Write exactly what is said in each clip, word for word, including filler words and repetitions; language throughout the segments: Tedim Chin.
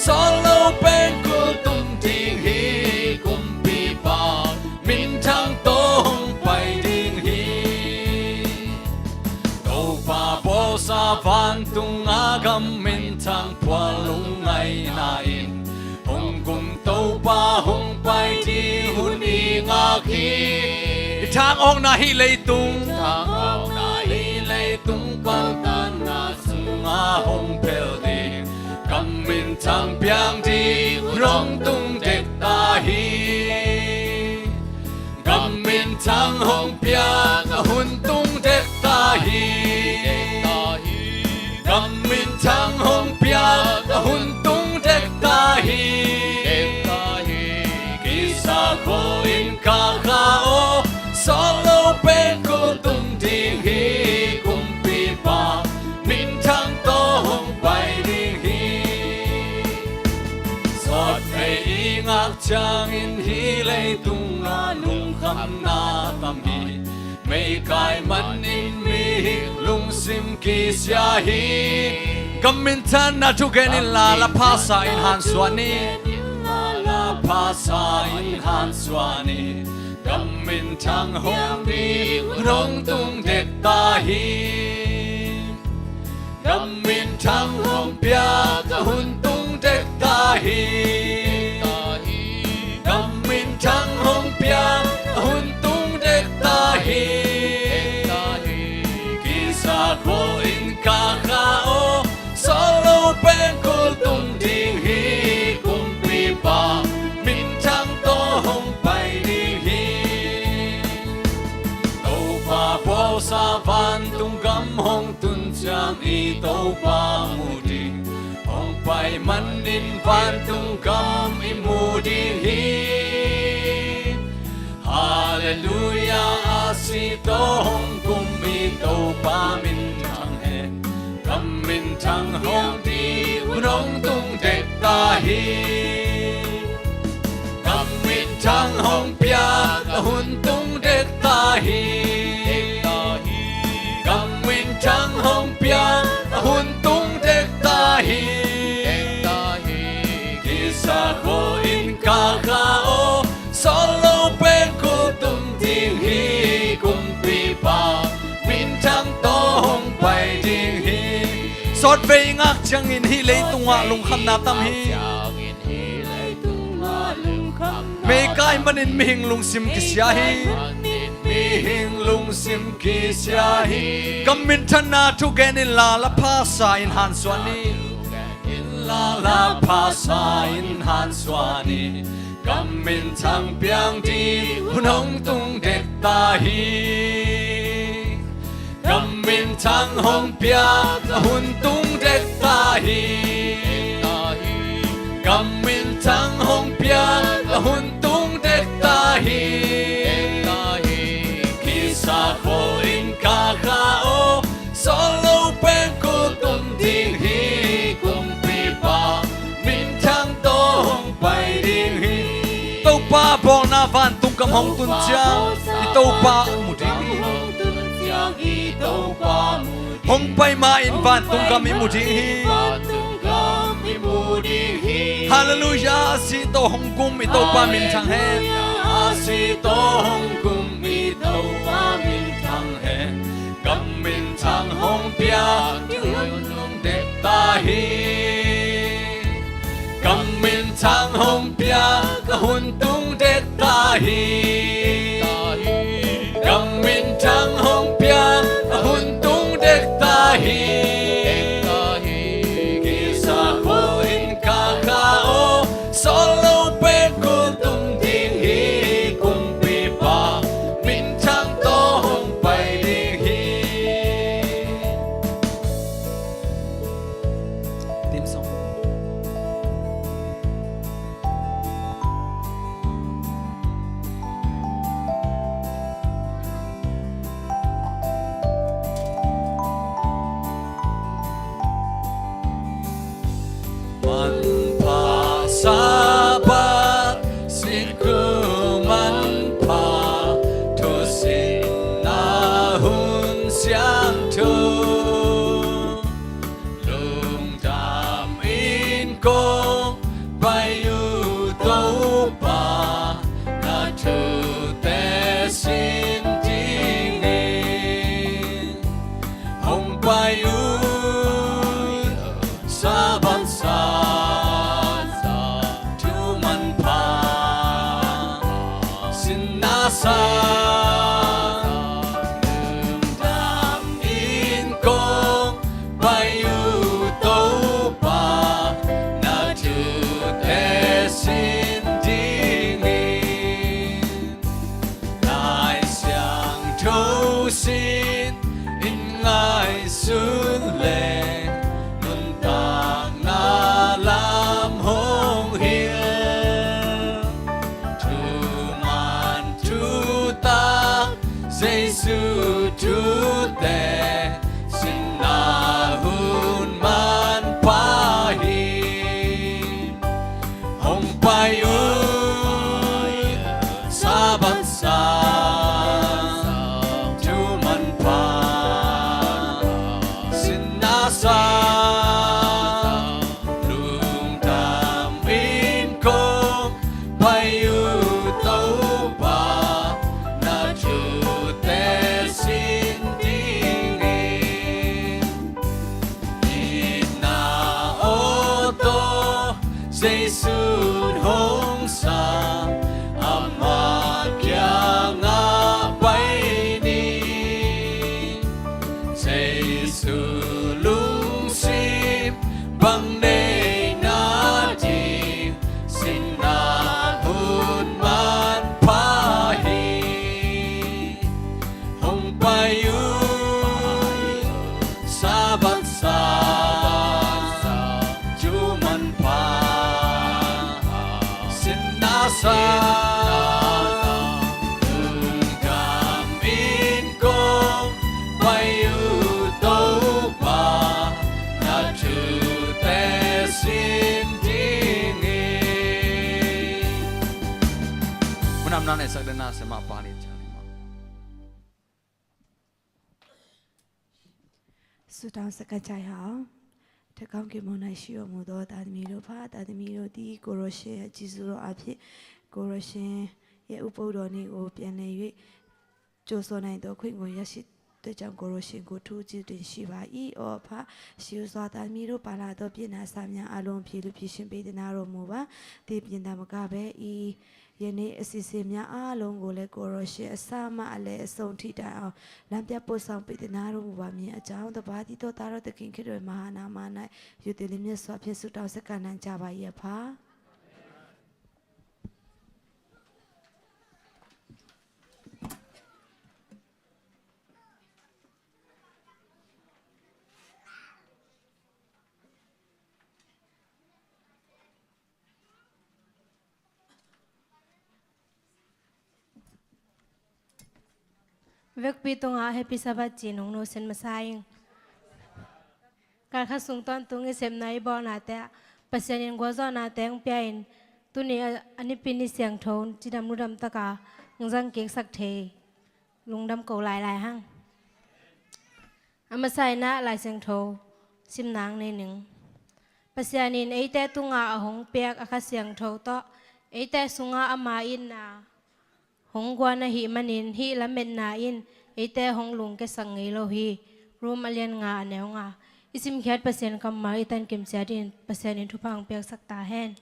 Sawt lo pen kul tung ding hi. Kumpipa minthang tawh hong pai ding hi. Topa bawlsa vantunga gam minthang phual lungngaihna in hong kum Topa hong pai ding hun i ngak hi. I thang awkna hih leitung, thang awkna hih leitung paltanna sunga hong phel ding gam minthang piang ding hun hong tung dek ta hi. Gam minthang hong piak a hun tung dek ta hi. Gam minthang hong piak a hun tung dek ta hi. Kisa khua in ka kha aw, sawt lo pen kul tung ding hi. Kumpipa minthang tawh hong pai ding hi. Sawtvei i ngak ciangin hih leitung ah lungkhamna tam hi. Meikai manin mihing lungsim kisia hi. Gam minthanna thu gen inla, la phasa in hansuah ni. La phasa in hansuah ni. Gam minthang hong ding hun hong tung dek ta hi. Gam minthang hong piak a hun tung dek ta hi. Gam minthang hong piak a hun tung dek ta hi. Kisa khua in ka kha aw, sawt lo pen kul tung ding hi. Kumpipa minthang tawh hong pai ding hi. Topa bawlsa vantung gam hong tun ciang i Topa mu ding, hong pai manin vantung gam i mu ding hi. Halleluiah, a si tawh hong kum i Topa minthang hen. Gam minthang hong ding hun hong tung dek ta hi. Gam minthang hong piak a hun tung dek ta hi. Gam minthang hong piak a hun tung dek ta hi. Kisa khua in ka kha aw, sawt lo pen kul tung ding hi. Kumpipa minthang tawh hong pai ding hi. Sawtvei i ngak ciangin hih leitungah lungkhamna tam hi. Meikai manin mihing lungsim kisia hi. Mihing lungsim kisia hi. Gam minthanna thu gen inla, la phasa in hansuah ni. Inla, la phasa in hansuah ni. Gam minthang piang ding hun hong tung dek ta hi. Gam minthang hong piak a hun tung dek ta hi. Gam minthang hong piak a hun tung dek ta hi. Kisa khua in ka kha aw, sawt lo pen kul tung ding hi. Kumpipa minthang tawh hong pai ding hi. Topa bawlna vantung gam hong tun ciang i Topa mu ding hi. Hong pai ma in vantung gam i mu ding hi. Halleluiah, a si tawh hong kum i Topa minthang hen. A si tawh hong kum i Topa minthang hen. Gam minthang hong piak a hun tung dek ta hi. Gam minthang hong piak a hun tung dek ta hi. Gam minthang hong piak a hun tung dek ta hi. Kisa khua in ka kha aw, sawt lo pen kul tung ding hi. Kumpipa minthang tawh hong pai ding hi. Theme song. Jesu'n hong sam, ama kiangah pai ni. Jesu lungsim bang nei nading, sinna hun manpha hi. Hong pai un, Sabbath sang, tu manpha, sinna sang, lungdam in kong pai uh Topa, na thute sin ding hi. Hun a na neihsak den na sema pa ni ciang ni ma. ဆုတောင်းဆက်ကပ်ကြရအောင်။ ထက်ကောင်းကင်ဘုံ၌ရှိတော်မူသော သားသမီးတို့ဖ၊ သားသမီးတို့သည် ကိုယ်တော်ရှင်ရဲ့ ကျေးဇူးတော်အဖြစ် ကိုယ်တော်ရှင်ရဲ့ ဥပုသ်တော်နေ့ကို ပြန်လည်၍ ကြိုဆိုနိုင်သော ခွင့်ကို ရရှိတဲ့ကြောင့် ကိုယ်တော်ရှင်ကို ထူးချွန်တင်ရှိပါ၏။ အိ အဖ၊ ရှေးဦးစွာ သားသမီးတို့ ပါလာသော ပြစ်နာအစာများအားလုံး ဖြေလွှတ်ဖြေရှင်းပေးသနားတော်မူပါ။ ဒီပြင်သာမကဘဲ ယနေ့အစီအစဉ်များအားလုံးကိုလည်း ကိုယ်တော်ရှင်အစမှ အလယ်အဆုံးထိတိုင်အောင် လမ်းပြပို့ဆောင်ပေးသနားတော်မူပါမည်အကြောင်း တပါးတည်းသောသားတော်သခင်ခရစ်တော် မဟာနာမ၌ ရိုသေလျက်မြတ်စွာဖြင့် ဆုတောင်းဆက်ကပ်နိုင်ကြပါ၏အဖ။ Vekpi tungah Happy Sabbath ci nungnu sin masa ing. Kalkhat sung tawntung i sepna i bawlnate ah Pasian in gualzawhnate hong pia in, tuni a, a nipi ni siangtho cidam ludam taka hong zang kiksak thei lungdam ko lailai hang. A masa in ah Lai Siangtho simna nei ning. Pasian in eite tungah a hong piak a Kha Siangtho tawh eite sungah ama itna hong guan ahih manin hih lametna in eite hong lungkiasak ngei lo hi. Rom a lian nga a neu nga. I simkhiat Pasian kammal i tankim ciat in Pasian in thupha hong piaksak ta hen.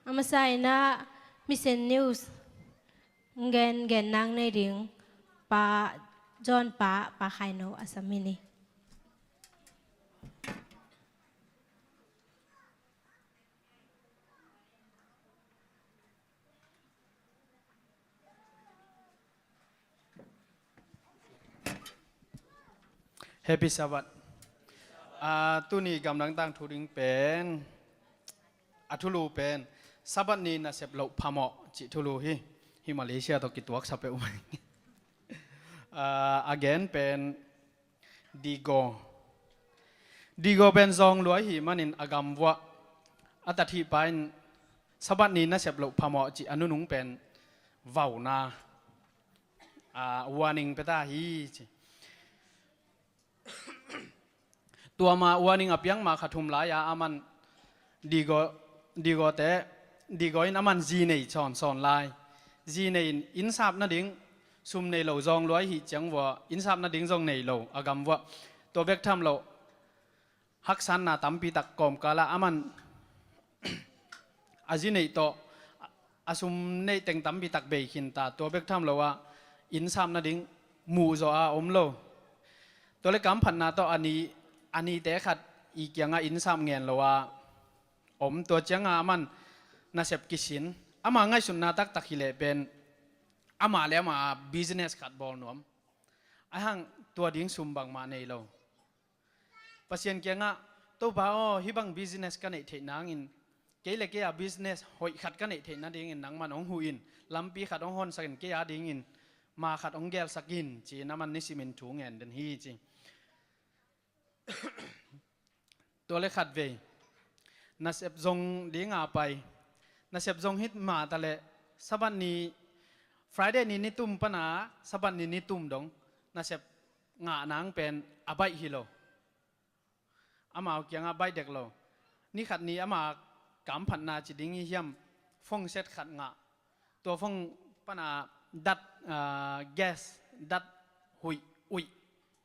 A masa in ah Mission News gen, gen nang nei ding Pa John pa, Pa Khai No a sam hi ni. Happy Sabbath. Ah, tuni gamdang tangthu ding pen, a thulu pen Sabbath ni nasep loh phamawh cih thulu hi. Hi Malaysia tawh kituaksa peuh mai. Ah, a gen pen Digo. Digo pen zawng luai hi manin a gam vuah a tat hi pa in Sabbath ni nasep loh phamawh cih a nunung pen vauna, ah, warning pia ta hi ci. Tua ma warning a piang ma kha thum lai-a aman Digo, Digote, Digo in aman zi nei sawnsawn lai. Zi nei in innsap nading sum nei lo zawng luai hi ciang vua innsap nading zong nei lo a gam vua. Tua bek tham lo haksanna tampi tak kawmkala aman a zi neih tawh a sum neih teng tampi tak bei khin ta, tua bek tham lo ah innsap nading muh zawh a om lo. Tua le kamphatna tawh a ni, a nite khat i kiangah innsap ngen lo a om, tua ciangah aman nasep kisin. Ama ngaihsutna taktak hi leh pen ama le ama business khat bawl nuam. Ahang tua ding sum bangmah nei lo. Pasian kiangah, Topa aw, hih bang business ka neih theih nangin, kei le kei a business hoih khat ka neih theih nadingin nangman hong huh in, lampi khat hong honsak in, kei a dingin ma khat hong gelsak in, ci-in aman nisimin thu ngen den hi ci. Tua le khatvei nasep zong dinga pai. Nasep zong hit mah ta le Sabbath ni, Friday ni nitum pana Sabbath ni nitum dong nasep ngah nang pen a baih hi lo. Amau kiangah baih dek lo. Ni khat ni ama kamphatna ci ding hi hiam, phone set khat ngah. Tua phone pana dat, ah, gas dat huih uih,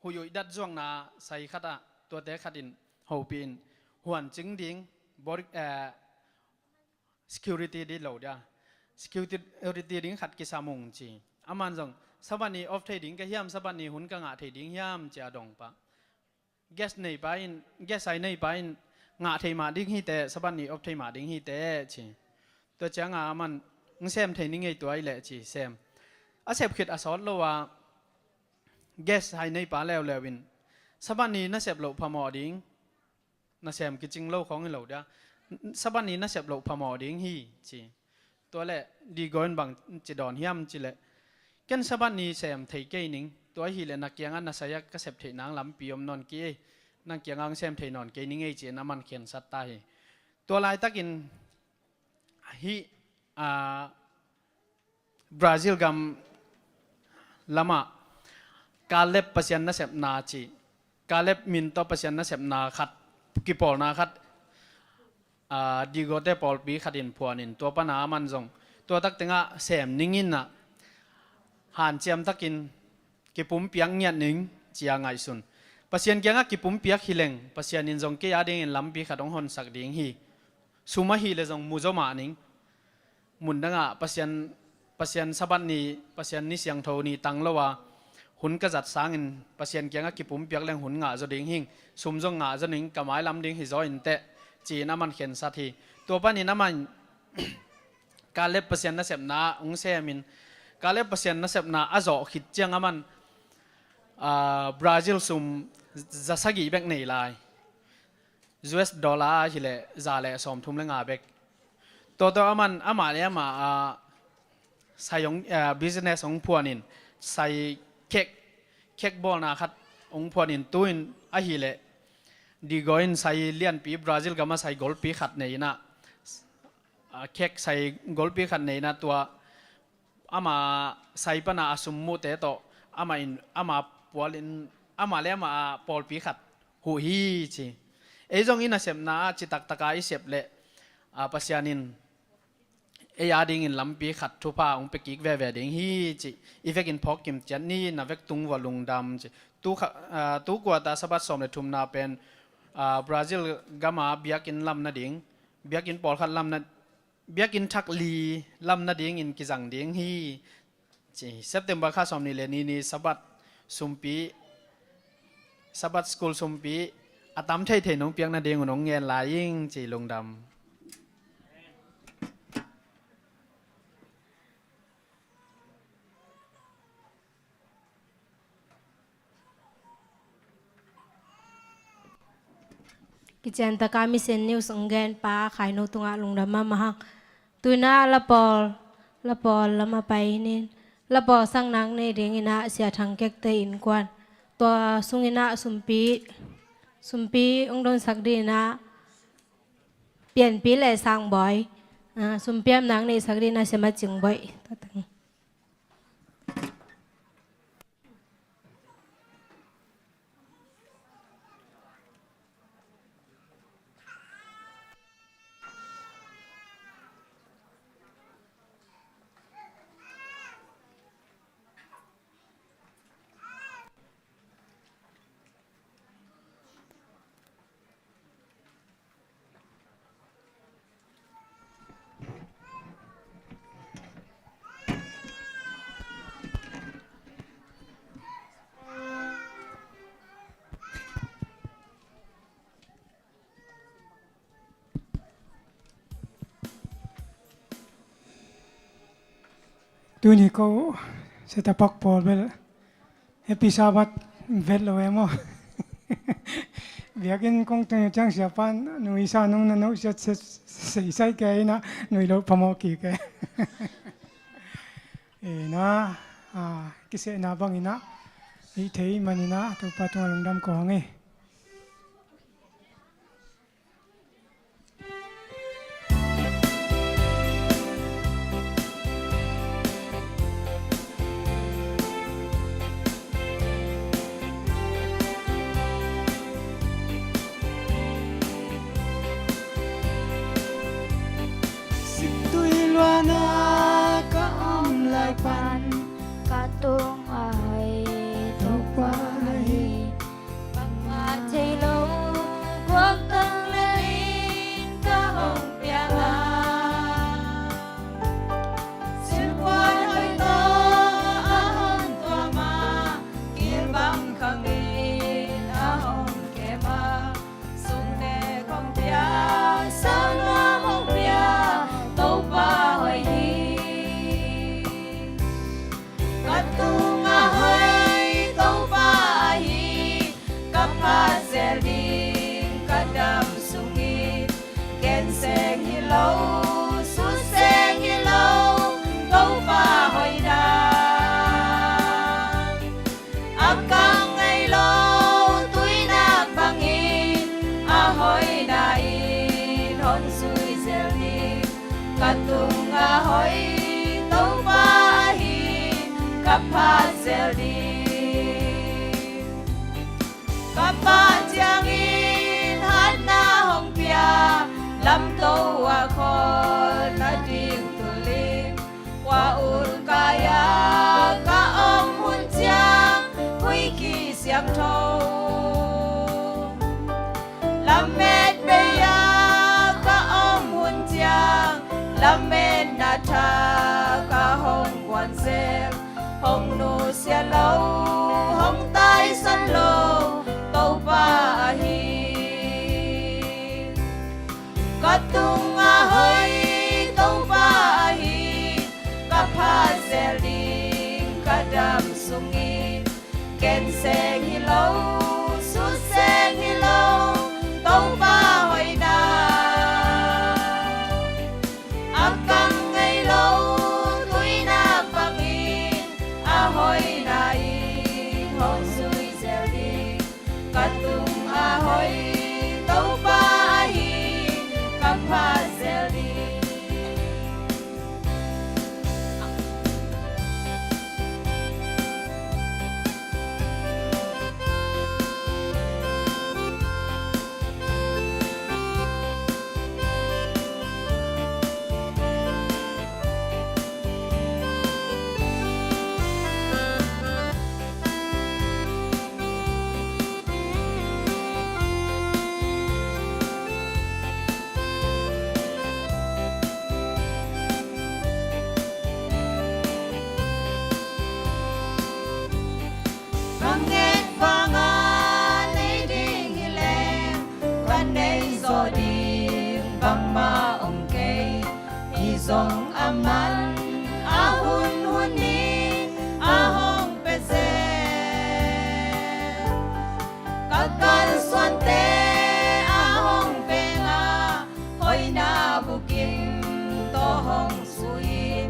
huih uih dat zuakna sai khatah tuate khatin hopih in huan cing ding, bor-, eh, security ding lo dia, security ding khat kisam ung ci. Aman zong Sabbath ni off thei ding ka hiam, Sabbath ni hun ka ngah thei ding hiam ci a dong pah. Gas nei pa in, gas hai nei pa in, ngah thei mah ding hi teh, Sabbath ni off thei mah ding hi teh ci. Tua cianga aman, ng sem thei ni ngei tua i leh ci, sem. A sep khit a sawt lo a, gas hai nei pa leuleu in, Sabbath ni na sep loh phamawh ding, na sem kicing lo khawng hi lo dia, Sabbath ni na sep loh phamawh ding hi ci. Tua leh Digo in bang ci dawn hiam ci leh, ken Sabbath ni sem thei kei ning, tua hi leh na kiangah na sai-ah ka sep theih nang lampi om nawn kei ei, nang kiangah ang sem thei nawn kei ning ei ci-in aman khensat ta hi. Tua laitakin hih, a, Brazil gam lamah Caleb Pasian nasepna ci, Caleb min tawh Pasian nasepna khat, kipawlna khat, a, Digote pawlpi khat in phuanin tua pana aman zong tua tak tengah sem ning in ah, hanciam takin kipumpiak ngiat ning ci-a ngaihsun. Pasian kiangah kipumpiak hi leng Pasian in zong kei a dingin lampi khat hong honsak ding hi. Sum ahi leh zong mu zaw mah ning. Mundangah Pasian, Pasian Sabbath ni, Pasian ni siangtho ni tang lo a, hun ka zat sangin Pasian kiangah kipumpiak leng hun ngah zaw ding hing, sum zong ngah zaw ning, ka mailam ding hi zaw inteh, ci-in aman khensat hi. Tua panin aman Caleb Pasian nasepna hong semin, Caleb Pasian nasepna a zawh khit ciang aman, a, Brazil sum za sagih bek nei lai. U S dollar hi leh za le sawmthum le nga bek. Tua tawh aman amah le amah, a, sai hong, a, business hong phuanin, sai cake, cake bawlna khat hong phuanin, tu-in ahi leh Digo in sai lianpi, Brazil gama sai golpi khat nei in ah, a, cake sai golpi khat nei in ah, tua ama sai pana a sum muhte tawh ama in, ama pualin, amah le amah a pawlpi khat huh hi ci. Ei zong i nasepna ah citak taka i sep leh, a, Pasian in ei a dingin lampi khat thupha hong pia kik veve ding hi ci. I vekin phawk kim ciat ni, na vek tung vua lungdam ci. Tu kha-, a, tu kuata Sabbath sawm le thumna pen, a, Brazil gama biakinn lam nading, biakinn pawlkhat lam na, biakinn thak li lam nadingin kizang ding hi ci. September kha sawmnih le nih ni Sabbath sumpi, Sabbath school sumpi a tam theithei nong piak nadingun hong ngen lai ing ci. Lungdam. Kician taka Mission News hong genpa Khaino tungah lungdam mahmah. Tu-in ah lapawl, lapawl lamah pai ning, lapawl saknak nei dingin ah Sia Thang Kekte innkuan, tua sungin ah sumpi, sumpi hong donsak dingin ah Pianpi le Sang Bawi, a, sumpiaknak neihsak dingin ah Sia Ma Cing Bawi. Tuni ko setapak pawl bel Happy Sabbath vet lo e maw? Biakinn kong tun ciang siapa nui sa nung na no siat seisai ke ina nui lo phamawh kik e. Ina, a, kisehna bang ina i thei man ina Topa tungah lungdam ko hang e. Siptui luana ka om lai pan ka tung a hai Topa hi. Bangmah thei lo guak tang leng ka hong piak lai. Lo, sut seng hi lo, Topa hoihna. A kang ngei lo tuinak bangin a hoihna in hong zui zel ding. Ka tung a hoih Topa ahi, ka phat zel ding. Ka Pa ciangin hatna hong pia, lamto a kholna ding thulin. Khua ul kai-a ka om hun ciang, huih kisiangtho. Lamet bei-a ka om hun ciang, lametna thak a hong guan zel. Hong nusia lo, hong taisan lo, Topa ahi. Ka tung a hoih Topa ahi, ka phat zel ding ka dam sungin. Gen seng hi lo, sut seng hi lo, Topa hoihna. A kang ngei lo tuinak bangin a hoihna in hong zui zel ding. Ka tung a hoih Topa ahi, ka phat zel ding. Ka nget banga nei ding hi leng, ka nei zawh ding bangmah om kei. Hi zong a man a hun hun in a hong pia zel. Ka kalsuante a hong peng a, hoihna bukim tawh hong suin.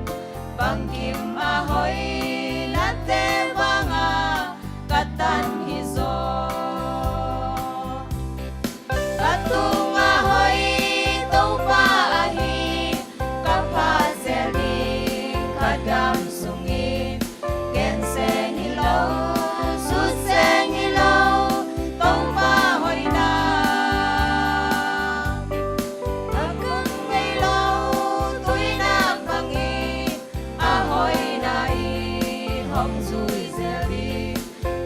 Bangkim a hoihnate banga ka tan hi zaw. Ka tung a hoih Topa ahi, ka phat zel ding ka dam sungin. Gen seng hi lo, sut seng hi lo, Topa hoihna. A kang ngei lo tuinak bangin a hoihna in hong zui zel ding.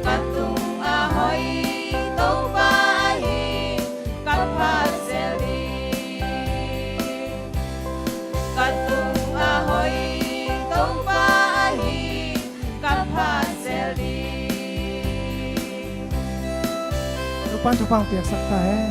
Ka tung a hoih Topa ahi, ka phat zel ding. Ka tung a hoih Topa ahi, ka phat zel ding. Topa'n thupha hong piaksak ta hen.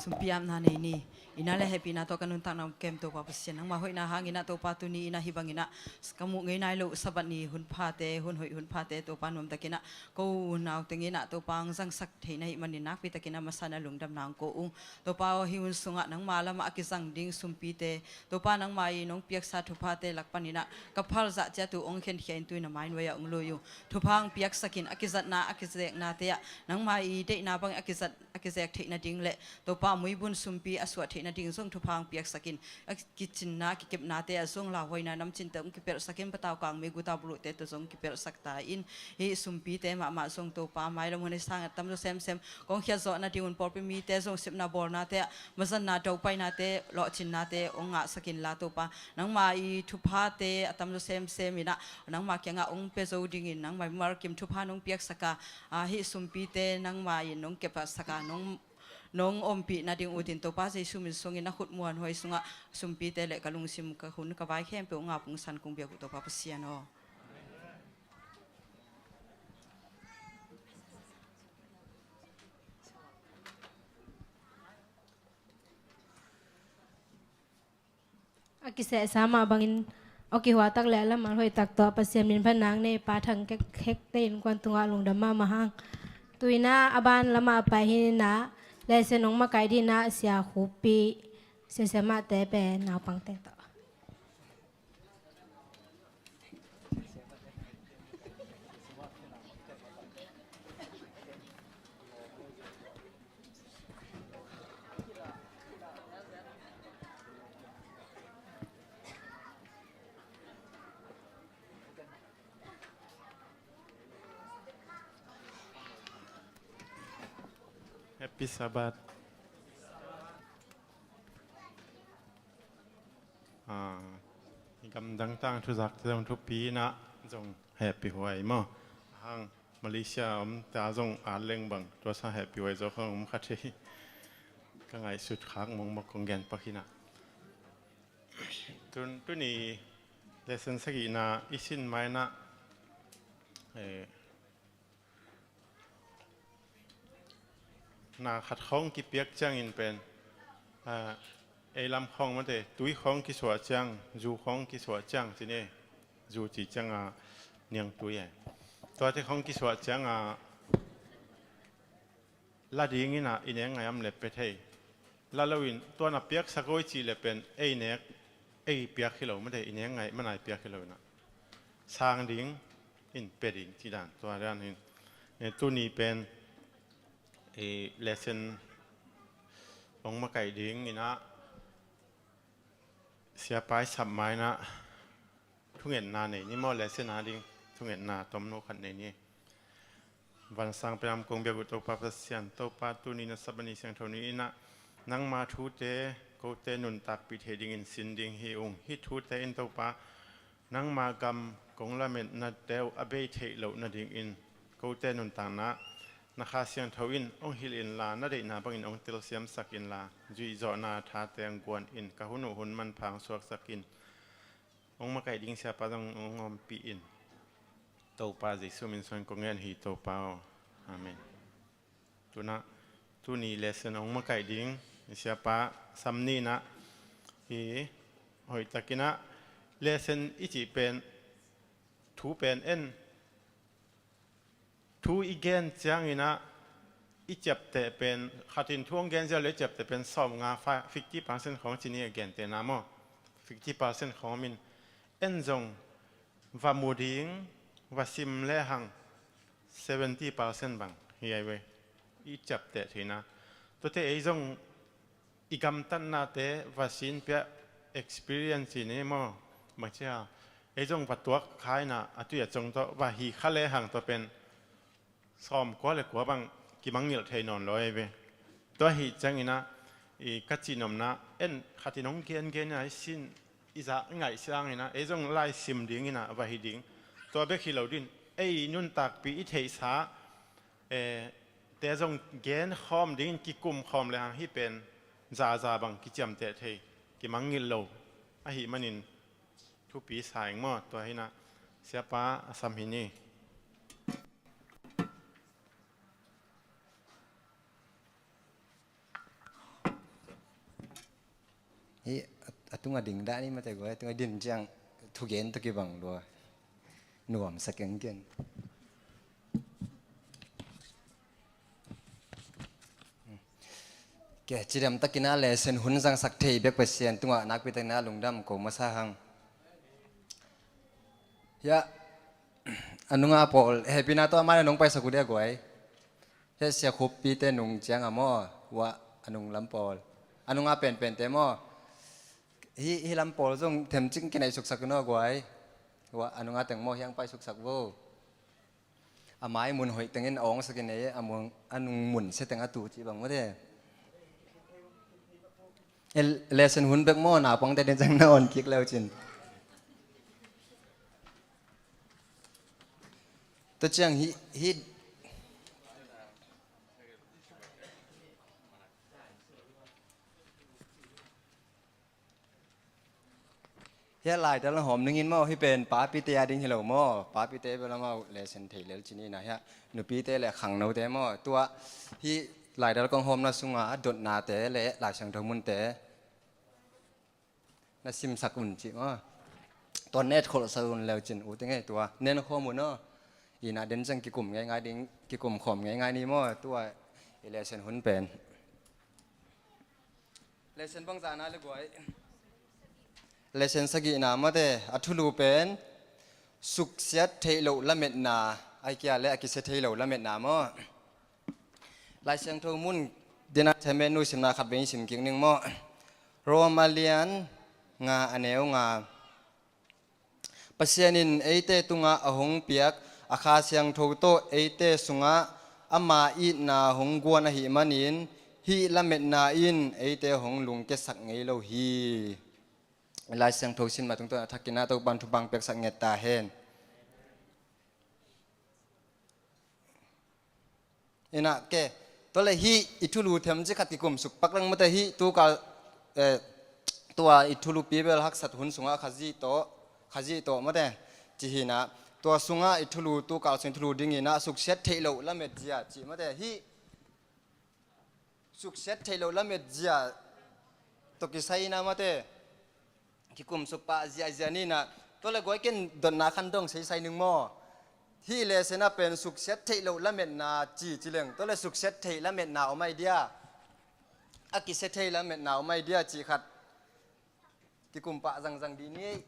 Sumpi apna nei ni. Ina le hehpihna tawh ka nuntakna hong kem Topa Pasian, nangma hoihna hangin ah Topa tuni in ah hih bangin ah ka muh ngei nai loh Sabbath ni hun phate, hun hoih hun phate Topa nuamtakin ah ko unau tengin ah Topa hong zangsak theihna hih manin nakpitakin ah masa in ah lungdamna hong ko ung. Topa aw, hih hun sungah nangma lamah a kizang ding sumpite, Topa nangmah in hong piaksa thuphate lak panin ah ka phal zah ciat uh hong khenkhia in tu-in a mai nuai-ah hong lui uh. Thupha hong piaksak in, a kizatna a kizeknate ah nangmah i deihna bangin a kizat a kizek theih nading le Topa muibun sumpi a suah theih nading zong thupha hong piaksak in, a kicinna a kikepnate ah zong lauhuaina namcinte hong kipelhsak in, patau kang meiguta buluhte tawh zong kipelhsak ta in, hih sumpite mahmah zong Topa mailam hun a sang a tamzaw semsem kong khiatzawh nadingun pawlpi mite zong sepna bawlnate ah mazanna dopainate lawhcinnate hong ngahsak inla Topa, nangma i thuphate a tamzaw semsem in ah nangma kiangah hong pia zo dingin nangma i malkim thupha nong piaksak a, ah, hih sumpite nangma in nong kepsak a nong, nong ompih nading utin Topa Jesu min sungin na khut muanhuai sungah sumpite le ka lungsim ka hun ka vai khempeuh hong ap hong san kong biak uh Topa Pasian aw. A kisehsa mah bangin aw kihuahtak le a lamal hoihtak tawh Pasian min phatna nei Pa Thang Kek Hekte innkuan tungah lungdam mahmah hang. Tu-in ah a ban lamah a pai hi in ah, lesson hong makaih dingin ah Sia Khup Pi, Sia Siamahte pen naupangte tawh. Happy Sabbath. Ah, i gamdang tangthu zakte zong thupi in ah zong happy huai maw. Hang Malaysia om ta zong a leng bang tua sa happy huai zaw khong om kha thei. Ka ngaihsut khak mongmok kong gen pak hi in ah. Tun, tuni lesson sagihna i sin mai in ah, eh, na khat khawng kipiak ciangin pen, ah, ei lam khawng mate, tui khawng kisuah ciang, zu khawng kisuah ciang ci ni, zu ci ciang a niangtui e. Tuate khawng kisuah ciang a la dingin ah i nek ngai am le pe thei. La loin tua na piaksak oi cih le pen ei nek, ei piak hi lo mate, i nek ngai manai piak hi lo in ah sang ding in pe ding ci dan, tua dan in, eh, tuni pen, eh, lesson hong makaih ding in ah Siapa i sap mai in ah thungetna nei ni maw, lesson a ding thungetna tomno khat nei ni. Vansang pen a om kong biak uh Topa Pasian, Topa tuni na sap a ni siangtho ni in ah nangma thute kote nuntakpih thei dingin sin ding hi ung. Hih thute in Topa nangma gam kong lametnate uh a bei theih loh nadingin kote nuntakna na Kha Siangtho in hong hilh inla, na deihna bangin hong telsiamsak inla, zuihzawhna thate hong guan in, ka hun uh hun manpha hong suaksak in. Hong makaih ding Siapa zong hong ompih in. Topa Jesu min suang kong ngen hi Topa aw. Amen. Tu in ah tuni lesson hong makaih ding Siapa sam ni in ah, hi hoihtakin ah lesson i cih pen, thu pen en, thu i gen ciangin ah i ciapteh pen, khatin thu hong gen ziau le i ciapteh pen sawmnga, fifty percent khawng ci ni a, gentehna maw, fifty percent khawng om in, en zong va mu ding, va sim lehang seventy percent bang hi ai ve, i ciapteh theihna. Tuate ei zong i gamtatnate va sin pia, experience i nei maw, bangci a, ei zong va tuak kha in ah a tui a cong tawh va hi kha lehang tua pen sawmkua le kua bang kimangngilh thei nawn lo ei ve. Tua hi ciangin ah i ka cihnopna en, khatin hong gengen in ah i sin, i zah i ngaih siangin ah ei zong lai sim dingin ah va hi ding. Tua bek hi lo din, ei nuntakpih i theihsa, eh, te zong gen khawm dingin kikum khawm lehang hih pen zaza bang kiciamteh thei, kimangngilh lo ahih manin thupi sa ing maw. Tua hi in ah Siapa a sam hi ni. Hi, a, a tunga ding dah ni mate guai, a tunga din ciang thugen tawh kibang lua. Nuamsa kengkeng. Ke, cidam takin ah lesson hun zangsak thei bek Pasian tungah nakpi takin ah lungdam ko masa hang. Ya, a nunga pawl, hehpihna tawh a man a nong paisak uh dia guai. Heh, Sia Khup Pite nung ciang a maw, uah a nung lam pawl. A nunga penpente maw. Hih, hih lam pawl zong themcik kinaih suksak in aw guai. Uah a nunga teng maw hiang pai suksak vo. A mai mun hoih tengin a awngsak in ei, a mun, a nung mun sia teng a tu cih bang maw de. E, lesson hun bek maw, naupangte din ciang na awn kik leu cin. Tua ciang hih, hih. Hih laidal hawm ning in maw, hih pen papite a ding hi lo maw, papite bel amau lesson thei lel cin in ah, hih nupite le khangnote maw, tua hih laidal kong hawmna sunga a dotnate le Lai Siangtho munte. na simsak un cih maw? Tua na etkholhsak un leu cin u teng ei tua nen khawm un aw. Ina den ciang kikum ngeingai ding, kikum khawm ngeingai ni maw? Tua i lesson hun pen. Lesson bangzahna le guai. Lesson sagihna mate a thulu pen suksiat theih loh lametna, a kia le a kisia thei lo lametna maw? Lai Siangtho mun dena themen nuisimna khat vei sim kik ning maw? Rom a lian nga a neu nga. Pasian in eite tungah a hong piak a Kha Siangtho tawh eite sungah ama itna hong guan ahih manin hih lametna in eite hong lungkiasak ngei lo hi. Lai Siangtho simna tungtawn a thakin a Topan thupha piaksak nget ta hen. Ina ke, tua le hih i thulu themci khat kikum suk pak leng mate hih tu kal, eh, tua i thulupi bel haksat hun sungah Khazih tawh, Khazih tawh mate ci hi ina, tua sungah i thulu tu kal sung i thulu ding ina suksiat theih loh lamet zia ci mate hih suksiat theih loh lamet zia tawh kisai ina mate kikum suk pah ziahziah ni ina, tua le guai ken dotna khan dong seisai ning maw? Hih lesson a pen suksiat theih loh lametna ci ci leng, tua le suksiat theih lametna om ai dia, a kisia thei lametna om ai dia ci khat kikum pah zangzang dih ni.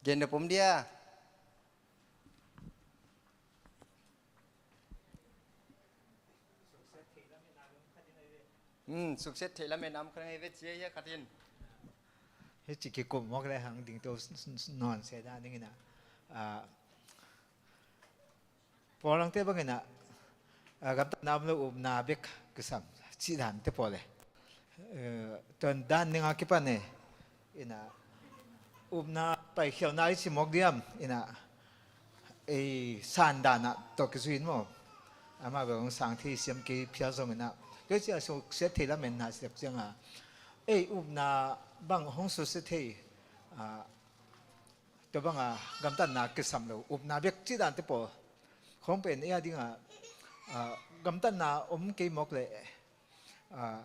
Gen nop om dia. Hmm, suksiat theih lametna om khat ngai ve cia hia khatin. Hih ci kikum mawk le hang ding to nawn se dan ding ina. Ah, Paul angte bangin ah, ah, gamtatna om lo upna bek kisam cih dante pawl e. Eh, tuan dan ninga kipan e. Ina upna paikhialna i ci mawk diam ina ei san danah tawh kizui in maw? Amah bel hong sang thei siam kei phial zong ina kei cia suksiat thei lametna siap cianga ei upna bang hong susia thei, ah, tua banga gamtatna kisam lo upna bek cih dante pawl khawng pen ei a dinga, ah, gamtatna om kei mawk leh, ah,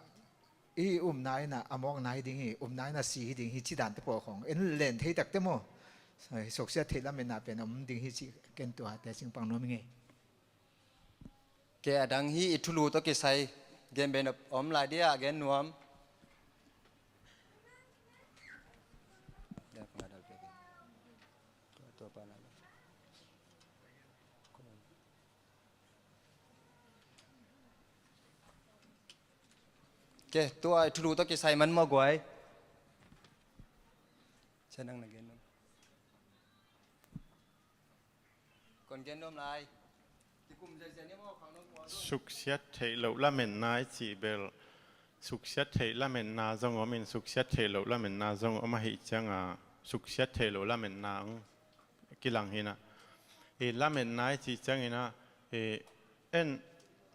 i upna ina a mawkna hi ding hi, upna ina si hi ding hi cih dante pawl khawng en len thei takte maw? Suksiat theih lametna pen om ding hi cih ken tua te singpang nuam hi ngei. Ke adang hi i thulu tawh kisai gen bei nop om lai dia a gen nuam. Ke tua i thulu tawh kisai man maw guai? Sia nang na gen nuam. Kon gen nuam lai. Kikum ziahziah ni maw khangno pawl. Suksiat theih loh lametna i cih bel suksiat theih lametna zong om in suksiat theih loh lametna zong om ahih cianga suksiat theih loh lametna ang kilang hi ina. I lametna i cih ciang ina, i en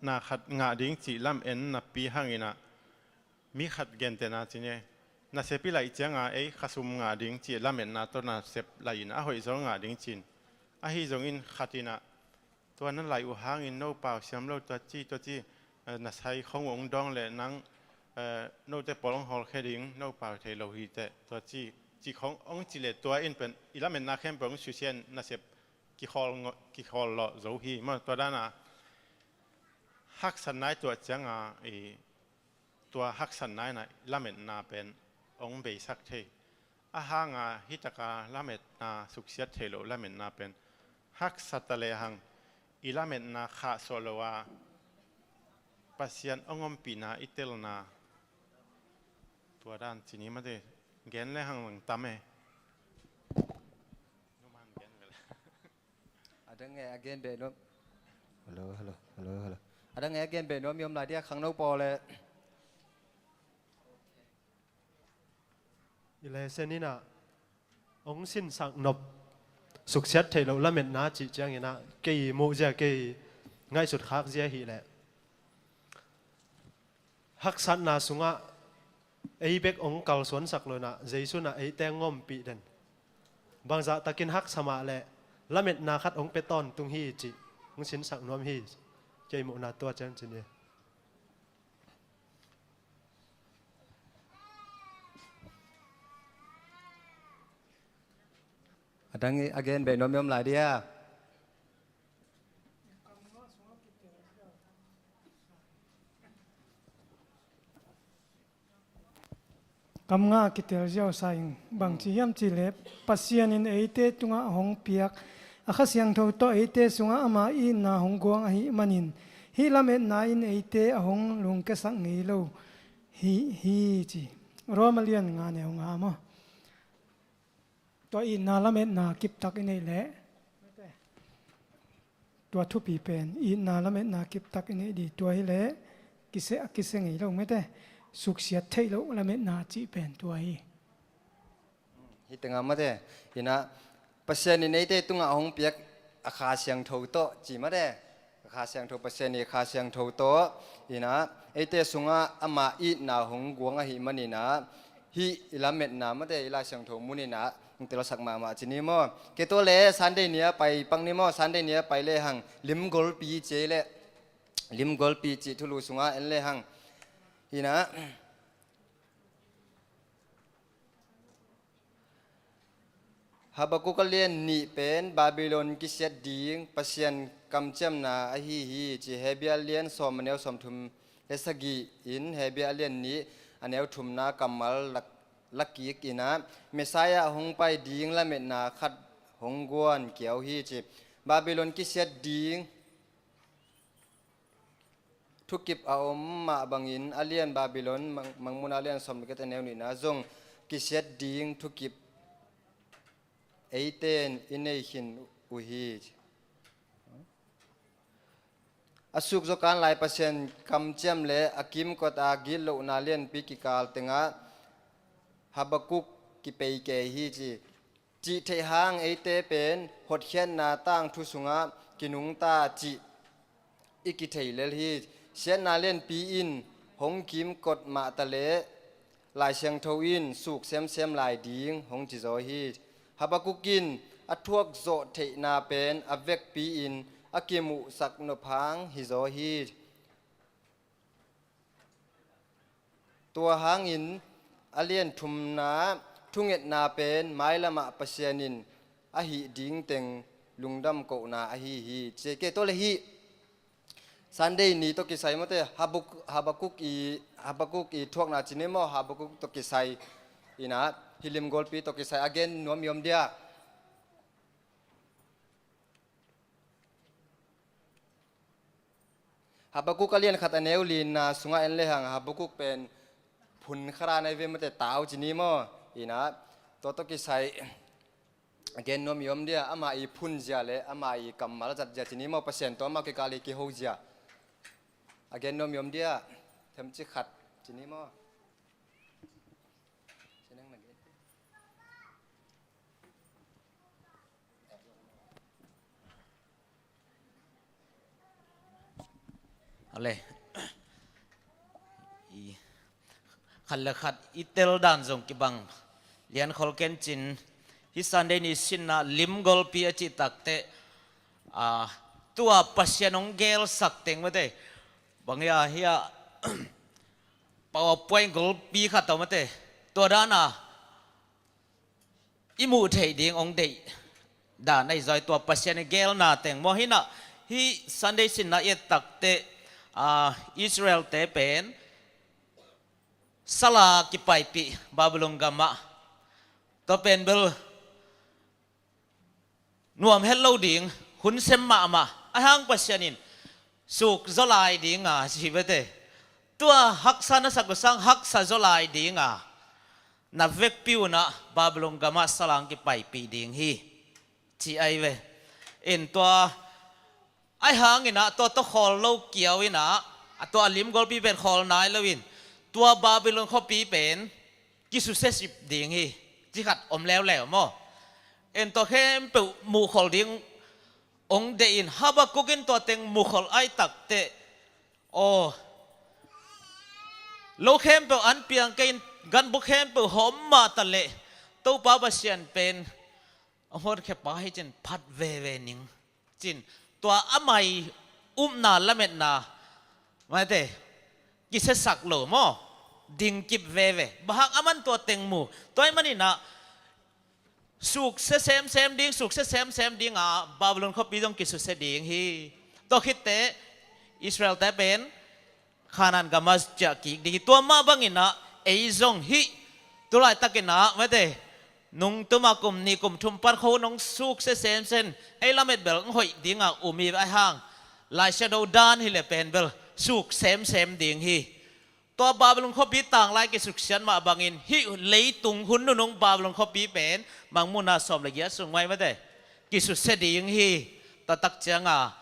na khat ngah ding cih lam en napi hang ina mi khat gentehna ci ni e. Nasep i laih cianga ei khasum ngah ding cih lametna tawh nasep laih ina a hoih zaw ngah ding cin. Ahi zongin khat ina tua na laih uh hangin no pau siam lo tua ci tua ci, eh, na sai khong uh hong dawng leh nang, eh, note pawl hong hawlkhia ding no pau thei lo hi teh tua ci ci khong hong ci leh tua in pen i lametna khempeuh hong susia in nasep kikhawl ngawh, kikhawl lawh zo hi maw? Tua dana haksatna i tuah cianga i tua haksatna ina i lametna pen hong beisak thei. A hanga hitaka lametna suksiat thei loh lametna pen haksa ta lehang i lametna khahsuah lo a Pasian hong ompihna i telna tua dan ci ni mate gen lehang lang tam e. Numan gen vel. Adang e a gen beh nuam. Hello, hello, hello, hello. Adang e a gen beh nuam i om lai dia khangno pawl le. I lesson ina hong sinsak nop suksiat theih loh lametna cih ciang ina kei muh zia kei ngaihsut khak zia hi leh haksatna sungah ei bek hong kalsuansak lo ina Jesu ina eite hong ompih den. Bangzah takin haksa mah leh lametna khat hong pia tawntung hi cih hong sinsak nuam hi. Kei muhna tua ciang ci ni. A dang i a gen beh nuam i om lai dia. Kam nga kitel ziau sa ing, bang ci hiam cih leh Pasian in eite tungah a hong piak a Kha Siangtho tawh eite sungah ama itna hong guang ahih manin hih lametna in eite a hong lungkiasak ngei lo hi, hi ci. Rom a lian nga neu nga maw. Tua itna lametna kiptak i neih leh tua thupi pen itna lametna kiptak i neih ding tua hi leh kisia, kisia ngei lo mete, suksiat theih loh lametna cih pen tua hi. Hi tengah mate, inah Pasian in eite tungah a hong piak a Kha Siangtho tawh ci mate. A Kha Siangtho, Pasian i Kha Siangtho tawh inah eite sungah ama itna hong guang ahih maninah hih i lametna mate, i Lai Siangtho mun inah hong telsak mahmah ci ni maw. Kei tua le Sunday ni a pai pang ni maw, Sunday ni a pai le hang limgolpi ci le, limgolpi cih thulu sungah en le hang inah Habakuk a lian nih pen Babylon kisiat ding Pasian kamciamna ahi hi ci. Hebrew a lian sawm a neu sawmthum le sagih in Hebrew a lian nih a neu thumna kammal lak, lakik inah Messiah hong pai ding lametna khat hong guan kiau hi ci. Babylon kisiat ding thukip a om mah bangin a lian Babylon mang, Mangmuna a lian sawm le giat a neu nihna zong kisiat ding thukip eite in i nei khin uh hi. A suk zawkan lai Pasian kamciam le a kimkot a gitlohna lianpi kikal tengah Habakuk kipeikei hi ci. Cih theih hang eite pen hotkhiatna tangthu sungah kinungta cih i kithei lel hi. Siatna lianpi in hong kimkot mah taleh Lai Siangtho in suk semsem lai ding hong cizaw hi. Habakuk in a thuakzawh theihna pen a vekpi in a kimuhsak nop hang hizaw hi. Tua hangin a lian thumna thungetna pen mailamah Pasian in a hih ding teng lungdam kohna ahi hi. Ci kei tua le hih Sunday ni tawh kisai mawte, Habakuk, Habakuk i, Habakuk i thuakna ci ni maw, Habakuk tawh kisai inah hih limgolpi tawh kisai a gen nuam i om dia. Habakuk a lian khat a neu lina sungah en lehang Habakuk pen phun khara nai ve mate, tau ci ni maw? Inah tua tawh kisai a gen nuam i om dia, ama i phun zia le ama i kammal zat zia ci ni maw? Pasian tawh ama kikal i kiho zia a gen nuam i om dia, themci khat ci ni maw? Ale. I, khat le khat i tel dan zong kibang lian khol kencin, hih Sunday ni sinna limgolpi a cih takteh, a, tua Pasian hong gelsak teng mate. Bang hia, hia, PowerPoint golpi khat tawh mate. Tua dana i muh theih ding hong deih dan ahi zaw, tua Pasian i gelna teng maw? Hinah hih Sunday sinna i et takteh, a, Israel-te pen sala kipaipih Babylon gamah. Tua pen bel nuam het lo ding hun sem mahmah, a hang Pasian in suk zaw lai dinga ci bete. Tua haksa na sak uh sang haksa zaw lai dinga na vekpi unah Babylon gamah salang kipaipih ding hi, ci ahi ve. In tua ahi hanginah tua tawh khawl lo kiau inah, a tua a limgolpi pen khawl nai loin tua Babylon khuapi pen kisusia sip ding hi, ci khat om leuleu maw? En tua khempeuh muhkholh ding hong deih in, Habakuk in tua teng muhkholh ahi takteh, aw, lo khempeuh an piang kei in, ganbuk khempeuh hawm mah taleh Topa Pasian pen a hawnkhiapa hi cin phat veve ning cin, tua a mai upna lametna, mate, kisiasak lo maw, dingkip veve. Bang hang a man tua teng mu, tua ahih manin ah suksia semsem ding, suksia semsem ding a Babylon khuapi zong kisusia ding hi. Tua khitteh Israel-te pen Kanaan gam ah ciah kik ding hi. Tua mah bangin ah ei zong hih tu laitakin ah, mate, nungtum a kum nih kum thum pan khuahun hong suksia semsem, ei lamet bel hong hoih ding a um hi. Ahih hang Lai Siangtho dan hi leh pen bel suk semsem ding hi. Tua Babylon khuapi tanglai kisuksiat mah bangin hih leitung hun nunung Babylon khuapi pen Mangmuhna sawm le giat sung mai, mate, kisusia ding hi. Tua tak ciang a,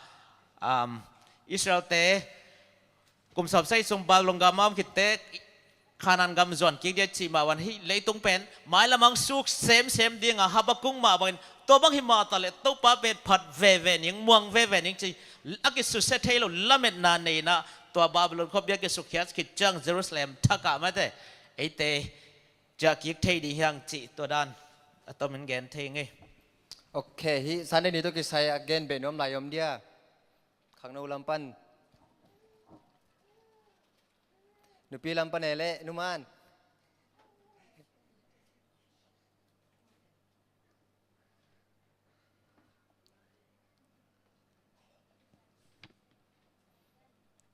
um, Israel-te kum sawmsagih sung Babylon gam ah om khitteh Kanaan gam zuan kik ding a cih mah bangin hih leitung pen mailam ah hong suk semsem ding a, Habakkuk mah bangin tua bang hi mah ta leh Topa pen phat veve ning, muang veve ning ci, a kisusia thei lo lametna nei in ah, tua Babylon khuapi a kisukkhiat khit ciang Jerusalem thak ah, mate, eite ciah kik thei ding hi hang cih tua dan a tomin gen thei ing ei. Ok, hih Sunday ni tawh kisai a gen beh nuam lai om dia? Khangno lam pan, nupi lam pan e leh numan.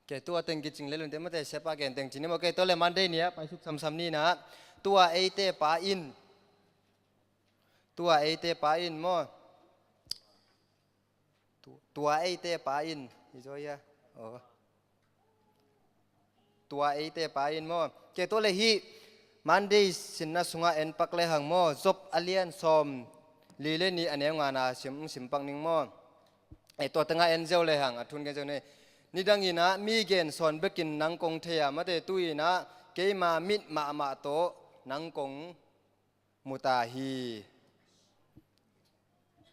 Ok, tua teng kicing lel un teh, mate, siapa gen teng ci ni maw. Ok, tua leh Monday ni a paisuk samsam ni in ah, tua eite pa in, tua eite pa in maw. Tu-, tua eite pa in, hi zaw hia? Oh. Tua eite pa in maw. Ok, tua leh hih Monday sinna sungah en pak lehang maw, Job a lian sawm li le nih a neu ngana sim, sim pak ning maw. Eh, tua tengah en ziau lehang a thu gen ziau ni. Nidang in ah mi gen sawn bekin nang kong thei a, mate, tu in ah keima mit mahmah tawh nang kong mu ta hi.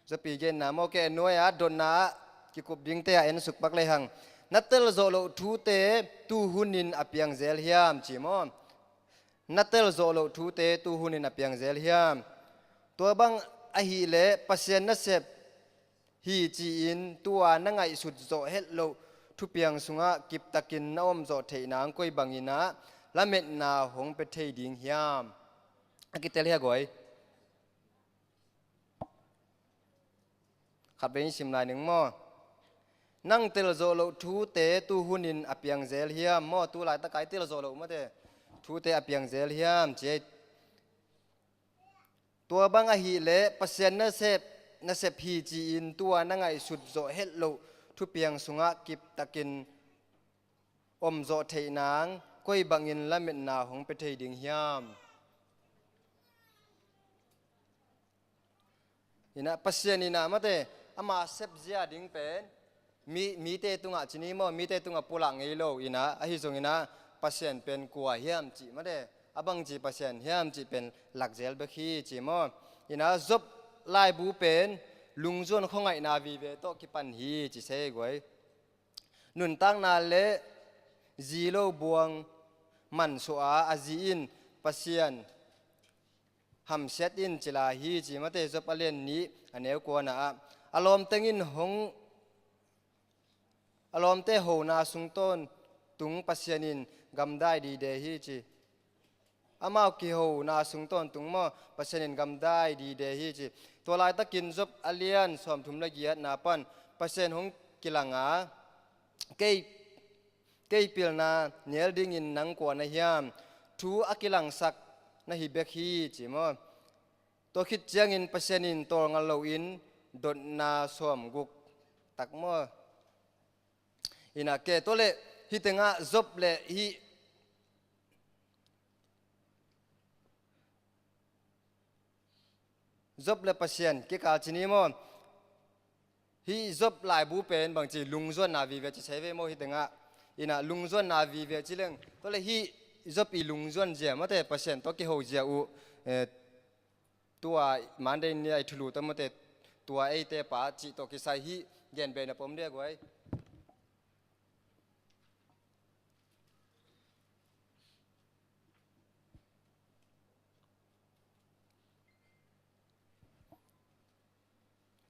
Zapi genna maw, ke nuai-ah dotna ah kikup dingte ah en suk pak lehang, na telzawh loh thute tu hunin a piang zel hiam, ci maw. Na telzawh loh thute tu hunin a piang zel hiam? Tua bang ahih leh Pasian nasep hi ci-in tua na ngaihsut zawh het loh thupiang sungah kiptakin na omzawh theih nang koi bangin ah lametna hong pia thei ding hiam? A kitel hia guai? Khatvei in sim lai ning maw. Nang telzawh loh thute tu hunin a piang zel hiam maw? Tu laitak a i telzawh loh, mate, thute a piang zel hiam, ci ei. Tua bang ahih leh Pasian nasep, nasep hi ci-in tua na ngaihsut zawh het loh thupiang sungah kiptakin omzawh theih nang koi bangin lametna hong pia thei ding hiam? In ah Pasian in ah, mate, ama sepzia ding pen mi, mite tungah ci ni maw, mite tungah pulak ngei lo in ah, ahi zongin ah Pasian pen kua hiam cih, mate, a bangci Pasian hiam cih pen lakzel bek hi ci maw. In ah Job laibu pen lungzuan khuangaihna vive tawh kipan hi ci se guai. Nuntakna le zi lo buang mansuah a, a zi in Pasian hamsiat in cila hi ci, mate, Job a lian nih a neu kuana ah. A lawmteng in hong, a lawmte hona sung tawntung Pasian in gamdai dide hi ci. Amau kihona sung tawntung maw, Pasian in gamdai dide hi ci. Tua laitakin Job a lian sawmthum le giatna pan Pasian hong kilang a, kei, kei pilna nial dingin nang kua na hiam? Thu a kilangsak na hi bek hi ci maw. Tua khit ciangin Pasian in tawlnga loin dotna sawmguk tak maw. In ah ke, tua leh hih tengah Job le hih Job le Pasian kikal ci ni maw. Hih Job laibu pen bangci lungzuanna vive ci se ve maw hih tengah. In ah lungzuanna vive ci leng, tua leh hih Job i lungzuan zia, mate, Pasian tawh kiho zia uh, eh, tua Monday ni a i thulu tawh, mate, tua eite pa cih tawh kisai hih gen be na pom dia guai.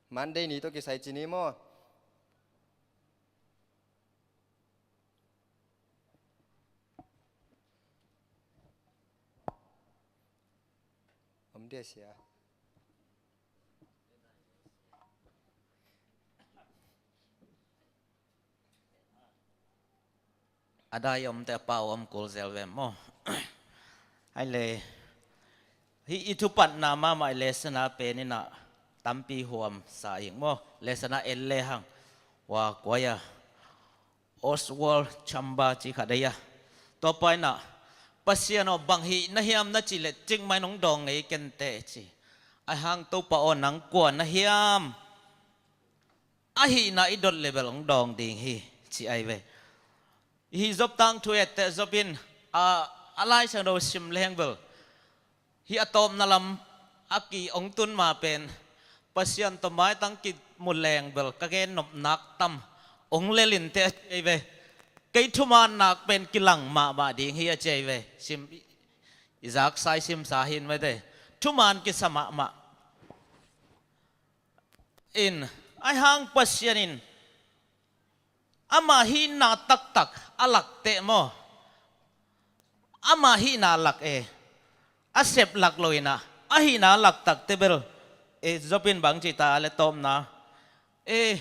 Monday ni tawh kisai ci ni maw? Om dia sia. A dai omte a pau om kul zel ve maw? Ai le, hih i thupatna mahmah i lesson a pen in ah tampi huam sa ing maw? Lesson a en le hang, hua kuai a, Oswald Chambers ci khat ei a, tua pa in ah, Pasian aw, bang hih na hiam na cih leh cikmah in hong dawng ngei ken teh ci. Ahi hang, Topa aw, nang kua na hiam? Ahihna i dot leh bel hong dawng ding hi, ci ai ve. Hih Job tangthu etteh Job in, a, a Lai Siangtho sim leng bel, hih a tawpna lam a ki hong tun ma pen, Pasian tawh maitang kimu leng bel ka gen nop nak tam, hong lel in teh, a ci ai ve. Kei thuman nak pen kilang mahmah ding hi, a ci ai ve. Sim i, i zaksa i simsa hi in mate. Thuman kisa mahmah. In, ahi hang Pasian in ama hihna taktak a lak teh maw? Ama hihna lak e, a sep lak lo in ah, a hihna lak tak teh bel. E, Job in bang ci ta leh tawpna, e,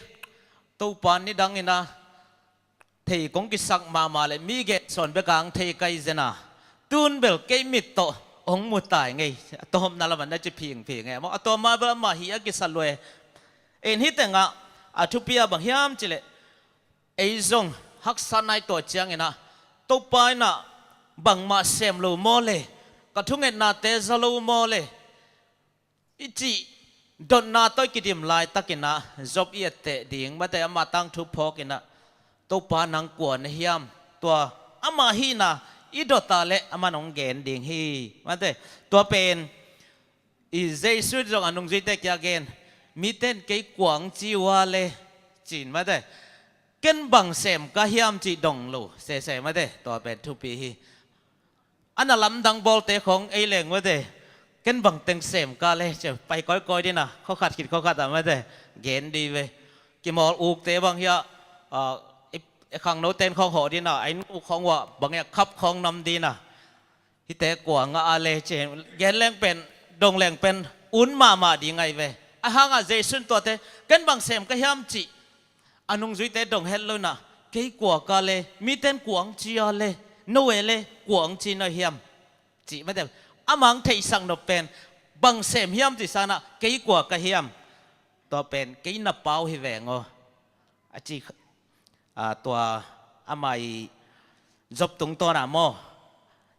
Topa, nidang in ah thei kong kisak mahmah leh mi gen sawn bek a hong thei ka hi zen a, tun bel kei mit tawh hong mu ta ing ei. A tawpna lamah na ci phingphing e maw? A tawpna bel ama hih a kisa lua e. En, hih tengah a thupi a bang hiam cih leh, ei zong haksatna i tuah ciangin ah, Topa in ah bangmah sem lo maw le, ka thungetnate za lo maw le, i cih dotna tawh i kidim laitakin ah Job i etteh ding mate, ama tangthu phawkin ah, Topa nang kua na hiam? Tua ama hihna i dot a leh aman hong gen ding hi mate. Tua pen i Jesu zong a nungzuite kiang gen, mite in kei kua hong ci uh a le, ci in mate. Ken bang sem ka hiam cih dong lo sese mate. Tua pen thupi hi. A na lamdang bawlte khong ei leng mate, ken bang teng sem ka le, ci pai kawikawi ding a, khua khat khit khua khat ah mate, gen ding ve. Kimawl ukte bang hiah, a, i, i khangnote in khawng hawh ding a, a inn uk khawng uah bang hiah khap khawng nam ding a, hihte kua ngah a le, ci gen leng pen, dong leng pen un mahmah ding ahi ve. Ahi hang ah Jesu in tuate, ken bang sem ka hiam cih a nungzuite dong het lo in ah, kei kua ka le, mite in kua hong ci a le, no e le, kua hong ci na hiam, cih mate. Ama hong theihsak nop pen, bang sem hiam cih sang in ah, kei kua ka hiam? Tua pen kei na pau hi veng aw, a ci. A, tua ama i Job tungtawn ah maw,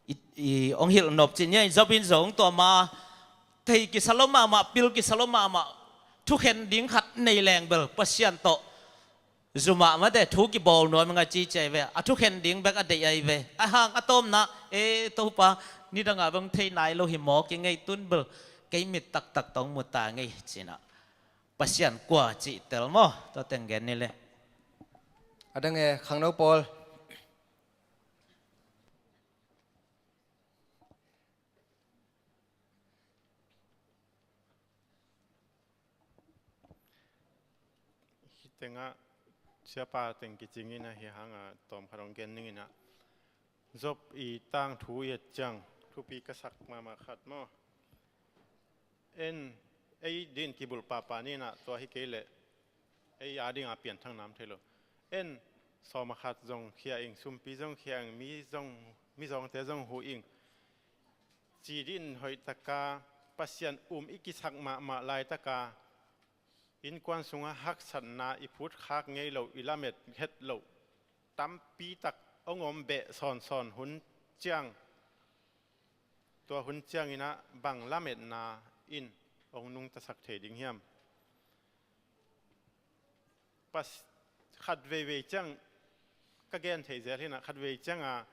i, i hong hilh nop cih ni a, Job in zong tua ma, thei kisa lo mahmah, pil kisa lo mahmah, thukhen ding khat nei leng bel Pasian tawh zu mah mate, thu kibawl nuam ing a ci, ci ai ve. A thukhen ding bek a deih ai ve. Ahi hang a tawpna, e, Topa, nidang a bang thei nai lo hi maw, kei ngei, tun bel kei mit taktak tawh hong mu ta ing ei, ci in ah Pasian kua cih tel maw? Tua teng gen ni le. A dang e, khangno pawl. Hih tengah siapa teng kicing in ah, hih hang ah tawm khat hong gen ning in ah. Job i tangthu i et ciang thupi ka sak mahmah khat maw? En, ei din kibulh pahpah ni in ah, tua hi kei leh ei a ding a pianthak nam thei lo. En, sawm a khat zong khia ing, sumpi zong khia ing, mi zong, mizawngte zong huh ing, ci ding in hoih tak a, Pasian um i kisak mahmah laitak a, innkuan sungah haksatna, i phutkhak ngei loh, i lamet het loh tampi tak hong om beh sawnsawn hun ciang, tua hun ciangin ah bang lametna in hong nungtasak thei ding hiam? Pas-, khat veivei ciang ka gen thei zel hi in ah, khat vei ciang a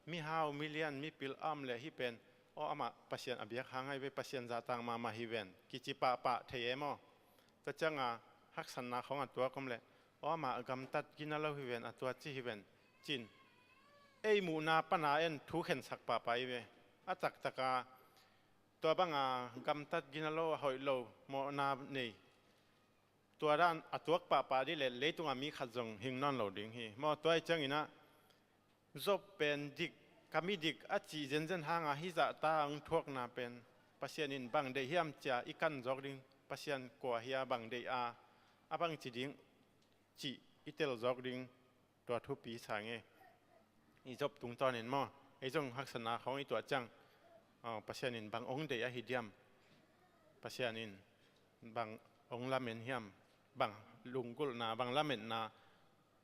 mihau, milian, mipil a om leh hih pen, aw, amah Pasian a biak hang ahi ve, Pasian zahtak mahmah hi ven, kici pahpah thei e maw? Tua ciang a haksatna khawng a tuak om leh, aw, amah gamtat gina lo hi ven, a tua ci hi ven, ci in ei muhna pan a en thu khensak pahpah hi ve. A taktak a tua bang a gamtat gina lo, a hoih lo, mawhna nei, tua dan a tuak pahpah dih leh leitungah mi khat zong hing nawn lo ding hi maw. Tua hi cianginah Job pen dik, ka mi dik a cih zenzen hanga hih zahta hong thuakna pen Pasian in bang deih hiam cia i kan zawk ding, Pasian kua hia, bang deih a, a bang ci ding cih i tel zawk ding, tua thupi sa nge. I Job tungtawnin maw, ei zong haksatna khawng i tuah ciang, aw, Pasian in bang hong deih ahi diam, Pasian in bang hong lamen hiam, bang lunggulhna, bang lametna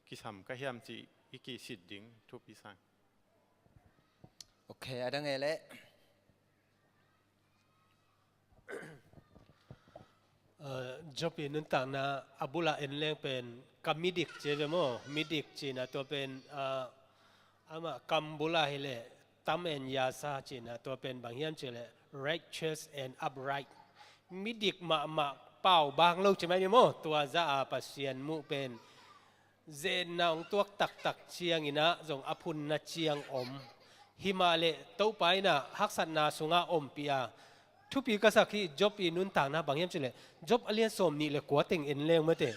kisam ka hiam cih i kisit ding thupi sa. Ok, a dang e leh. Uh, Job i nuntakna a bula en leng pen ka midik ci ve maw, midik cina tua pen, uh, ama kam bula hileh tam en yasa cina tua pen bang hiam cileh righteous and upright. Midik mahmah pau bang lo ci mai ni maw, tua za a Pasian muh pen zenna hong tuak taktak cianginah zong a phunna ciang om. Himah leh Topa inah haksatna sungah ompih a, thupi ka sak hi. Job i nuntakna bang hiam cileh, Job a lian sawm nih le kua teng en leng mate,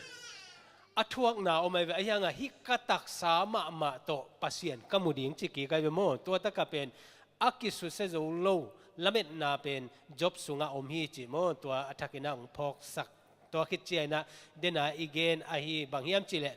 a thuakna om ai ve, ahi hangah hih ka taksa mahmah tawh Pasian ka mu ding ci kik ai ve maw. Tua taka pen a kisusia zo lo lametna pen Job sungah om hi ci maw. Tua a thakinah hong phawksak. Tua khit cianginah dena i gen ahi bang hiam cileh,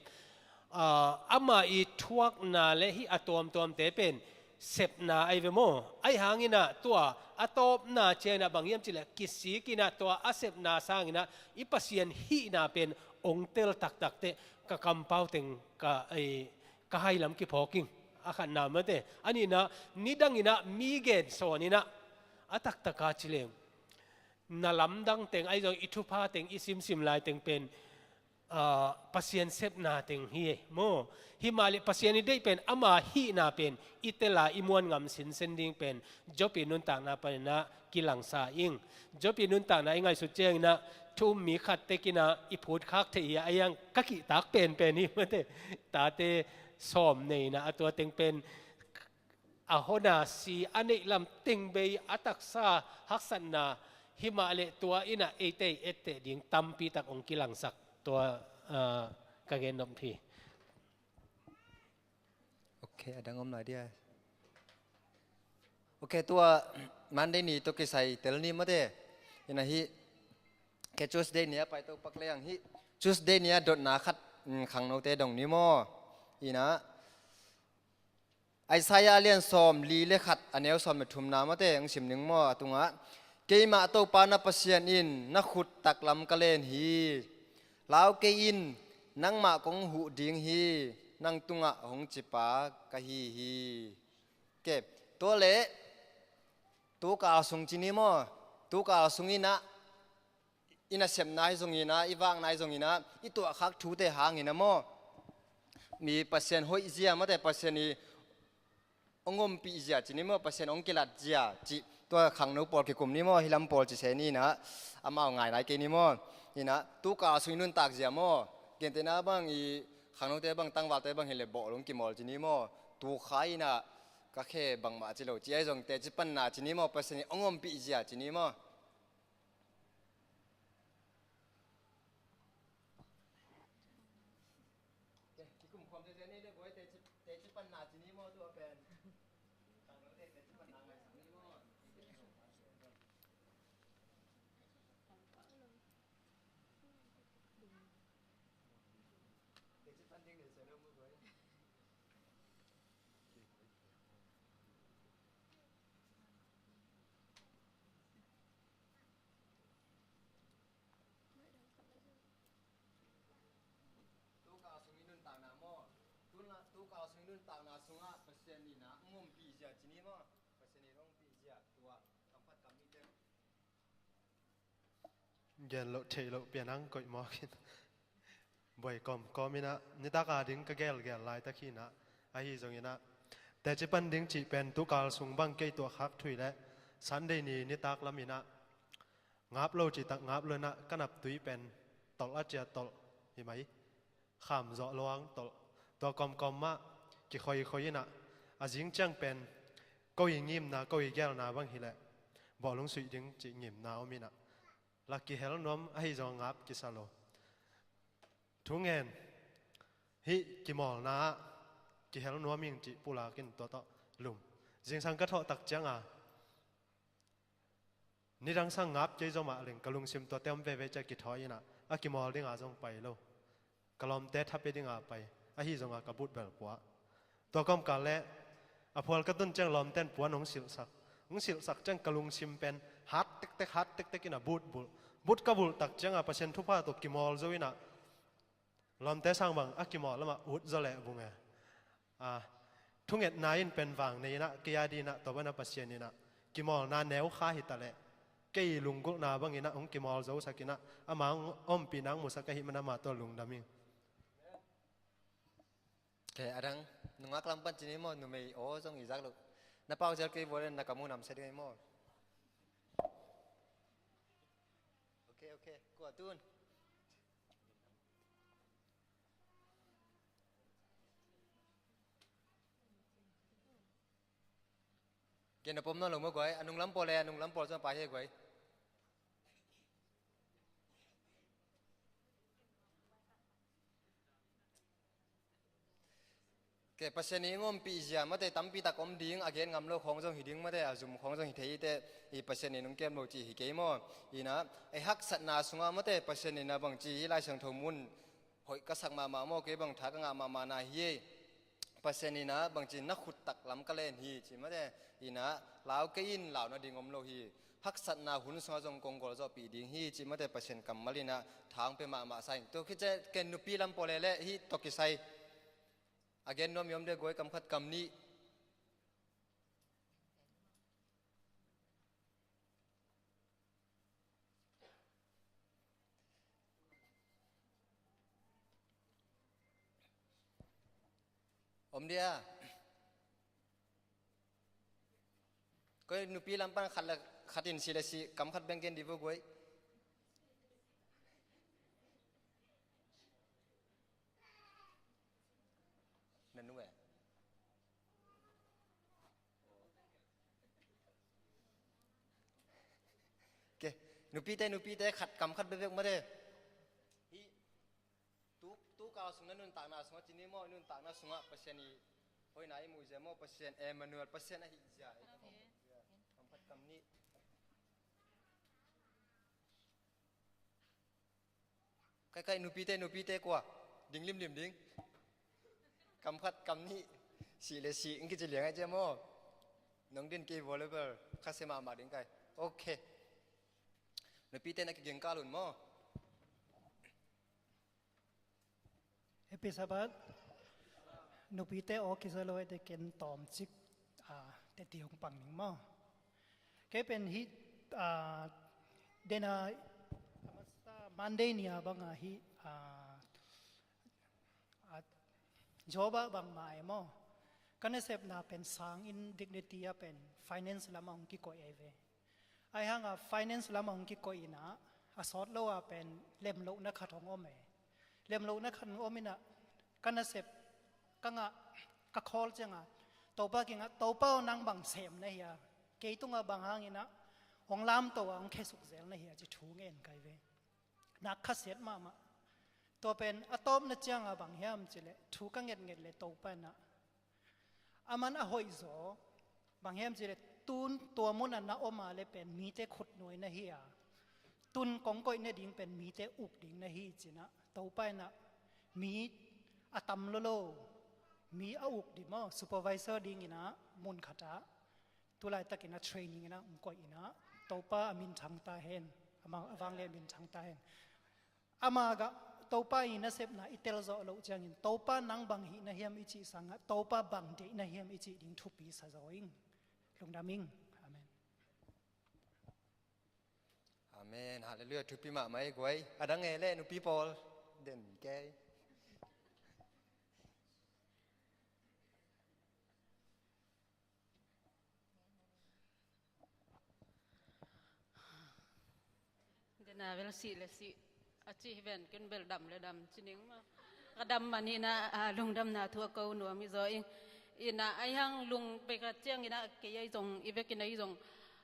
ah, ama i thuakna le hih a tuamtuamte pen sepna ai ve maw. Ahi hanginah tua a tawpna cianginah bang hiam cileh kisikinah tua a sepna sanginah i Pasian hihna pen ong tel taktak teh ka kampau teng ka, ei, ka hailam kiphawking. A khatna mate. A nihna, nidanginah mi gen sawninah a taktaka cileng na lamdang teng ahi zong i thupha teng i simsim lai teng pen, ah, Pasian sepna teng hi e maw. Himah leh Pasian i deih pen ama hihna pen i tela i muan ngam sinsen ding pen Job i nuntakna paninah kilangsa ing. Job i nuntakna i ngaihsut cianginah thu um mi khat tekinah i phutkhak theih hi a, ahi hang ka kihtak penpen hi mate. Tate sawm neina a tua teng pen a hona si a neih lam teng bei a taksa haksatna himah leh tua inah eite i etteh ding tampi tak hong kilangsak tua, ah, ka gen nop hi. Ok, a dang om lai dia. Ok, tua Monday ni tua kisai tel ni mate. Inah hih ke Tuesday ni a paito pak lehang hih Tuesday ni a dotna khat, mm, khangnote dong ni maw. Inah Isaiah a lian sawm li le khat a neu sawm le thumna mate hong sim ning maw. A tungah, keimah Topa na Pasian in na khut taklam ka len hi. Lau kei in, nangmah kong huh ding hi. Nang tungah hong cipa ka hi hi. Ke, tua leh tukal sung ci ni maw. Tukal sunginah i nasepna hi zonginah, i vakna hi zonginah, i tuahkhak thute hanginah maw, mi Pasian hoih zia mate, Pasian i hong ompih zia ci ni maw, Pasian hong kilat zia cih tua khangno pawl kikum ni maw, hih lam pawl ci se ni inah, amau ngai lai kei ni maw. Inah tukal sung i nuntak zia maw. Gentehna bang i khangnote bang, tangvalte bang hileh bawhlung kimawl ci ni maw. Tukha inah ka khe bangmah ci lo ci ahi zong teci panna ci ni maw, Pasian i hong ompih zia ci ni maw. Kikum khawm tete nei le buai teci, teci panna ci ni maw tua pen. Tangno te teci panna ngai sang ni maw. Teci pan ding le se lo mu buai. Tukal sung i nuntakna maw? Tuna, tukal sung i nuntakna sungah Pasian inah hong ompih zia ci ni maw? Pasian in hong ompih zia tua kam phat kam nih teng. Gen loh theih loh pian ang koih mawk in. Buai kawmkawm inah, nitak a ding ka gelgel laitak hi inah, ahi zonginah. Teci pan ding cih pen tukal sung bang kei tuahkhak thuih leh Sunday ni nitak lam inah ngap lo citak ngap lo inah, ka naptui pen tolh a ciah tolh hi mai. Kham zawh lo ang tolh. Tua kawmkawm mah kikhoikhoih inah, a zing ciang pen ko i ngimna, ko i gelna bang hileh bawhlung suih ding cih ngimna om inah, la kihel nuam ahi zong ngap kisa lo. Thu ngen, hih kimawlna ah kihel nuam ing cih pulak in tua tawh lum. Zingsang ka thawh tak cianga nidang sang ngap kei zomah leng ka lungsim tuate om veve cia kithawi inah a kimawl dinga zong pai lo. Ka lawmte thape dinga pai, ahi zonga ka but bel pua. Tua kawmkal le a phual ka tun ciang lawmten puan hong silhsak, hong silhsak ciang ka lungsim pen hat tektek, hat tektek inah but bulh. But ka bulh tak cianga Pasian thupha tawh kimawl zo inah lawmte sang bang a kimawl lamah ut zaw leh bung e. A, thungetna in pen vang nei inah kei a dinah tua banah Pasian inah kimawlna neu kha hita leh kei lunggulhna bang inah hong kimawl zosak inah ama hong ompihna hong musak ahih man ama tawh lungdam ing. Ke adang nungak lam pan cini maw, numei aw zong i zak loh. Na pau zel kei vua le na ka mu namsia ding ei maw. Ok, ok. Kua tun. Gen a pom nawn lo maw guai, a nunglam pawl e, a nunglam pawl zong a pai he guai. Ke Pasian in i ngompih zia mate tampi tak om ding, a gen ngam lo khawng zong hi ding mate, a zum khawng zong hi thei hi te, i Pasian in hong kem lo cih hi kei maw. Inah ei haksatna sungah mate Pasian inah bangci hi Lai Siangtho mun hoih ka sak mahmah maw, kei bang tha ka ngah mahmah na hi ei. Pasian inah bangci na khut tak lam ka len hi ci mate, inah lau kei in lau nading om lo hi. Haksatna hun sungah zong kong gualzawhpih ding hi ci mate Pasian kammal inah tha hong pia mahmah sa ing. Tua khit ciang ken nupi lam pawl leh hih tawh kisai a gen nuam i om de guai, kam khat kam nih. Om dia. Koi nupi lam pan khat le khat in si le si kam khat beng gen di vo guai. Na nu e. Ke, nupite, nupite, khat kam khat bekbek mate. Hih tu, tu kal sung na nuntakna sungah cini maw, i nuntakna sungah Pasian i hoihna i muh zia maw, Pasian Emmanuel, Pasian ahih zia. Amen. Kam khat kam nih. Kaikai nupite, nupite kua ding limlim ding. Kam khat kam nih, sih le sih, ing kici liang ai cia maw. Nong din kei volleyball khasia mahmah ding kai. Ok. Nupite na kiging kal un maw. Happy Sabbath. Nupite aw kisa lo ete ken tawmcik, ah, teti hong pang ning maw. Kei pen hih, ah, dena Monday ni a banga hih, ah, ah, job ah bangmah e maw. Ka nasepna pen sang in dignity a pen finance lamah hong kikoih ei ve. Ahi hanga finance lamah hong kikoih inah, a sawt lo a pen lemlohna khat hong om e. Lemlohna khat hong om inah, ka nasep, ka ngah, ka khawl cianga, Topa kingah, Topa aw nang bang sem na hia. Kei tungah bang hanginah, hong lamto a hong khesuk zel na hia ci thu ngen kai ve. Nak khasiat mahmah. Tua pen a tawpna cianga bang hiam cileh, thu ka ngetnget le Topa inah, aman a hoih zaw, bang hiam cileh, tun tua munah na om a le pen mite khutnuai na hi a, tun kong koih nading pen mite uk ding na hi cinah, Topa inah mi a tam lolo, mi a uk di maw, supervisor dinginah mun khatah tulaitakinah training inah hong koih inah, Topa a minthang ta hen, ama a vangle minthang ta hen. Ama gah Topa i nasepna i telzawh loh ciangin Topa nang bang hih na hiam i cih sangah Topa bang deih na hiam i cih ding thupi sa zaw ing. Lungdam ing. Amen. Amen. Halleluiah. Thupi mahmah ei guai. A dang e le nupi pawl. Den kei. Dena bel sih le sih a ci hi ven, ken bel dam le dam ci ning ma. Ka dam man inah, a, lungdamna thu a ko nuam hi zaw ing. Inah ahi hang lung pek a ciang inah kei ahi zong, i vekin ahi zong,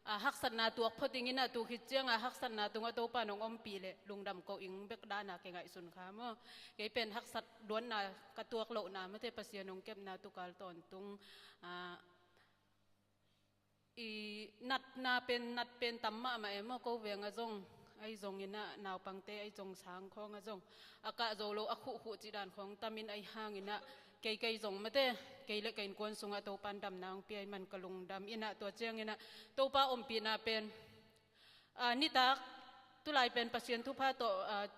a, haksatna tuak phot ing in ah, tu khit ciang a haksatna tungah Topa nong ompih leh lungdam ko ing bek dan a kingaihsun kha maw. Kei pen haksat luanna ka tuak lohna mate, Pasian hong kepna tukal tawntung, a, i natna pen, nat pen tam mahmah e maw, ko veng ah zong, ahi zongin ah naupangte ahi zong, sang khawng ah zong a kah zo lo, a khuhkhuh cih dan khawng tam in, ahi hangin ah kei, kei zong mate, kei le ka innkuan sungah Topa'n damna hong pia ahih man ka lungdam in ah, tua ciangin ah Topa ompihna pen, a, nitak tulai pen Pasian thupha tawh, a,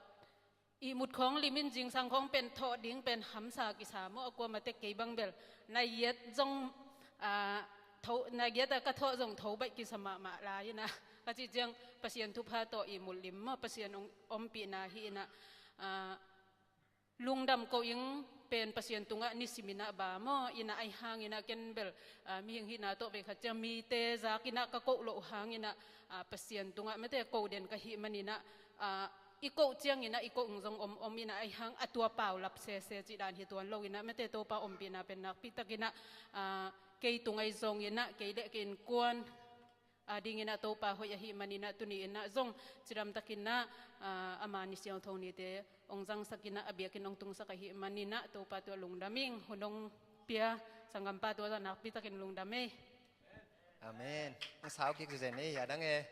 ihmut khawng lim in, zingsang khawng pen thawh ding pen hamsa kisa maw, a kuamah tek kei bang bel nai giat zong, a, tho, nai giat a ka thawh zong tho baih kisa mahmah lai in ah, ka cih ciang Pasian thupha tawh ihmut lim maw, Pasian hong ompihna hi in ah, a, lungdam ko ing pen Pasian tungah nisim in ah ba maw, in ah ahi hangin ah ken bel, a, mihing hihna tawh vei khat ciang mite zak in ah ka koh loh hangin ah, a, Pasian tungah mate ko den ka hih manin ah, a, i koh ciangin ah i koh ung zong om om in ah, ahi hang a tua paulap sese cih dan hi tuan lo in ah mate, Topa ompihna pen nakpi takin ah, a, kei tung ahi zongin ah, kei le ka innkuan a dingin ah Topa hoih ahih manin ah, tuni in ah zong cidam takin ah, a, ama ni siangtho nite hong zangsak in ah, a biakinn hong tungsak ahih manin ah Topa tungah lungdam ing. Hun hong pia sanggampa tungah zong nakpi takin lungdam ei. Amen. Hong sau kik zen ei, a dang e.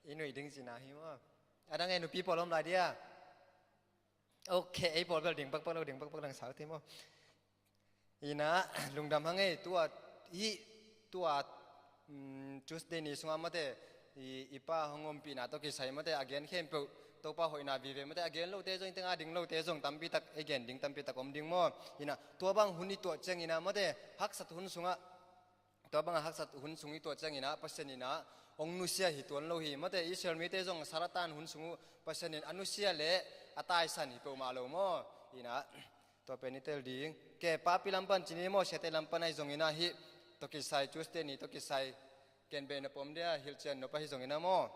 I nuih ding cihna hi maw. A dang e, nupi pawl om lai dia. Ok, ei pawl bel ding pakpak lo, ding pakpak lo, hong sau thei maw. In ah, lungdam hang ei, tua, hih, tua, mm, Tuesday ni sungah mate, i, i pa hong ompihna tawh kisai mate, a gen khempeuh, Topa hoihna vive mate, a gen lote zong, i teng a ding lote zong, tampi tak, ei gen ding tampi tak om ding maw. In ah, tua bang hun i tuah ciangin ah mate, haksat hun sungah, tua bang a haksat hun sung i tuah ciangin ah, Pasian in ah hong nusia hi tuan lo hi. Mate, Israel mite zong Saratan hun sung uh Pasian in a nusia leh a taisan hi peuhmah lo maw. In ah, tua pen i tel ding. Ke papi lam pan ci ni maw, siate lam pan ahi zongin ah, hih tawh kisai, Tuesday ni tawh kisai, ken beh nop om dia, hilhcian nop ahi zongin ah maw.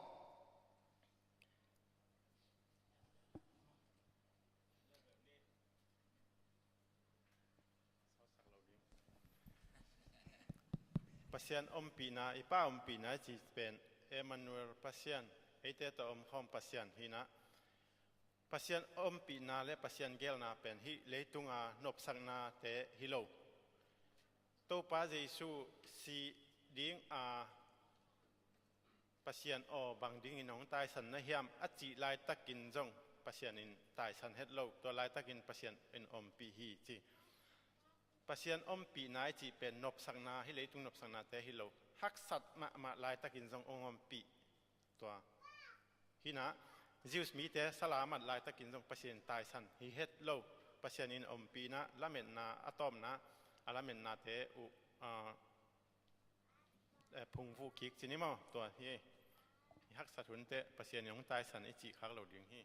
Pasian ompihna, i pa ompihna i cih pen Emmanuel Pasian, eite tawh omkhawm Pasian hi in ah, Pasian ompihna le Pasian geelna pen hih leitunga nopsaknate hi lo. Topa Jesu sih ding a Pasian aw bang dingin hong taisan na hiam a cih laitakin zong Pasian in taisan het lo, tua laitakin Pasian in ompih hi ci. Pasian ompihna i cih pen nopsakna, hih leitung nopsaknate hi lo. Haksat mahmah laitakin zong hong ompih. Tua hi in ah, Jews mite sala mat laitakin zong Pasian in taisan hi het lo. Pasian in ompihna, lametna, a tawpna, a lametnate uh, a, eh, phungvuh kik ci ni maw. Tua hi, i haksat hunte Pasian in hong taisan i cih khak lo ding hi.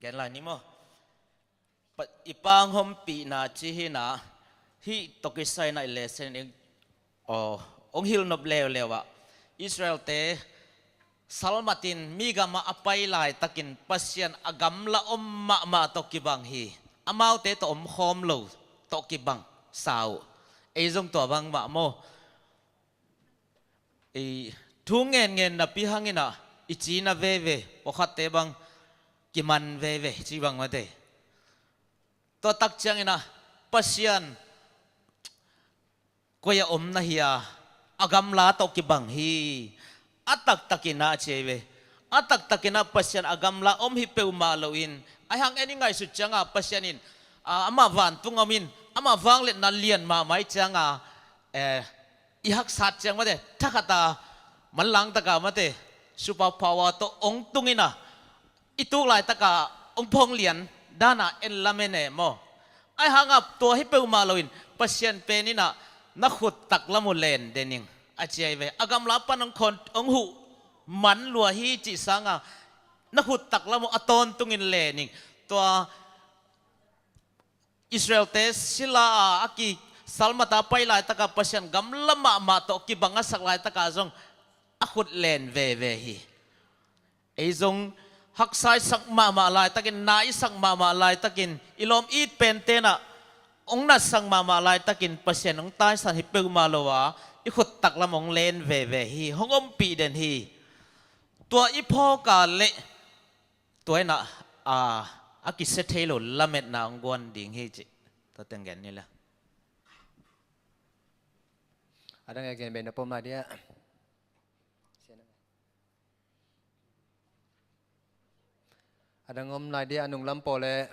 Gen lai ni maw. Pa, i pa hong ompihna ci hi in ah, hih tawh kisai in ah i lesson in, aw, hong hilh nop leuleu ah, Israelte salmatin mi gamah a pai laitakin Pasian a gamla om mahmah tawh kibang hi. Amaute tawh omkhawm lo tawh kibang sa uh. Ei zong tua bang mah maw. I thu ngen ngen napi hangin ah i cina veve, pawlkhatte bang kiman veve ci bang mate. Tua tak ciangin ah Pasian koi ah om na hia, a gamla tawh kibang hi. A taktakin ah ci ei ve. A taktakin ah Pasian a gamla om hi peuhmah loin, ahi hang en i ngaihsut ciangah Pasian in, a, amah vantung om in, amah vangliatna lian mahmah i ciangah, eh, i haksat ciang mate, thakhat a manlang taka mate, super power tawh hong tung in ah, i tuk laitaka hong phawng lian dana en lamen e maw. Ahi hangah tua hi peuhmah loin Pasian pen in ah, na khut taklam uh len den ing a ci ei ve. A gamla pan hong khon, hong huh man lua hi cih sangah, na khut taklam uh a tawntungin len ing. Tua Israelte sila a, a kisalmata pai laitaka Pasian gamla mahmah tawh kibang a sak laitaka zong a khut len veve hi. Ei zong haksa i sak mahmah laitakin, na i sak mahmah laitakin, i lawm it pen tenah hong natsak mahmah laitakin Pasian hong taisan hi peuhmah lo a, i khut taklam hong len veve hi, hong ompih den hi. Tua i phawk a leh tua inah a, a kisia thei lo lametna hong guan ding hi cih tua teng gen ni la. A dang e gen bei na pom lai dia. A dang om lai dia, a nunglam pawl e.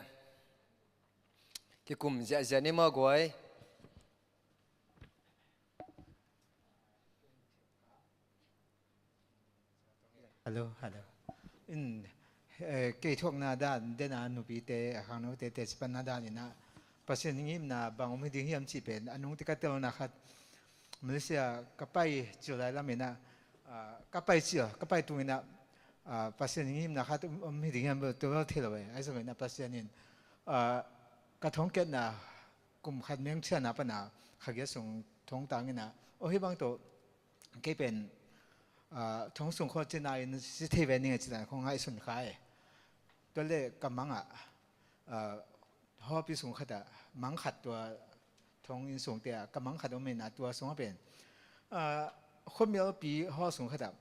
Kikum ziahziah ni maw guai. Hello, hello. In, eh, kei thuakna dan, dena nupite, a khangnote, teci panna dan inah, Pasian ngimna bang om hi ding hiam cih pen, a nungte ka telna khat, Malaysia ka pai cil lai lam inah, ah, ka pai cil, ka pai tung inah, ah, Pasian ngimna khat om, om hi ding hiam, tua thei lo e, ahi zongin ah Pasian in, ah, ka thongkiatna kum khat mengthiana pana, kha giat sung thong tang inah, aw hi bang tawh, kei pen, ah, thong sung khawng cina in si thei ve ning a cina khawng ngaihsun kha e. Tua le ka mang ah, ah, hawpi sung khat ah mang khat tua thong inn sung te ah ka mang khat om inah tua sung ah pen, ah, khuamialpi haw sung khat ah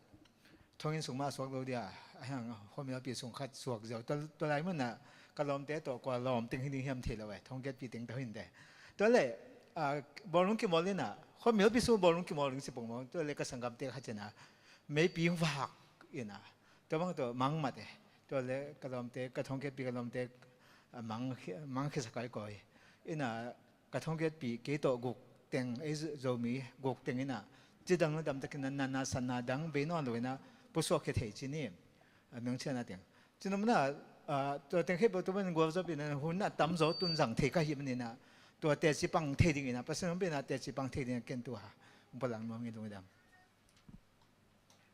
thong inn sung mah suak lo dia, a hiang khuamialpi sung khat suak ziau. Tua, tua lai mun ah ka lawmte tawh kua lawm teng hi ding hiam thei lo e, thong kiatpi teng tawh hi in te. Tua le, ah, bawlung kimawl inah, khuamialpi sung bawlung kimawl ding si pong maw, tua le ka sanggamte khat cina meipi hong vak inah, tua bang tawh mang mat e. Tua le ka lawmte, ka thong kiatpi ka lawmte, ah, mang, mang khia sa kai kawi inah, ka thong kiatpi kei tawh guk teng, ei Zo-, Zomi guk teng inah, cidang na damtakin na, na, na sanna dang bei nawn lo inah pusuak khia thei ci ni. A mengthiana teng. Cinom na, ah, tua teng khep lo tua man gual zawpin hun a tam zaw tun zang thei ka hih man inah, tua teci pang thei ding inah, Pasian hong pen a teci pang thei ding a ken tua ha. Hong palang nuam ngi lungdam.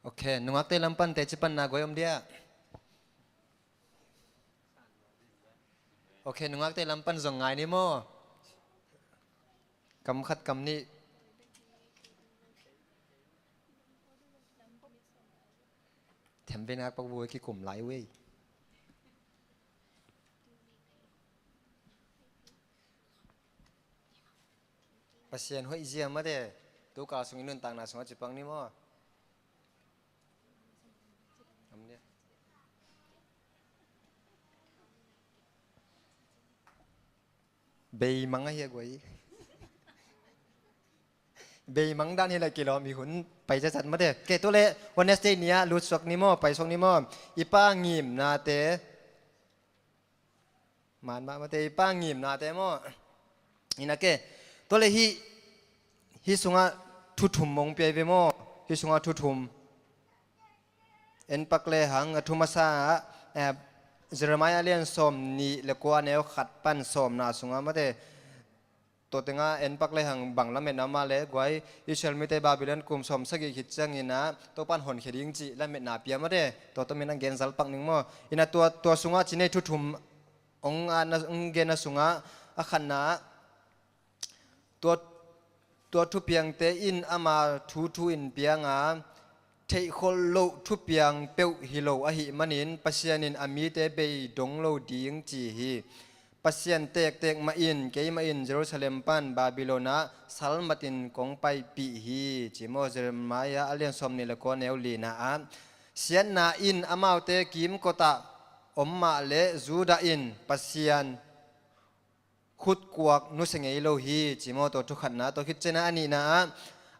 Ok, nungakte lam pan teci panna guai om dia. Ok, nungakte lam pan zong ngai ni maw? Kam khat kam nih. Themvei nak pak bu kikum lai wei. Pasian hoih zia mate, tu kal sung i nuntakna sungah ci pang ni maw? Am dia. Beimang ahi a guai. Beimang dan hi la kilawm i hun pai cacat mate. Ke tu le Wednesday ni-ah lutsuak ni maw, paisuak ni maw? I pa ngimnate. Man mah mate i pa ngimnate maw? Ina ke. Tua le hih, hih sungah thu thum mong pia ve maw? Hih sungah thu thum. En pak le hang a thu masa ah, eh, Jeremiah lian sawm nih le kua neu khat pan sawmna sungah mate. Tua tengah en pak le hang bang lametna mah le guai Israel mite Babylon kum sawm sagih khit ciangin ah Topan honkhia ding cih lametna pia mate. Tua tomin a gen zal pak ning maw? Ina tua, tua sungah ci nei thu thum ong, ah, na, ong genna sungah a khatna ah tua, tua thupiangte in ama thu thu in pianga theihkholh loh thupiang peuh hi lo ahih manin Pasian in a mite bei dong lo ding ci hi. Pasian tektek mah in keimah in Jerusalem pan Babylon ah salmat in kong paipih hi ci maw? Jeremiah a lian sawm nih le kua neu lina ah siatna in amaute kimkotah om mah le Judah in Pasian khutkuak nusia ngei lo hi ci maw? Tua thukhatna. Tua khit ciangin a nihna ah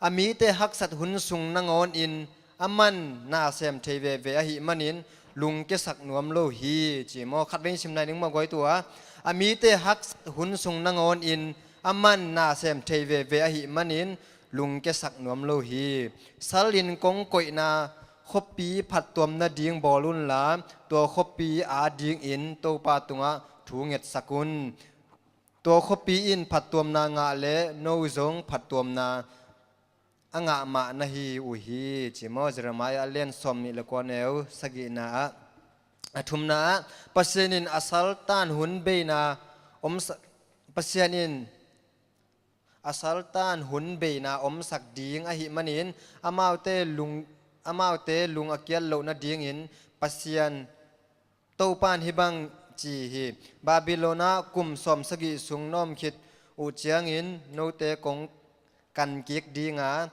a mite haksat hun sung nangawn in aman na sem thei veve ahih manin lungkiasak nuam lo hi ci maw? Khatvei in sim lai ning maw guai tua. A mite haksat hun sung nangawn in aman na sem thei veve ahih manin lungkiasak nuam lo hi. Sal in kong koihna khuapi phattuam nading bawl unla tua khuapi adingin Topa tungah thu ngetsak un. Tua khuapi in phattuamna ngah le no zong phattuamna a ngah mah na hi uh hi ci maw? Jeremiah a lian sawm nih le kua neu sagihna ah. A thumna ah Pasian in a saltan hun beina omsak, Pasian in a saltan hun beina omsak ding ahih manin amaute lung, amaute lung a kiat loh nadingin Pasian Topa in hih bang ci hi: Babylon ah kum sawmsagih sung na om khit uh ciangin note kong kan kik ding a,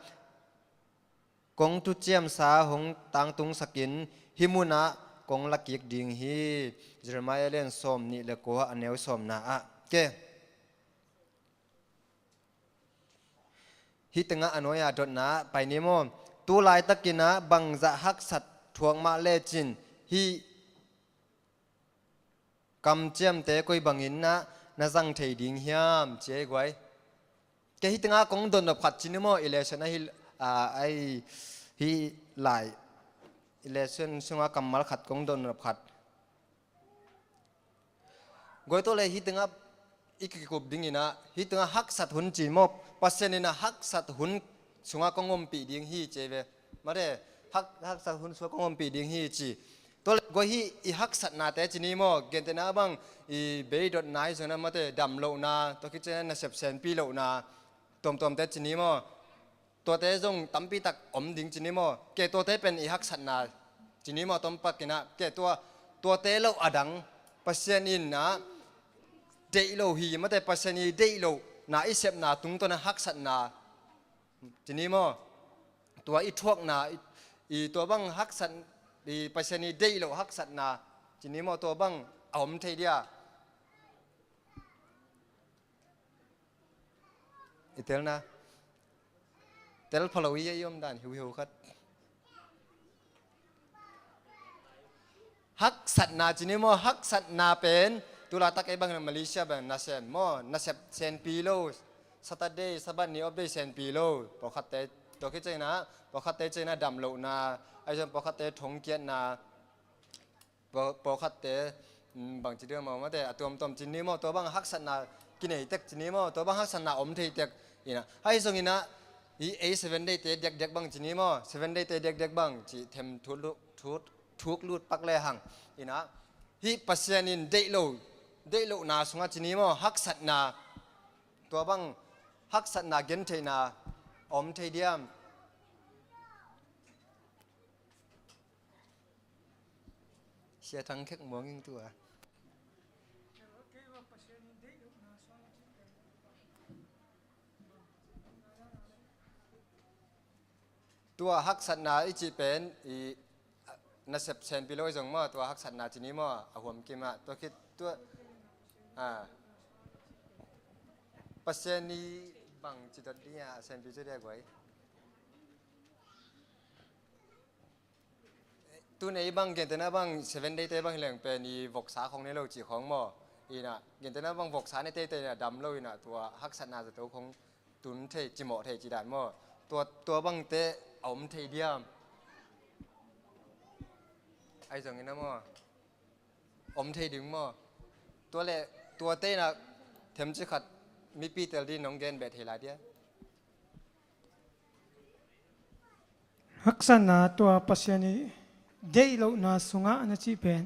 kong thuciamsa hong tangtungsakin hih munah kong la kik ding hi. Jeremiah lian sawm nih le kua, a neu sawmna ah. Ke. Hih tengah a nuai-a dotna pai ni maw? Tu laitakin ah bangzah haksat thuak mah lecin hih kamciamte koi bangin ah na zang thei ding hiam, ci ei guai. Ke hih tengah kong dotnop khat ci ni maw, i lesson ahi, a, ahi, hih lai, i lesson sungah kammal khat kong dotnop khat. Guai, tua le hih tengah i kikup dingin ah, hih tengah haksat hun ci maw, Pasian in ah haksat hun sungah kong ompih ding hi, ci ei ve. Mate, hak, haksat hun sungah kong ompih ding hi, ci. Tua le guai, hih i haksatnate ci ni maw, gentehna bang i beidotna hi zongin ah, mate, damlohna, tua khit ciangin ah nasep senpi lohna, tuamtuamte ci ni maw. Tuate zong tampi tak om ding ci ni maw. Ke, tuate pen i haksatna ci ni maw, tuam pakin ah. Ke, tua, tuate lo adang, Pasian in ah deih lo hi, mate, Pasian i deih lohna i sepna tungtawn ah haksatna ci ni maw. Tua i thuakna, i, i tua bang haksat, i Pasian i deih loh haksatna ci ni maw, tua bang a om thei dia. I telna. Tel pha lo i, i om dan hiuhiu khat. Haksatna ci ni maw, haksatna pen tu laitak ei bang Malaysia bang nasem maw, nasep senpi lo, Saturday, Sabbath ni off day senpi lo. Pawlkhatte, tua khit ciangin ah, pawlkhatte ciangin ah damlohna, ahi zong pawlkhatte thongkiatna, paw-, pawlkhatte, mm, bang ci ding maw, mate, a tuamtuam ci ni maw, tua bang haksatna kinei tek ci ni maw, tua bang haksatna om thei tek in ah. Ahi zongin ah, i ei Seven Day te diakdiak bang ci ni maw, Seven Day te diakdiak bang ci them thuk lu-, thuk, thuk lut pak le hang in ah. Hih Pasian in deih lo, deih lohna sungah ci ni maw, haksatna, tua bang haksatna gentheihna om thei diam? Sia Thang Khek Muang in tua. Tua haksatna i cih pen i nasep senpi lo i zong maw, tua haksatna ci ni maw, a huam kim ah, tua khit tua, a, Pasian i bang ci dot ding a senpi ci dia guai. Tun ei bang, gentehna bang, Seven Day te bang hi leng pen i voksa khong nei lo ci khong maw. Ina, gentehna bang voksa nei teitei ina dam lo ina tua haksatna zato khong tun thei, cimawh thei ci dan maw. Tua, tua bangte a om thei diam? Ai zong ina maw. Om thei ding maw. Tua le, tuate ina themci khat mipi tel din nong gen beh thei lai dia. Haksatna tua Pasian i deih lohna sungah na cih pen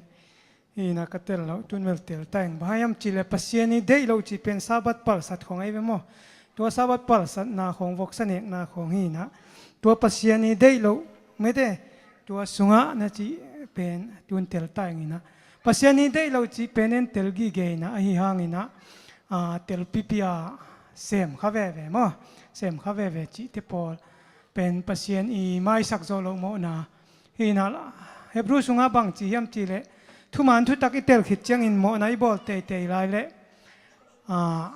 hi na ka tel loh, tun bel tel ta ing. Bang hiam cih leh Pasian i deih loh cih pen Sabbath palsat khong ahi ve maw. Tua Sabbath palsatna khong, voksa nekna khong hi na. Tua Pasian i deih loh mete, tua sungah na cih pen tun tel ta ing hi na. Pasian i deih loh cih pen en tel gige hi na, ahi hang hi na. A, tel pipi a sem kha veve maw. Sem kha veve cihte pawl pen Pasian i maisak zawh loh mawhna hi na. Hebrew sungah bang ci hiam cih leh, thuman thutak i tel khit ciangin mawhna i bawl teitei lai leh, a,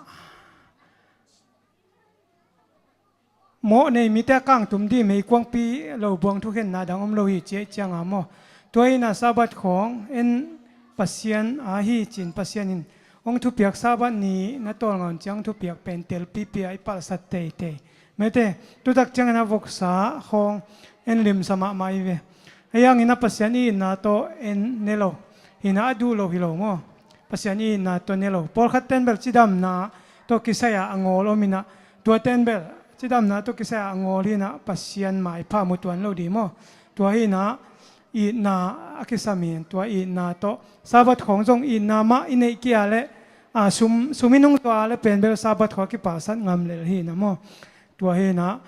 mawh nei mite a kangtum dih meikuangpi lo buang thukhenna dang om lo hi ci ahih cianga maw. Tua hi na Sabbath khong en Pasian a hi cin Pasian in hong thupiak Sabbath ni na tawlnga un ciang thupiak pen tel pipi a i palsat teitei. Mete, tutak ciangin a voksa khong en limsa mahmah hi ve. Ahi hangin a Pasian i itna tawh en ne lo. Hi na a duh lo hi lo maw. Pasian i itna tawh ne lo. Pawlkhat ten bel cidamna tawh kisai a a ngawl om hi na. Tua ten bel cidamna tawh kisai a a ngawl hi na Pasian maipha mu tuan lo dih maw. Tua hi na itna a kisam hi, tua itna tawh. Sabbath khong zong itna mah i neih kia le, a, sum, sum i nung tua le pen bel Sabbath khong a kipalsat ngam lel hi na maw. Tua hi na,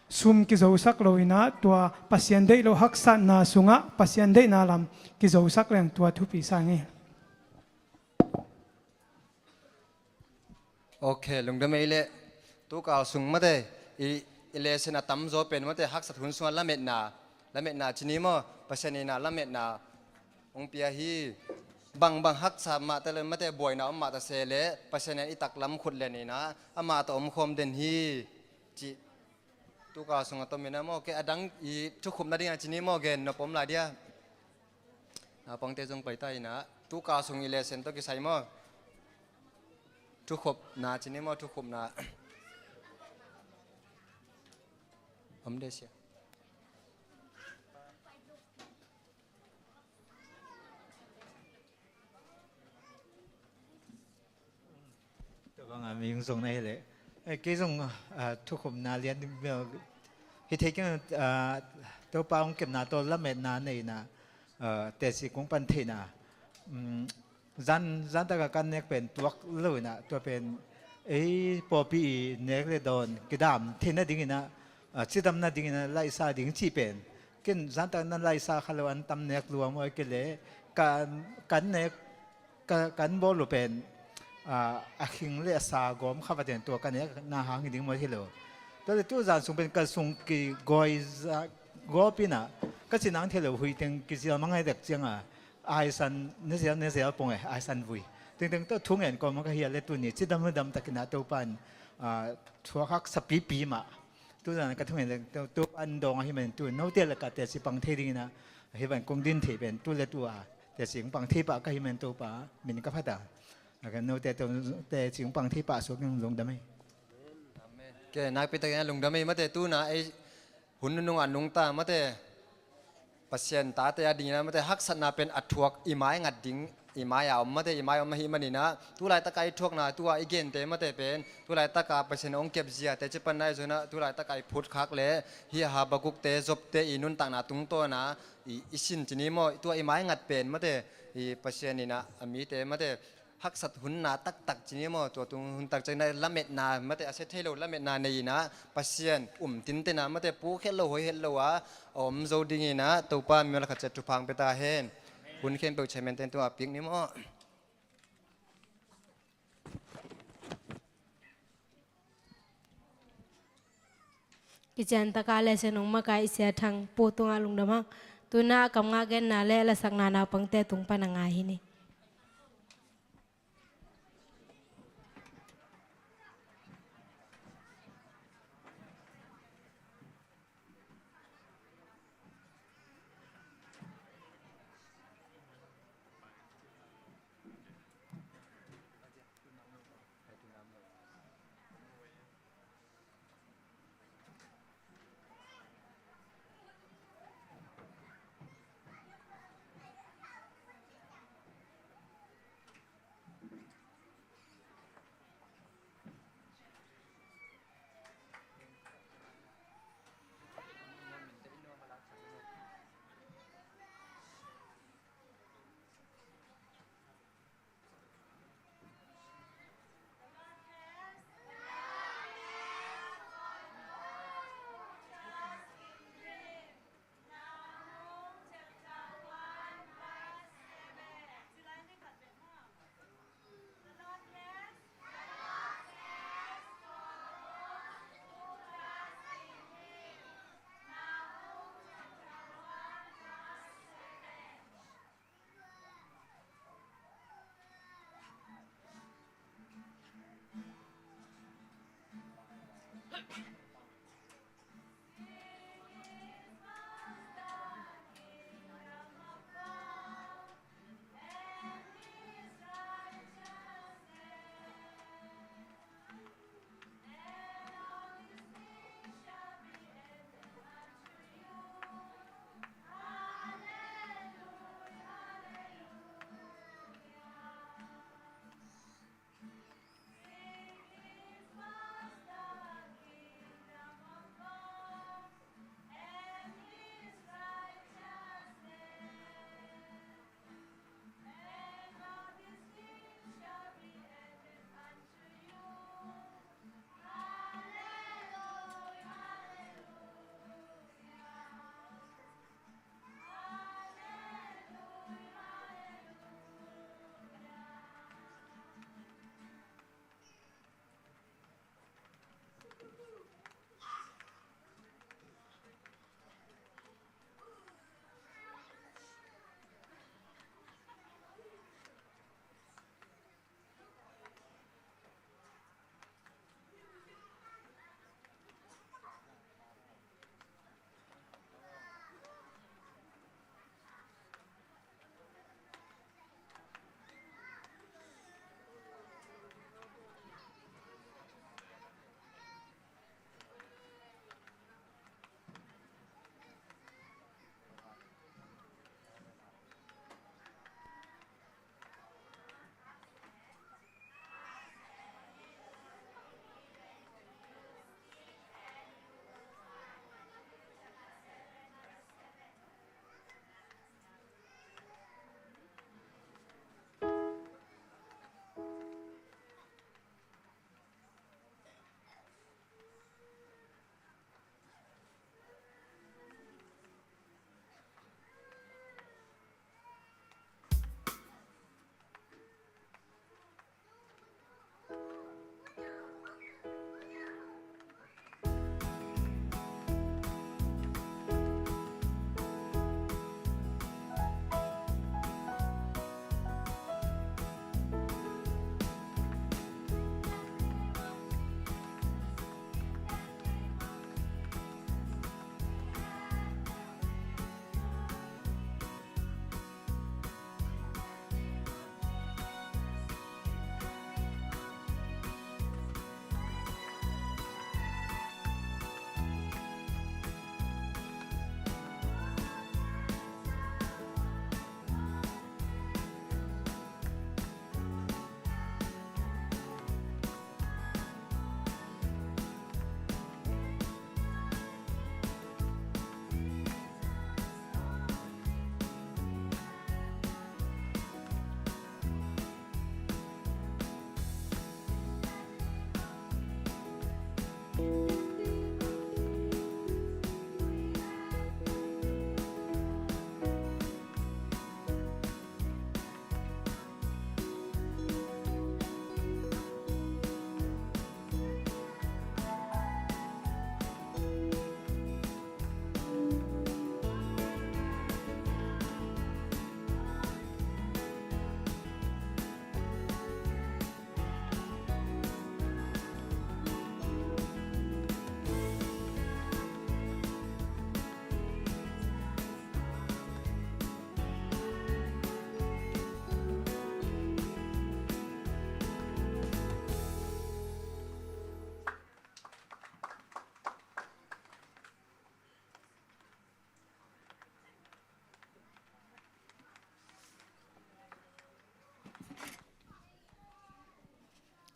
sum kizosak lo inah tua Pasian deih loh haksatna sungah Pasian deihna lam kizosak leng tua thupi sa ngei. Ok, lungdam ei leh. Tukal sung mate i, i lesson a tamzaw pen mate haksat hun sungah lametna, lametna ci ni maw, Pasian inah lametna hong pia hi. Bangbang haksa mahta le mate buaina om mahta se leh Pasian in i taklam khut len inah amah tawh omkhawm den hi. Cih tukal sung a tom inah maw, kei a dang i thukhupna dingah ci ni maw, gen nop om lai dia. Naupangte zong paita inah tukal sung i lesson tawh kisai maw. Thukhupna ci ni maw, thukhupna. Om de sia. Tua banga mi hong zong na hi leh. Eh, kei zong, ah, thukhupna lian ding bel hi thei keng, ah, Topa hong kepna tawh lametna neihna, ah, teci kong pan theihna. Um, zan, zan taka kan nek pen tuak lo inah, tua pen ei pawlpi i nek le dawn kidam theihna ding inah, ah, cidamna ding inah laihsa ding cih pen. Ken zan taka nan laihsa kha lo an tam nek lua maw, ei kei leh kan, kan nek ka, kan bawl uh pen, ah, a khing le a sa gawm kha va ten tua ka nekna hang hi ding maw hi lo. Tua le tu zan sung pen ka sung kigawi za gawp inah ka ci nang thei lo, hui teng kizial mangai dek cianga aisan ne zial ne zial pong e, aisan vui. Tengteng tawh thungen kawm ka hi a le tuni cidam dam takinah Topa in, ah, thuak haksa pipi mah. Tu zan ka thungen le Topa in dawng ahi manin tu note lakah teci pang thei ding inah ahi van kong din thei pen tu le tu a teci hong pang thei pah ka hi manin Topa min ka phat a. Note teci hong pang thei pah suak in lungdam ei. Amen. Ke nakpi takin lungdam ei mate, tuna ei hun nunung a nungta mate Pasian tate a dingin a mate haksatna pen a thuak i mai ngat ding, i mai a om mate, i mai a om ahi maninah tu laitaka i thuakna tua i gente mate pen tu laitaka Pasian hong kepzia teci panna i zonah tu laitaka i phutkhak le hih Habakukte, Jobte i nuntakna tungtawna i, i sin ci ni maw, tua i mai ngat pen mate i Pasian inah a mite mate haksat hunna taktak ci ni maw, tua tung hun taktak inah lametna mate a sia thei lo lametna nei inah Pasian um tintena mate puk het lo, hoi het lo a a om zo ding inah Topa mimal khat ciat thupha hong pia ta hen. Hun khempeuh chairman ten tua pik ni maw. Kician taka lesson hong makai i sia Thang Pu tungah lungdam hang. Tuna a kamngah genna le lasakna naupangte tung pan a ngai hi ni.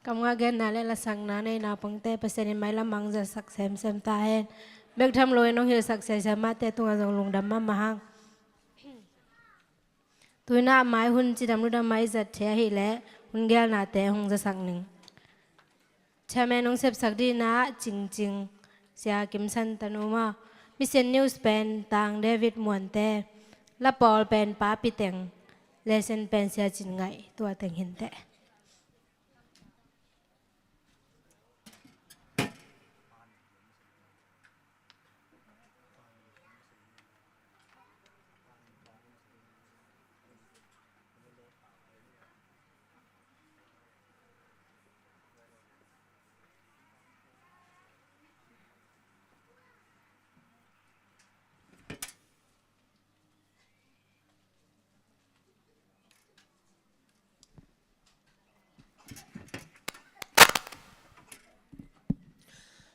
Kamgah genna le lasakna nei naupangte Pasian in mailam ah hong zasak semsem ta hen. Bek tham loin hong hilhsak semsem mahte tungah zong lungdam mahmah hang. Tu-in ah mai hun cidam ludam ah i zat theih ahih leh hun geelnate hong zasak ning. Chairman hong sepsak dingin ah Cingcing, Sia Kim San Tanu maw. Mission News pen Tang David Muante. Lapawl pen Pa Pi Teng. Lesson pen Sia Cin Ngaih, tua teng hi inteh.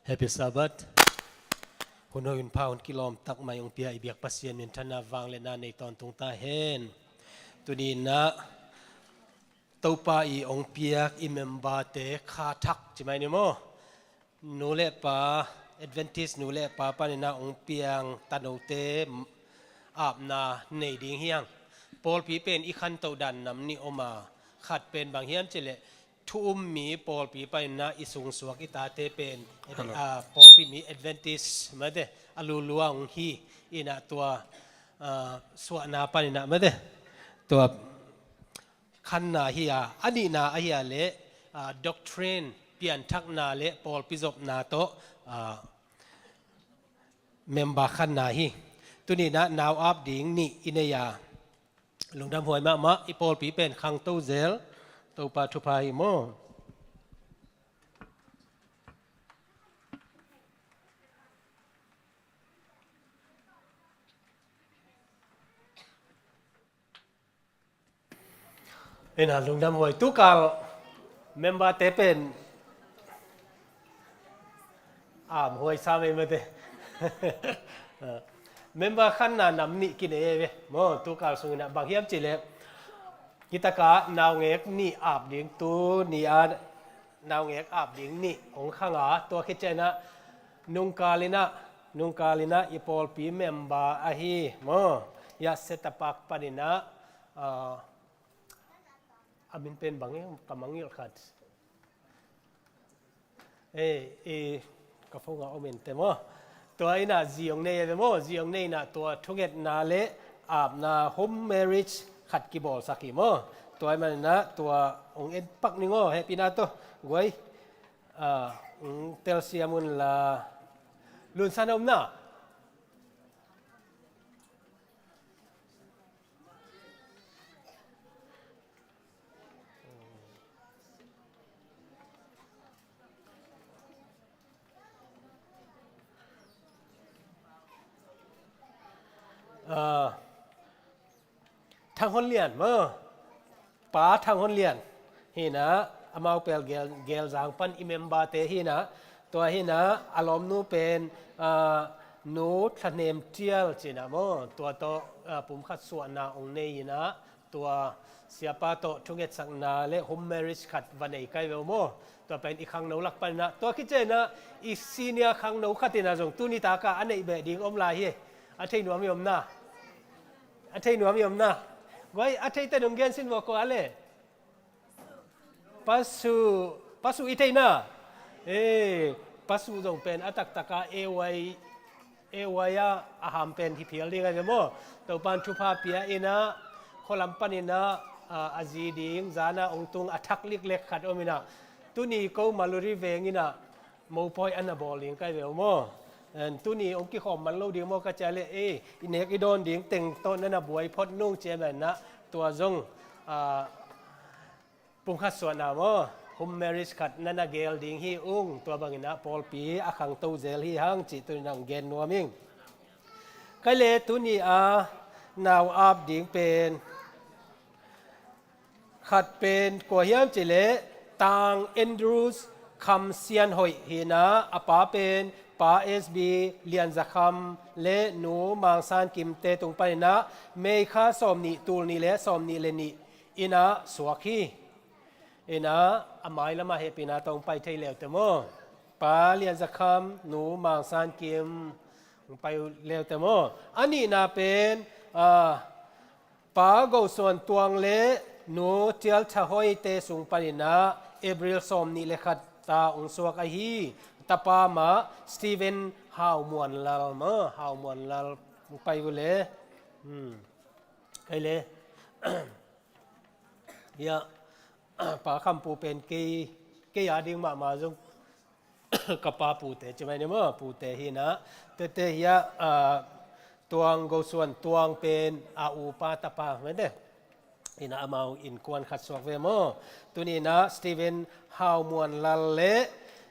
Happy Sabbath. Hun hoih hun pha hun kilawm tak mai hong pia i biak Pasian minthanna vangliatna nei tawntung ta hen. Tuni-in ah Topa i hong piak i memberte kha thak ci mai ni maw. Nu le pa, Adventist nu le pa panin ah hong piang tanote apna nei ding hi hang. Pawlpi pen i khantoh dan nam nih om a, khat pen bang hiam cih leh thu um mi pawlpi panin ah i sungsuak i tate pen, ah, pawlpi mi Adventist mate a lulua hong hi in ah tua, ah, suahna panin ah mate tua khanna hi a, a nihna ahi a leh, ah, doctrine pianthakna le pawlpi zopna tawh, ah, member khanna hi. Tuni-in ah nau ap ding nih i nei a, lungdamhuai mahmah. I pawlpi pen khangto zel, Topa thupha hi maw. Ina lungdamhuai, tukal memberte pen amhuai sa mai mate. Member khanna nam nih kinei ei ve maw, tukal sungin ah. Bang hiam cih leh, hi tak a naungek nih ap ding, tuni a naungek ap ding nih hong khang a, tua khit ciangin ah nungkal in ah, nungkal in ah i pawlpi member ahi maw, ya Setapak panin ah, ah, a min pen bang hiam, ka mangngilh khat. Eh, eh, ka phone ah om inteh maw. Tua in ah zi hong nei ei ve maw, zi hong nei in ah tua thungetna le apna home marriage khat kibawlsak hi maw. Tua ahih manin ah tua hong en pak ning aw, hehpihna tawh guai. Ah, hong telsiam un la, lunsan a om na. Ah, Thang Hon Lian maw, Pa Thang Hon Lian hi in ah, amau pen Gel, Gelzang pan i memberte hi in ah, tua hi in ah a lawmnu pen, ah, Nu Thahnem Tial ci in ah maw, tua tawh, ah, pumkhat suahna hong nei in ah, tua siapa tawh thungetsakna le home marriage khat va nei ka hi ve uh maw. Tua pen i khangno lak panin ah, tua khit ciangin ah i senior khangno khat in ah zong tuni tak a a neih beh ding om lai hi. A thei nuam i om na. A thei nuam i om na. Guai, a theite nong gensin maw, kua le? Pa Su, Pa Su i thei na. Eh, Pa Su zong pen a taktak a A Y, A Y a a ham pen hi phial ding ahi ve maw. Topa'n thupha pia in ah, khualam panin ah, a, a zi ding zan a hong tung a thak liklek khat om in ah, tuni ko Maluri veng in ah mopawi a na bawl ding ka hi ve uh maw. En, tuni hong kikhawm man lo ding maw ka cih leh, eh, i nek i dawn ding teng tawh na na buai phot nung ci a, man ah tua zong, ah, pumkhat suahna maw, home marriage khat na na gel ding hi ung. Tua bangin ah pawlpi a khangto zel hi hang cih tuni-in ah gen nuam ing. Kei le tuni a nau ap ding pen, khat pen kua hiam cih leh Tang Andrews Kham Sian Hoih hi in ah, a pa pen Pa S B Lian Za Kham le Nu Mang San Kimte tung panin ah May kha sawmnih, tul nih le sawmnih le nih in ah suak hi. Ina, a mai lamah hehpihna tawh hong pai thei leute maw? Pa Lian Za Kham, Nu Mang San Kim, hong pai uh leute maw? A nihna pen, ah, Pa Go Suan Tuang le Nu Tial Tha Hoi te sung panin ah April sawm nih le khat ta hong suak ahi tapa mah Stephen Hau Muan Lal maw? Hau Muan Lal hong pai uh le. Hmm. Kei le. Ya, Pa Kham Pu pen kei, kei a ding mahmah zong ka pa pute ci mai ni maw, pute hi na. Tete hi a, ah, Tuang Go Suan Tuang pen a upa tapa mete. Hi na, amau innkuan khat suak ve maw. Tuni na Stephen Hau Muan Lal le,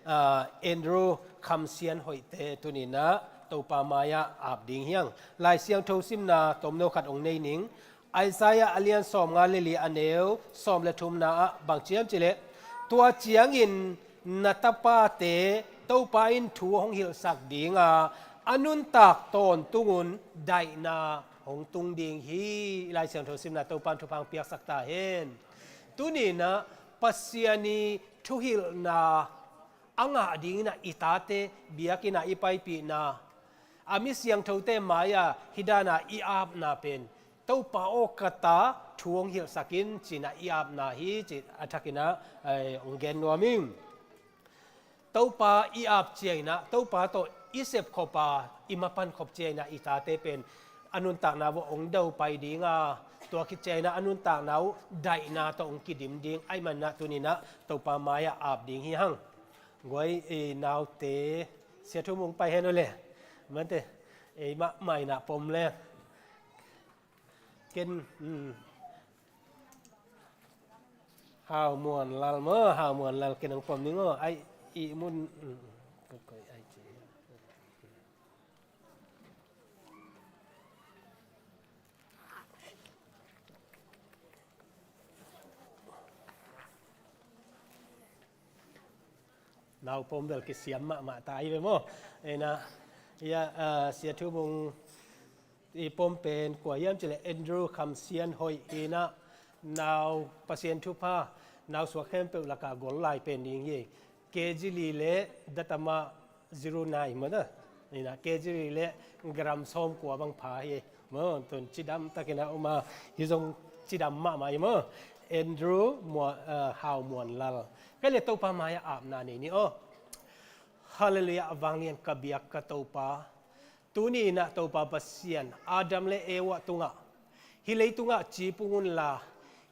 ah, Andrew Kham Sian Hoih te tuni na Topa mai-ah ap ding hi hang. Lai Siangtho simna tomno khat hong nei ning. Isaiah a lian sawmnga le li a neu sawm le thumna ah bang ci hiam cih leh, tua ciangin na tapate Topa in thu hong hilhsak ding a, a nuntak tawntungun daihna hong tung ding hi. Lai Siangtho simna Topa in thupha hong piaksak ta hen. Tuni na Pasian i thuhilhna a ngah dingin ah i tate biakinn ah i paipihna, a mi siangthote mai-ah hih dan a i apna pen, Topa aw ka ta thu hong hilhsak in ci-in ah i apna hi ci a thakin ah, eh, hong gen nuam ing. Topa i ap ciangin ah, Topa tawh i sepkhop a, i mapankhop ciangin ah i tate pen a nuntakna uh hong do pai ding a, tua khit ciangin ah a nuntakna uh daihna tawh hong kidim ding ahih manin ah tuni na Topa mai-ah ap ding hi hang. Guai, eh, naute, Sia Thu Mung pai hen uh le. Mate, eh, mah mai na pom le. Ken, mm. Hau Muan Lal maw, Hau Muan Lal ken hong pom ning aw. Ai, i mun, mm. Koi, koi, ai, ci. Naupom bel kisiam mahmah ta hi ve maw? Ena, ia, ah, Sia Thu Mung i pom pen kua hiam cih leh Andrew Kham Sian Hoih hi na, nau Pasian thupha, nau suak khempeuh lakah gol lai pen ding hi. K G li le datama zero nine maw na. Hi na, K G li le gram sawmkua bang pha hi. Maw, tun cidam takin a um a, hi zong cidam mahmah hi maw. Andrew Mua-, ah, Hau Muan Lal. Kei le Topa mai-ah apna nei ni aw. Halleluiah, a vanglian ka biak ka Topa. Tuni in ah Topa Pasian, Adam le Eva tungah, hih leitungah cipung unla,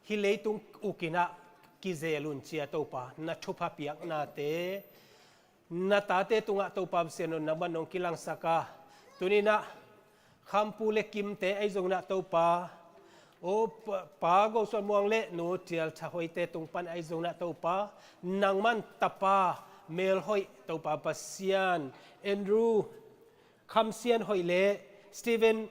hih leitung uk in ah kizel un ci-a Topa, na thupha piaknate, na tate tungah Topa Pasian aw, nangman nong kilangsak a, tuni in ah Khampu le Kimte ahi zongin ah Topa, aw Pa, Pa Go Suan Muang le Nu Tial Tha Hoihte tung pan ahi zongin ah Topa, nangman tapa melhoih Topa Pasian, Andrew Kham Sian Hoih le Stephen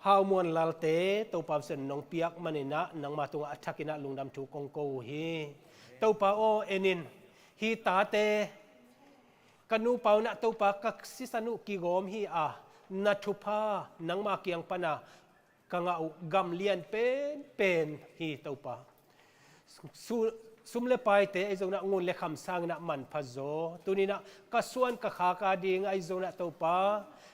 Hau Muan Lalte Topa Pasian nong piak manin ah nangma tungah a thakin ah lungdam thu kong ko uh hi. Topa aw, en in, hih tate ka nupa un ah Topa ka sisan uh kigawm hi a, na thupha nangma kiang pan a ka ngah uh gam lian penpen hi Topa. Su-, sum le paite ahi zongin ah ngun le kham sangin ah manpha zaw. Tuni in ah ka suan ka khak ading ahi zongin ah Topa,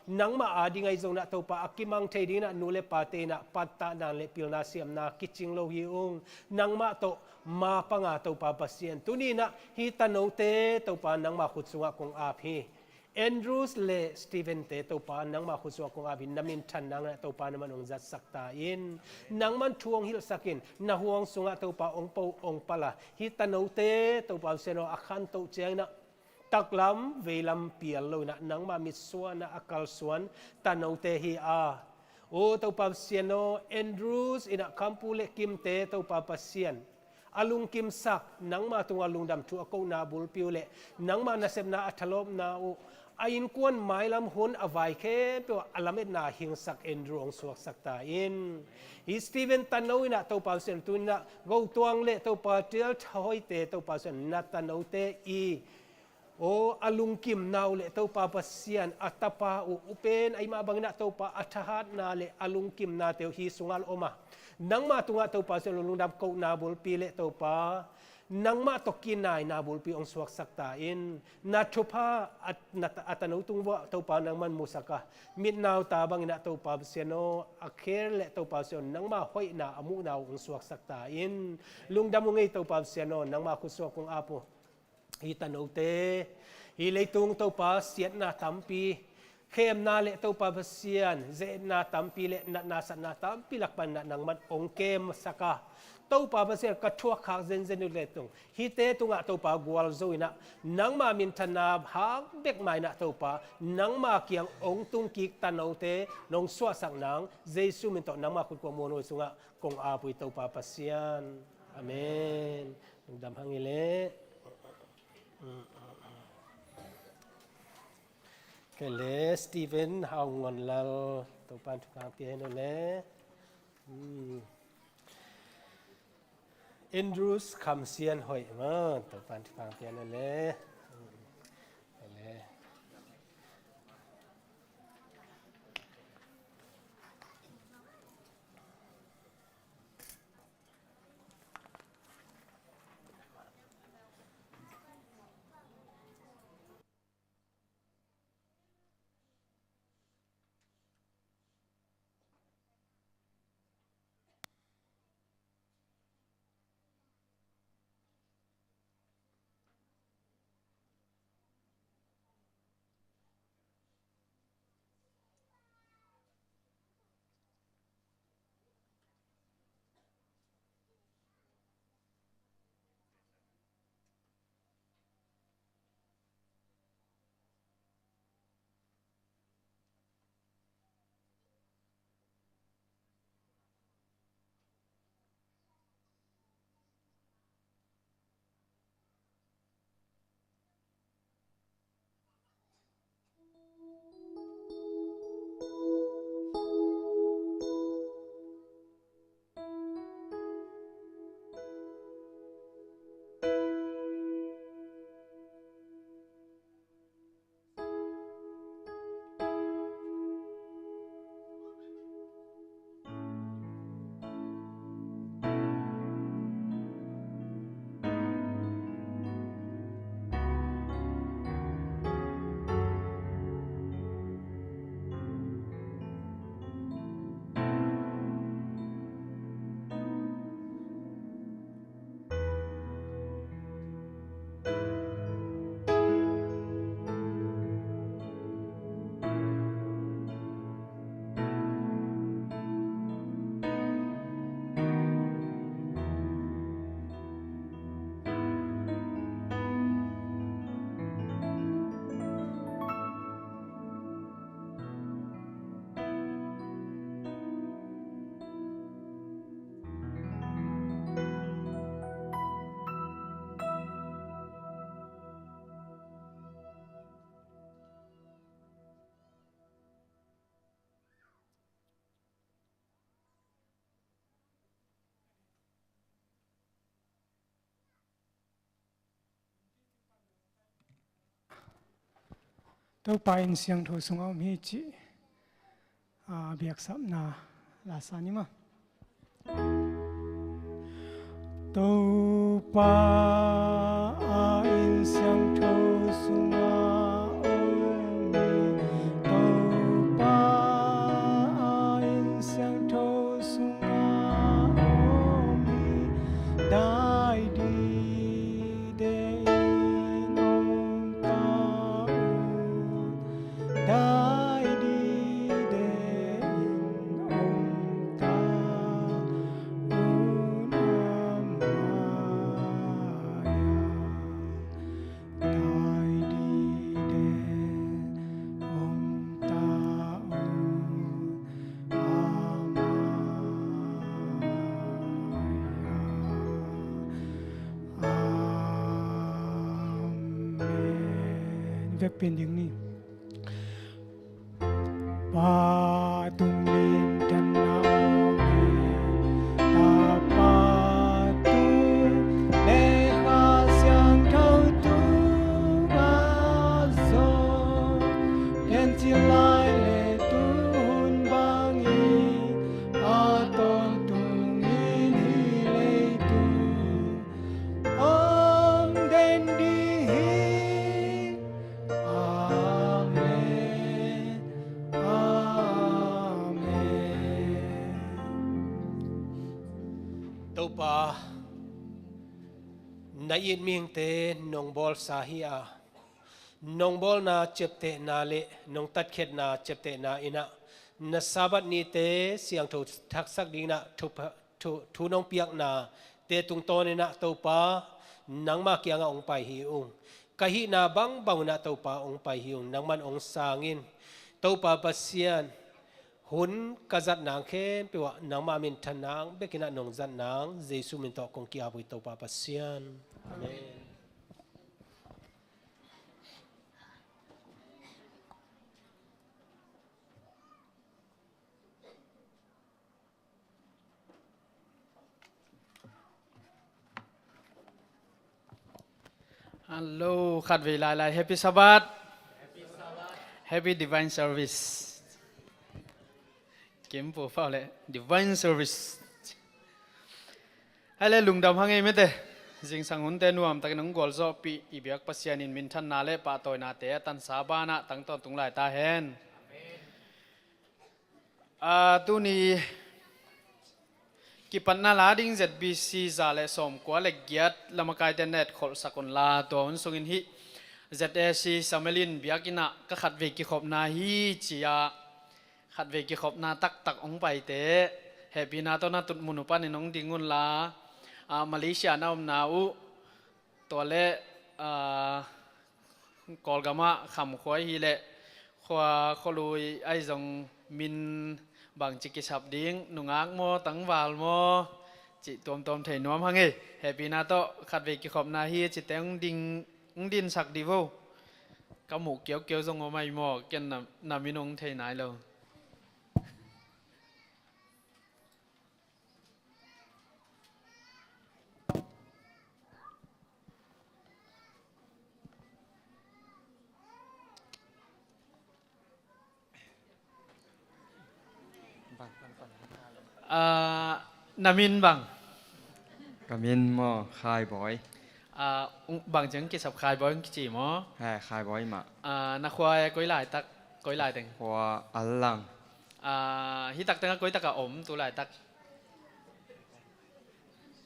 nangmah ading ahi zongin ah Topa, a kimang thei dingin ah nu le pate in ah pattahna le pilna siamna kicing lo hi ung. Nangmah tawh ma panga Topa Pasian, tuni in ah hih tanote Topa nangma khut sungah kong ap hi. Andrews le Stephen-te Topa nangma khut sungah kong ap hi, na minthan nangin ah Topa nangman hong zatsak ta in. Nangman thu hong hilhsak in, na huang sungah Topa hong po hong pal a, hih tanote Topa Pasian aw, a khantoh ciangin ah taklam veilam pial lo in ah nangma mitsuan ah a kalsuan tanote hi a. Aw Topa Pasian aw, Andrews in ah Khampu le Kimte Topa Pasian, a lungkimsak, nangma tungah lungdam thu a kohna bulpi uh le nangma nasepna a thalawpna uh, a innkuan mailam hun a vai khempeuh ah a lametna hingsak Andrew hong suaksak ta in. Hih Stephen tano in ah Topa Pasian, tuni in ah Go Tuang le Topa Tial Tha Hoihte Topa Pasian, na tanote i aw, a lungkimna uh le Topa Pasian, a tapa uh, upen ahih mah bangin ah Topa a thahatna le a lungkimnate uh hih sungah om a, nangma tungah Topa Pasian lungdam kohna bulpi le Topa nangmah tawh kinaina bulpi hong suaksak ta in. Na thupha a, na, a tano tung uah Topa nangman musak a, mitnauta bangin ah Topa Pasian aw, a kher le Topa Pasian aw, nangmah hoihna a muhna uh hong suaksak ta in. Lungdam ung ei Topa Pasian aw, nangmah khutsuak kong ap uh. Hih tanote, hih leitung Topa siatna tampi, khemna le Topa Pasian, ze-etna tampi le natna satna tampi lak panin ah nangman hong kemsak a, Topa Pasian ka thuakkhak zenzen uh leitung hihte tungah Topa gualzo in ah, nangma minthanna hang bek mah in ah Topa, nangma kiang hong tungkik tanote nong suahsak nang, Jesu min tawh nangma khut kuang muanhuai sungah kong ap uh hi Topa Pasian. Amen. Lungdam hang hi leh. Kei le Stephen Hau Ngon Lal, Topan thupha pia hen aw le. Hmm. Andrews Kham Sian Hoih ma, Topan thupha pia hen aw le. Hmm. Kei le. Topa inn siangtho sungah om hi cih, a, biaksapna la sa ni maw. Topa a inn siangtho sungah om hi. Topa a inn siangtho sungah om hi. Dai dide in om ta un. Dai dide in om ta un a maya. Dai dide om ta un a maya. Amen. Vekpi-in ding ni. Pa tung minthanna om hi. Tapa tung le Kha Siangtho tungah zong, lian cil lai le tun bangin, a tawntungin hih leitung Na it mihingte nong bawlsa hi a, nong bawlna ciaptehna le nong tatkhiatna ciaptehna in ah na Sabbath nite siangtho thaksak dingin ah thu, thu, thu nong piaknate tungtawnin ah Topa nangma kiangah hong pai hi ung. Ka hihna bangbang un ah Topa hong pai hi ung. Nangman hong sang in. Topa Pasian, hun ka zat nang khempeuh ah nangma minthan nang bekin ah nong zat nang Jesu min tawh kong ki-ap uh hi Topa Pasian. Amen. Hallo, khatvei lailai Happy Sabbath. Happy Divine Service. Kim pu pau le Divine Service. Hai le lungdam hang ei mete. Zingsang hunte nuamtakin hong gualzawhpih i biak Pasian in minthanna le pahtawinate a tansa banah tangtawn tung lai ta hen. A, tuni kipatna la ding Z B C za le sawmkua le giat lamakaite na etkholhsak unla, tua hun sungin hih Z A C Samelin biakinn ah ka khatvei kikhopna hi ci-a, khatvei kikhopna taktak hong paite hehpihna tawh na tutmun uh panin hong ding unla, a, Malaysia na omna uh, tua le, a, Kawlgam ah Khamkhua hi leh khua khualui ahi zong min bangci kisap ding, nungak maw, tangval maw, cih tuamtuam thei nuam hang ei. Hehpihna tawh khatvei kikhopna hi a cite hong ding, hong dinsak dih vo. Ka muh kiaukiau zong om ahi maw, ken na, na min hong thei nai lo. Ah, na min bang? Ka min maw, Khai Bawi. Ah, bang ciang kisap, Khai Bawi hong kici maw? Hai, Khai Bawi mah. Ah, na khua e, koi laitak, koi lai teng? Khua Allang. Ah, hi tak tengah koi takah om tu laitak?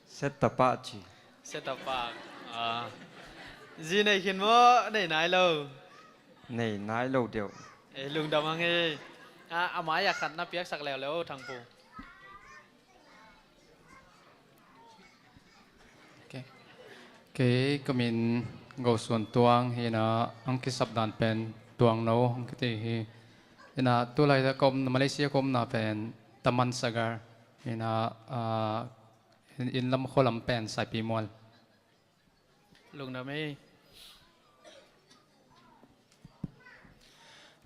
Setapak ci. Setapak. Ah. Zi nei khin maw, nei nai lo? Nei nai lo deuh. Eh, lungdam hang ei. Ah, a mai-ah khat na piaksak leuleu, Thangpu. Ok. Kei ka min Go Suan Tuang hi-in ah, hong kisap dan pen Tuang No hong kici hi. Hi-in ah, tu laitak ka om, Malaysia ka omna pen Taman Sagar. Hi-in ah, ah, inn, inn lam, khua lam pen Saipimual. Lungdam ei.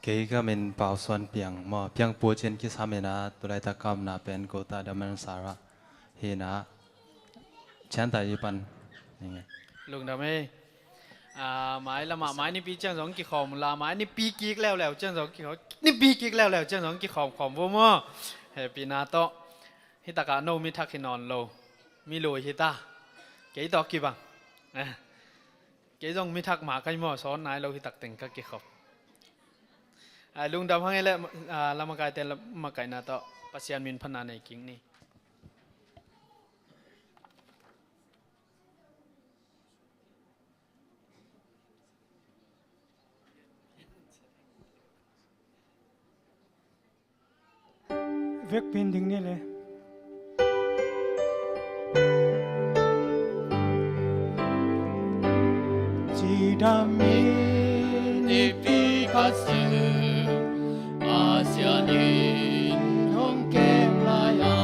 Kei ka min Pau Suan Piang maw, Piang Pu ci-in kisam hi-in ah, tu laitak ka omna pen Kota Damansara hi-in ah, Ciantayi pan. Lungdam ei. Ah, mai lamah, mai nipi ciang zong kikhawm unla, mai nipi kik leuleu ciang zong kikhawm, nipi kik leuleu ciang zong kikhawm khawm vo maw. Hehpihna tawh. Hi takah no mi thak hi nawn lo. Mi lui hi ta. Kei tawh kibang. Eh. Kei zong mi thak mah ka hi maw, sawn nai lo, hi tak teng ka kikhop. Ai, lungdam hang ei leh, ah, lamakaite lam-, makaihna tawh Pasian min phatna nei kik ni. Vekpi-in ding ni le. Cidam in nipi khat sung Pasian in hong kem lai-a,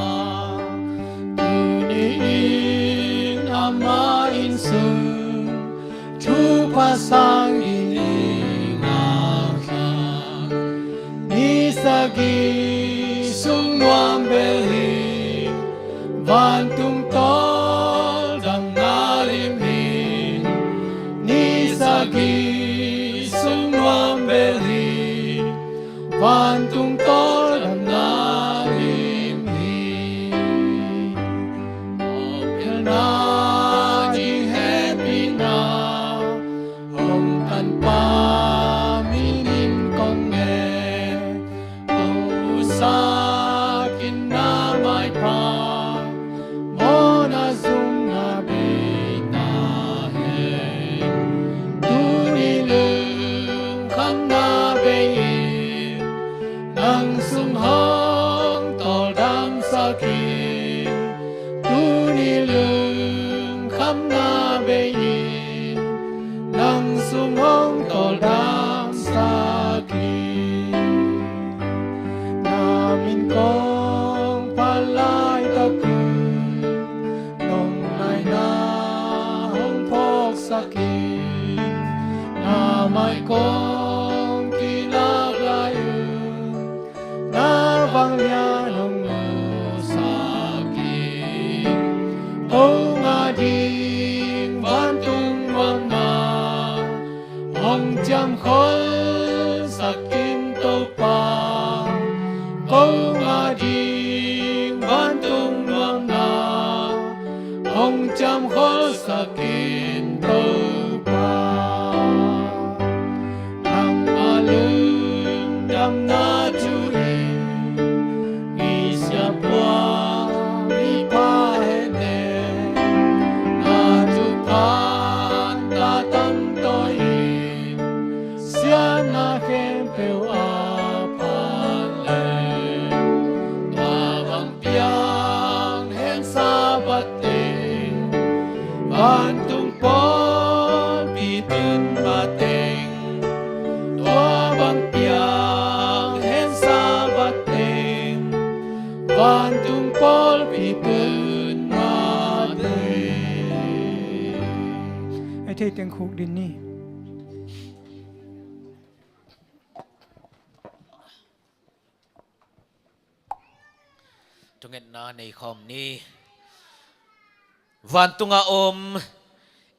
tuni in ama inn sung thupha sang i ngak hi. Ni sagih sung nuam bel hi, vantung tawldamna lim hi. Ni sagih sung nuam bel hi, vantung tawldamna lim hi. Mawhphelna ding hehpihna hong tanpa min in kong ngen. Hong musak in na maipha, mawhna zumna beita tawldamsak in. Na min kong phat laitakin nong naina hong phawksak in. Na mai kong kilak lai un na vanglian hong musak in. Kong a ding vantung nuamna hong ciamkholsak in Topa. Kong a ding vantung nuamna hong ciamkholsak in Topa. Nangma lungdamna thu in mi siapua mi pha hehnem na thupha tang tawh in siatna khempeuh a phat leh tua bang piang hen Sabbath teng vantung pawlpi tun mateng. Tua bang piang hen Sabbath teng vantung pawlpi tun mateng. Hei thei teng khuk din ni. Thungetna nei khawm ni. Vantunga om,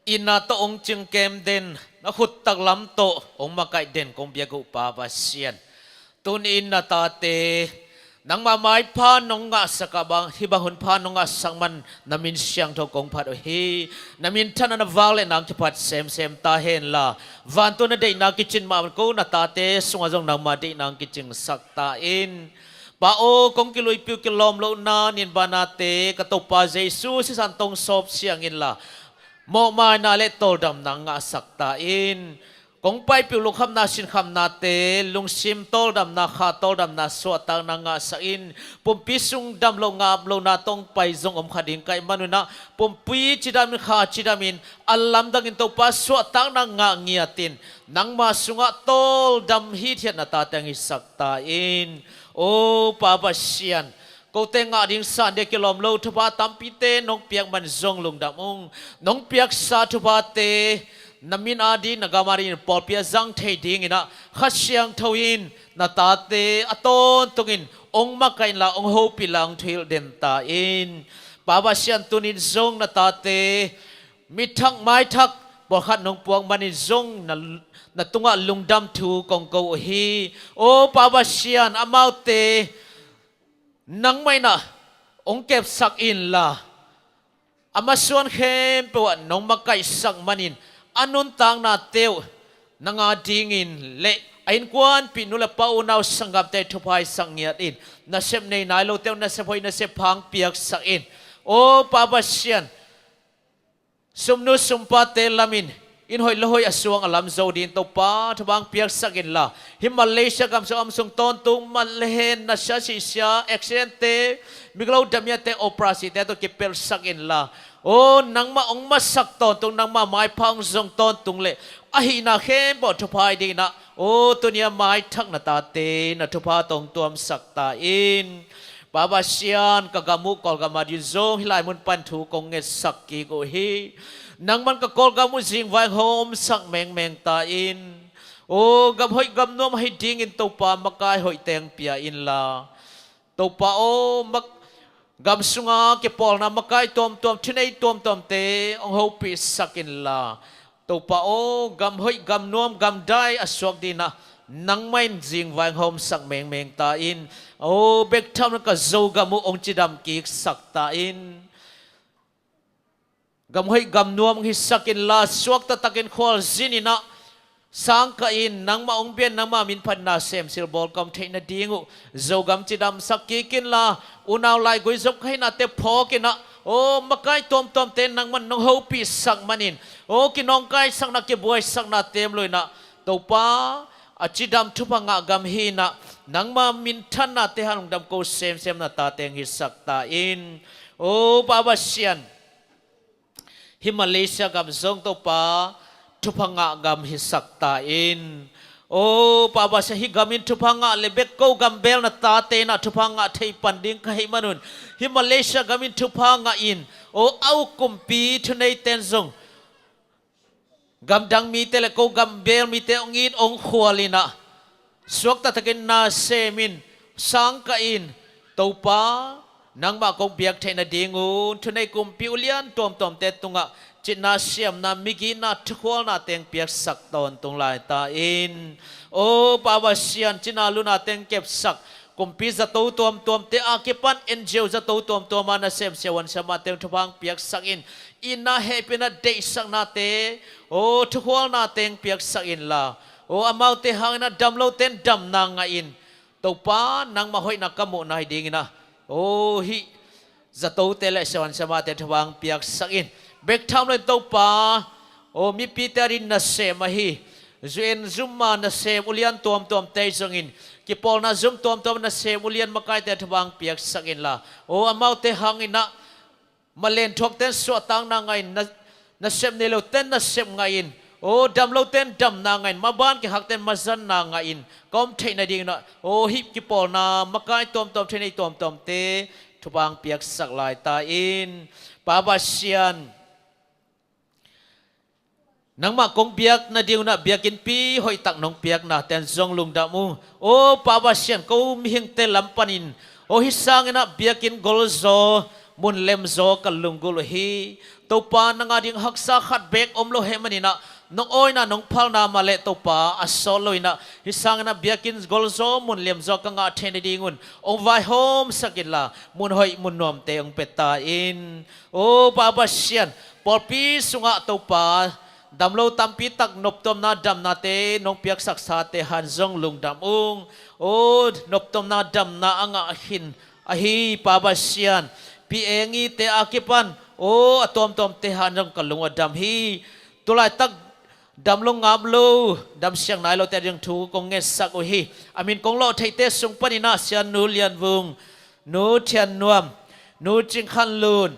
itna tawh hong cingkem den, na khut taklam tawh hong makaih den kong biak uh Pa Pasian, tuni-in na tate nangma maipha nong ngahsak ah bang, hih bang hun pha nong ngahsak man na min siangtho kong phat uh hi. Na minthanna na vak leh nang kiphat semsem ta henla, vantung na deihna kicin mah bang ko na tate sungah zong nangma deihna hong kicingsak ta in. Pa aw, kong kiluipiu kilawm lohna ninbanate ka Topa Jesu sisan tawh hong sawp siang inla, mawhmaina le tawldamna ngahsak ta in. Kong paipiu lungkhamna sinkhamnate lungsim tawldamna, kha tawldamna, suahtakna ngahsak in. Pumpi sung dam loh ngap lohna tawh hong pai zong om kha ding ka hih man un ah, pumpi cidam in, kha cidam in, a lamdang in Topa suahtakna ngah ngiat in, nangma sungah tawldam hithiat na tate hong hisak ta in. O Pa Pasian, kote ngah ding san dia kilawm lo thupha tampite nong piak man zong lungdam ung. Nong piaksa thuphate na min ading, na gam adingin pawlpi ah zang thei dingin ah Kha Siangtho in na tate a tawntungin hong makaih inla, hong hopih inla, hong thuhilh den ta in. Pa Pasian, tunin zong na tate mi thak mai thak pawlkhat nong puak manin zong na, na tungah lungdam thu kong ko uh hi. O Pa Pasian, amaute nangmah in ah hong kepsak inla, a masuan khempeuh ah nong makaihsak manin a nuntaknate uh nang adingin le a innkuanpih nu le pa, unau sanggamte thupha hisak ngiat in, nasep nei nai lote uh nasep hoih, nasep pha hong piaksak in. O Pa Pasian, sumnu sumpate lamin inn hoih lo hoih a suang a lam zo dingin Topa thupha hong piaksak inla, hih Malaysia gam sung a om sung tawntung mat le hen, nasia sisia, accidentte, migilo damiate, operasite tawh kipelhsak inla, o nangmah hong matsak tawntung, nangmah maipha hong zong tawntung le a hihna khempeuh thupha hi dingin ah, o tuni a maithak na tate na thupha tawh hong tuamsak ta in. Pa Pasian, ka gam uh Kawlgam adingin zong hih lai mun pan thu kong ngetsak kik uh hi. Nangman ka Kawlgam uh zingvai hong hawmsak mengmeng ta in. O gam hoih gam nuam ahi dingin Topa makai hoihte hong pia inla, Topa aw, mak-, gam sunga kipawlna makai tuamtuam, thunei tuamtuamte hong hopihsak inla, Topa aw, gam hoih gam nuam, gam dai a suak dingin ah nangmah in zingvai hong hawmsak mengmeng ta in. O bek tham lo ka Zogam uh hong cidam kiksak ta in. Gam hoih gam nuam hong hisak inla, suak taktakin khualzin in ah sangkah in nangmah hong biak, nangmah min phatna semsil bawl ka om theih nading uh Zogam cidamsak kik inla, unau laigui zop ka hihnate phawk in ah, o makai tuamtuamte nangman nong hopihsak manin, o kinawngkaisakna, kibuaisakna tem lo in ah, Topa, a cidam thupha ngah gam hi in ah, nangma minthannate hang lungdam ko semsem na tate hong hisak ta in. O Pa Pasian, hih Malaysia gam zong Topa, thupha ngah gam hisak ta in. O Pa Pasian, hih gam in thupha ngah le bek ko gam bel na tate in ah thupha ngah thei pan ding ka hih manun, hih Malaysia gam in thupha ngah in, o a uk kumpi thuneiten zong gamdang mite le ko gam bel mite hong it hong khual in ah, suakta takin nasem in, sangkah in, Topa, nangmah kong biak theih nadingun thunei kumpi ulian tuamtuamte tungah citna, siamna, migitna, thukhualna teng piaksak tawntung lai ta in. O Pa Pasian, cina luna teng kepsak kumpi zato tuamtuamte a kipan N G O zato tuamtuam a nasem siavuan siamah teng thupha hong piaksak in. Itna, hehpihna, deihsaknate, o thukhualna teng piaksak inla, o amaute hangin ah damlote in damna ngah in, Topa, nangmah hoihna ka muhna hi dingin ah, o hih zatote le siavuan siamahte thupha hong piaksak in. Bek tham loin Topa, o mipite adingin nasem ahi U N zum a nasem ulian tuamtuamte zongin, kipawlna zum tuamtuam a nasem ulian makaite thupha hong piaksak inla, o amaute hangin ah, malen thuakte in suahtakna ngah in, na, nasep nei lote in nasep ngah in, o damlote in damna ngah in, maban kikhakte in mazanna ngah in ka om theih nadingin ah, o hih kipawlna makai tuamtuam, thunei tuamtuamte thupha hong piaksak lai ta in. Pa Pasian, nangmah kong biak nadingun ah biakinnpi hoihtak nong piaknate in zong lungdam ung. O Pa Pasian, ko mihingte lam panin, o hih sangin ah biakinn golzaw, mun lemzaw ka lunggulh uh hi. Topa, nang ading haksa khat beek om lo hih manin ah, nong awina, nong phalna mah leh Topa, a sawt loin ah, hih sangin ah biakinn golzaw, mun lemzaw ka ngah theih nadingun hong vaihawmsak inla, mun hoih mun nuamte hong pia ta in. O Pa Pasian, pawlpi sungah Topa, damlo tampi tak noptuamna damnate nong piaksaksate hang zong lungdam ung. O noptuamna damna a ngah khin ahi Pa Pasian, Pi Engite a kipan, o a tuamtuamte hang zong ka lung a dam hi. Tulaitak damlo ngap lo, damsiang nai lote ading thu kong ngetsak uh hi. A min kong lawh theite sung panin ah Sian Nu Lian Vung, Nu Thian Nuam, Nu Cing Khan Lun,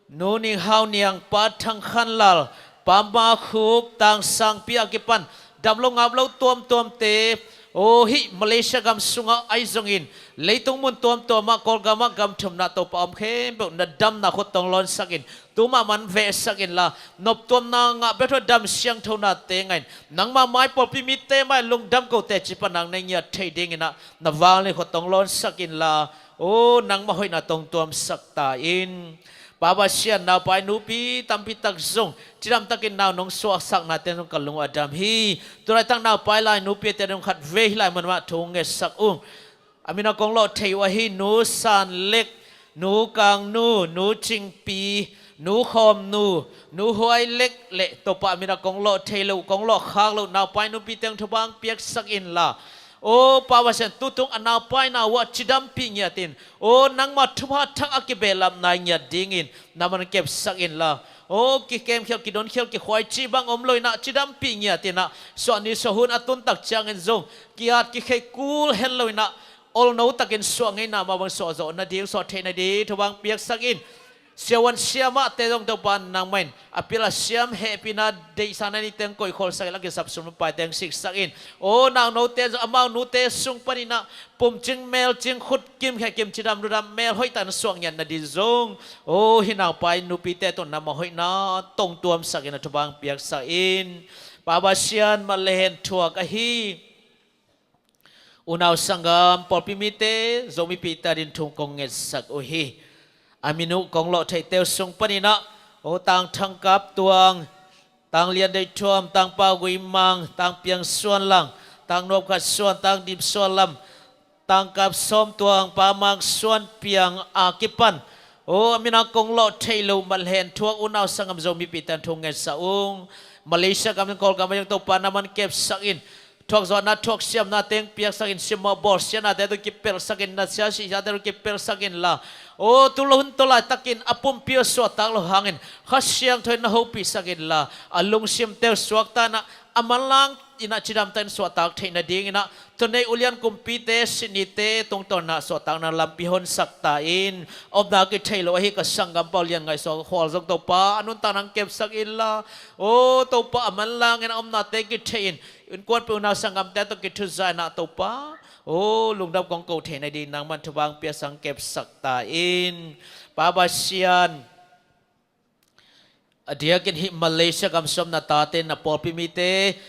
Nu Ning Hau Niang, Pa Thang Khan Lal, Pa Ma Khup, Tang Sang Pi a kipan damlo ngap lo tuamtuamte, o hih Malaysia gam sungah ahi zongin, leitung mun tuamtuam ah, Kawlgam ah, gam thumna Topa om khempeuh na damna khut tawh hong lawnsak in, tu mahmah hong vehsak inla, noptuamna ngah bek tawh dam siangthonate ngah in, nangmah mai, pawlpi mite mai, lungdam ko teci pan nang na ngiat thei dingin ah, na vanglian khut tawh hong lawnsak inla, o nangmah hoihna tawh hong tuamsak ta in. Pa Pasian, naupai nupi tampi tak zong cidamtakin nau nong suahsaknate zong ka lung a dam hi. Tulaitak naupai lai nupite ading khat vei hih lai mun mah thu ngetsak ung. A min a kong lawh thei uh ahi Nu San Lek, Nu Kang Nu, Nu Cing Pi, Nu Khawm Nu, Nu Huai Lek le Topa, a min a kong lawh thei loh, kong lawh khak loh naupai nupite hong thupha hong piaksak inla, o Pa Pasian, tutung a naupaina uh ah cidampih ngiatin, o nangmah thupha thak a kibehlapna ngiat dingin na man kepsak inla, o kikemkhial, kidonkhia, kikhuaici bang om loin ah cidampih ngiatin ah, suahni suahhun a tun tak ciangin zong ki-at kikhei kul het loin ah, olno takin suah ngeina mah bang suah zawh nading, suah theih nading thupha hong piaksak in. Siavuan siamahte zong Topa nangmah in a pil a siam, hehpihna, deihsakna niteng koihkholsak in, a kisap sum paite hong siksak in. O naunote zong amau nute sung panin ah pumcing melcing, khut kim khe kim, cidam ludam mel hoihtak na suah ngiat nading zong, o hih naupai nupite tawh nangmah hoihna tawh hong tuamsak in, a thupha hong piaksak in. Pa Pasian, man le hen thuak ahi unau sanggam, pawlpi mite, Zomipihte ading thu kong ngetsak uh hi. A min uh kong lawh theite uh sung panin ah, o Tang Thang Kap Tuang, Tang Lian Deih Thuam, Tang Pau Gui Mang, Tang Piang Suan Lang, Tang Nuam Khat Suan, Tang Dim Suan Lam, Tang Kap Sawm Tuang, Pa Mang Suan Piang a kipan, o a min a kong lawh thei loh, man le hen thuak unau sanggam, Zomipihte thu ngetsak ung. Malaysia gam in, Kawlgam ah zong Topa na man kepsak in. Thuakzawhna, thuaksiamna teng piaksak in, simmawh bawlsiatnate tawh kipelhsak in, nasia sihsiate tawh kipelhsak inla, o tu hun tawh laitakin a pumpi uh a suahtak loh hangin Kha Siangtho in na hopihsak inla, a lungsimte uh suakta in ah, a manlang in ah cidamtah in suahtak theih nadingin ah, tun ei ulian kumpite, Sydney-te tungtawn ah suahtakna lampi honsak ta in. Omna kithei lo ahi ka sanggam Pa Lian Ngaih Suak Khual zong Topa, a nuntakna hong kepsak inla, aw Topa, a manlangin a omnate kithei in, innkuanpih unau sanggamte tawh kithuza in ah Topa, aw lungdam kong ko theihna ding nangman thupha hong piaksak, hong kepsak ta in. Pa Pasian, a diakin hih Malaysia gam suahna tate na pawlpi mite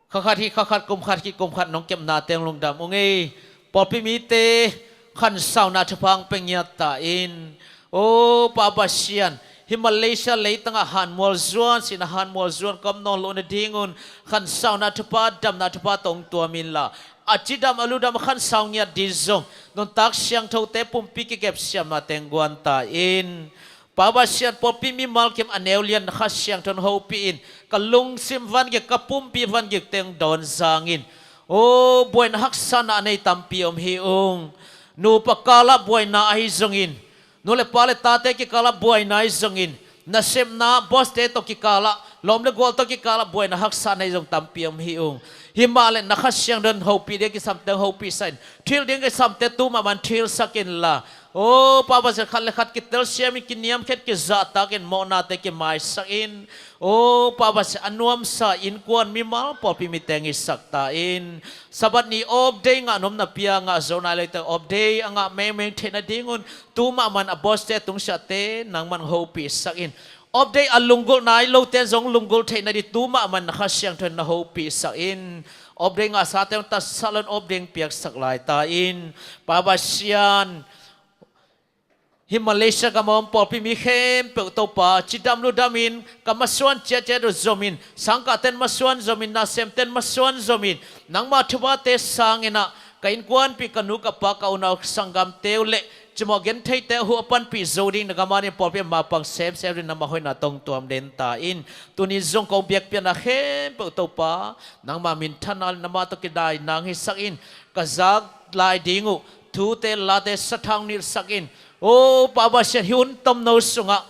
kha khat hih kha khat, kum khat hih kum khat nong kepnate hong lungdam ung ei. Pawlpi mite khansauna thupha hong pia ngiat ta in. Aw Pa Pasian, hih Malaysia leitangah hanmual zuan, sihna hanmual zuan ka om nawn loh nadingun khansauna thupha, damna thupha tawh hong tuam inla, a cidam a ludam a khansau ngiat ding zong nuntak siangthote pumpi kikep siamnate hong guan ta in. Pa Pasian, pawlpi mimal kim a neu lian na Kha Siangtho in hopih in, ka lungsim vangik, ka pumpi vangikte hong dawn zang in. Aw buaina haksatna a nei tampi om hi ung. Nupa kalah buaina ahi zongin, nu le pa le tate kikalah buaina ahi zongin, nasepna, boss-te tawh kikalah, lawm le gual tawh kikalah buaina haksatna ahi zong tampi om hi ung. Himahleh na Kha Siangtho in hopih ding a kisamte hong hopihsak in, thuhilh ding a kisamte tu mahmah in thuhilhsak inla, aw Pa Pasian, khat le khat kitelsiam in, kiniamkhiat, kizahtak in, mawhnate kimaisak in. Aw Pa Pasian, a nuamsa innkuan mimal pawlpi mite hong hisak ta in. Sabbath ni off day ngah nuam napi-a ngah zo nai lote off day a ngah mengmeng theih nadingun, tu mahmah in a boss-te, a tungsiahte nangman hong hopihsak in. Off day a lunggulh nai lote zong lunggulh theih nading tu mahmah in na Kha Siangtho in na hopihsak in. Off day ngahsate hong tatsak lo in off day hong piaksak lai ta in. Pa Pasian, hih Malaysia gam a om pawlpi mi khempeuh Topa, cidam ludam in, ka masuan ciatciat uh zom in, sangkahte in masuan zom in, nasemte in masuan zom in, nangma thuphate sangin ah ka innkuanpih, ka nu ka pa, ka unau sanggamte uh le cimawh gentheite uh a panpih zo ding na gam adingin pawlpi a mapang semsem dingin nangma hoihna tawh hong tuam den ta in. Tuni zong kong biakpiakna khempeuh Topa, nangma minthanna le nangma tawh kidai nang hisak in. Ka zak lai ding uh thute late sathau hong nilhsak in. Aw Pa Pasian, hih hun tomno sungah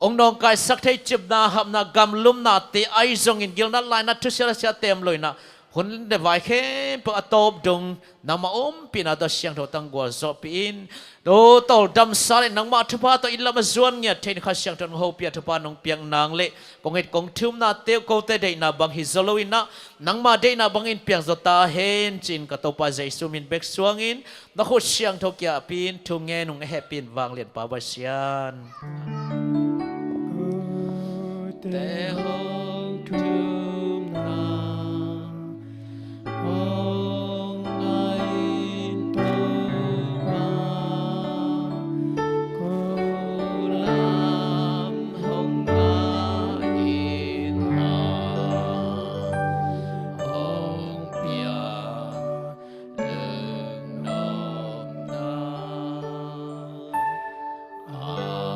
hong nawngkaisak thei cipna, hapna, gamlumnate ahi zongin, gilna laina, thusia lasia teemlohna, hun le vai khempeuh a tawp dong nangma ompihna tawh siangtho tawh hong gualzawhpih in. Aw tawldamsa le nangma thupha tawh inn lam a zuan ngiat thei in Kha Siangtho in hong hopih a, thupha nong piak nang le kong it kong thumnate uh kote deihna bang hi zaw lo in ah, nangma deihna bangin piangzaw ta hen ci-in ka Topa Jesu min bek suangin na khut siangtho kiangah pia in, thu ngen ung, a hehpih in, vanglian Pa Pasian. Kote hong thumna hong ngai in Topa, ko lam hong ngai in la, hong pia lungnuamna. Amen.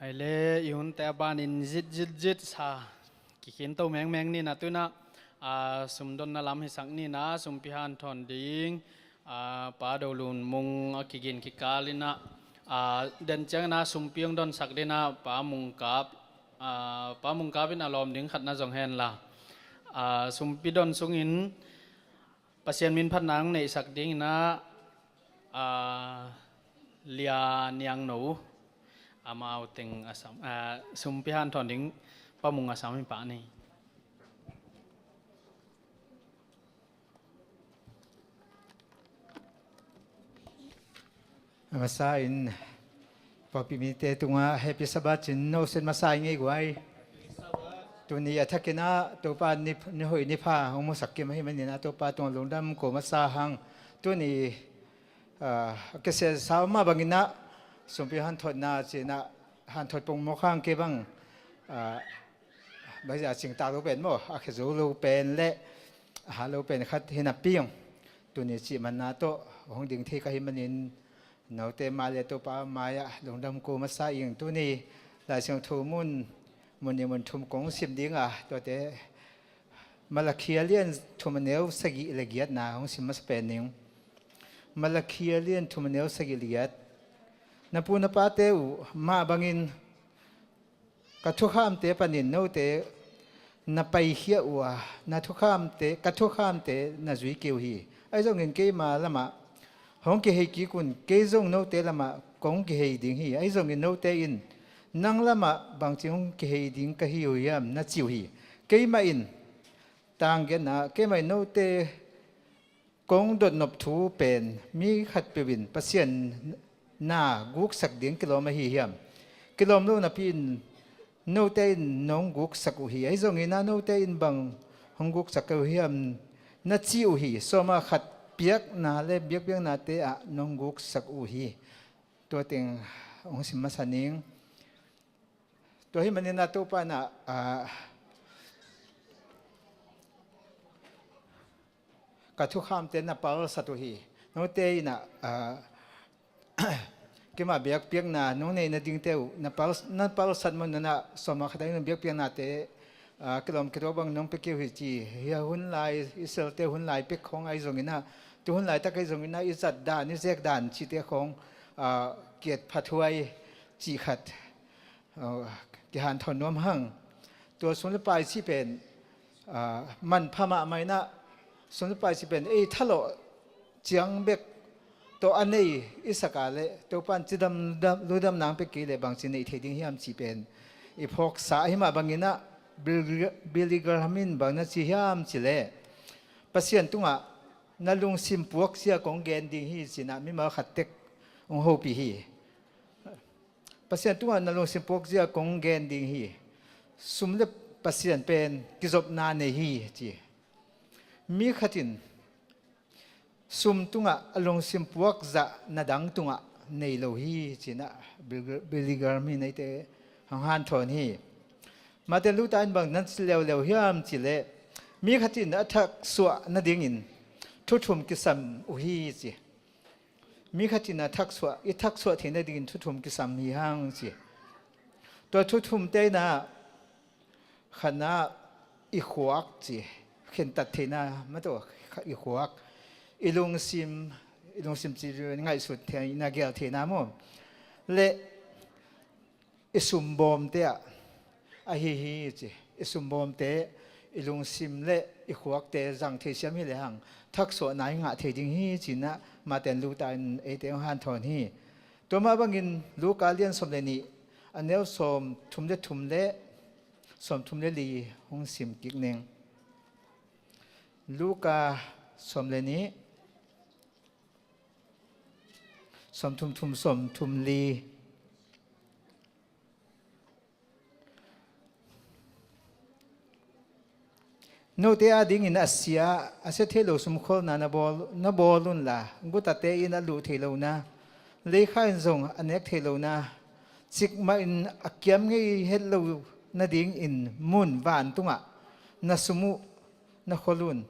Hai le, i hunte a banin zit zit zit sa kikhinto mengmeng ni na, tu-in ah, a, sumdonna lam hisak ni na, sumpi hanthawn ding, a, Pa Do Lun Mung a kigin kikal in ah, a, den ciangin ah sumpi hong donsak dingin ah Pa Mung Kap, a, Pa Mung Kap in a lawm ding khat na zong hen la, a, sumpi don sungin Pasian min phatna hong neihsak dingin ah, a, Lia Niang No, amau teng a sam, a, sumpi hanthawn ding Pa Mung a sam hi pah ni. A masa in pawlpi mite tungah Happy Sabbath ci-in nosen masa ing ei guai. Tuni a thakin ah Topa ni, ni hoih ni pha hong musak kim ahih manin ah Topa tungah lungdam ko masa hang. Tuni, ah, a kisiasa mah bangin ah sumpi hanthotna ci-in ah hanthot pongmawk hang, kei bang, ah, bangzah cingtak lo pen maw, a khia zo lo pen le a hat lo pen khat hi napi ung. Tuni cih manna tawh hong ding thei ka hih manin note mai le Topa mai-ah lungdam ko masa ing. Tuni Lai Siangtho mun Mun nih mun thum kong sim ding a, tuate Malakhia lian thum a neu sagih le giatna hong sim masa pen ning. Malakhia lian thum a neu sagih le giat. Na pu na pate uh mah bangin ka thukhamte panin note na paikhia uh a, na thukhamte, ka thukhamte na zui kei uh hi. Ahi zongin keima lamah hong kihei kik un, kei zong note lamah kong kihei ding hi. Ahi zongin note in nang lamah bangci hong kihei ding ka hi uh hiam na ci uh hi. Keimah in, tang giatna, keimah in note kong dotnop thu pen mi khatpeuh in Pasian na guksak ding kilawm ahi hiam? Kilawm lo napi in note in nong guksak uh hi. Ahi zongin ah note in bang hong guksak uh hiam na ci uh hi. Sawm ah khat piakna le biakpiaknate ah nong guksak uh hi. Tua teng hong sim masa ning. Tua hi manin ah Topa in ah, ah, ka thukhamte na palsat uh hi. Note in ah, ah, keima biakpiakna nong neih nadingte uh na pal, na palsat mun nanah sawm ah khat a in biakpiaknate, ah, kilawm kituak bang nong pia kei uh hi ci. Hia hun lai Israelte hun lai pek khawng ahi zongin ah, tu hun laitak ahi zongin ah i zat dan, i zek dan cihte khawng, ah, kiat phathuai cih khat, ah, kihanthawn nuam hang. Tua sum le pai cih pen, ah, manpha mahmah in ah, sum le pai cih pen ei thalawh ciang bek tawh a nei i sak a leh Topa in cidam, dam, ludam nang pek kei leh bangci neih thei ding hiam cih pen i phawksa ahi mah bangin ah, Billy, Billy Graham in bang na ci hiam cih leh, Pasian tungah na lungsim puakzia kong gen ding hi ci-in ah mimal khat tek hong hopih hi. Pasian tungah na lungsim puakzia kong gen ding hi. Sum le Pasian pen kizopna nei hi ci. Mi khat in sum tungah a lungsim puakzah na dang tungah nei lo hi ci-in ah Billy Graham in eite hong hanthawn hi. Martin Luther in bang na ci leuleu hiam cih leh, mi khat in a thaksuah nadingin thu thum kisam uh hi ci. Mi khat in a thaksuah, i thaksuah theih nadingin thu thum kisam hi hang ci. Tua thu thumte in ah khatna i khuak ci, khentat theihna, mataw, i khuak, i lungsim, i lungsim ci, ngaihsut theihna, gel theihna maw. Le i sumbawmte ah ahi hi ci. I sumbawmte, i lungsim le i khuakte zang thei siam hi lehang thaksuahna i ngah thei ding hi ci-in ah Martin Luther in eite hong hanthawn hi. Tua mah bangin Luka lian sawm le nih, a neu sawm thum le thum le sawm thum le li hong sim kik ning. Luka sawm le nih, sawm thum thum, sawm thum li. Note adingin a sia, a sia thei lo sumkholna na bawl, na bawl unla, gutate in a luh thei lohna, leikha in zong a nek thei lohna, cikmah in a kiam ngei het lo nadingin mun vantungah na sum uh na khol un.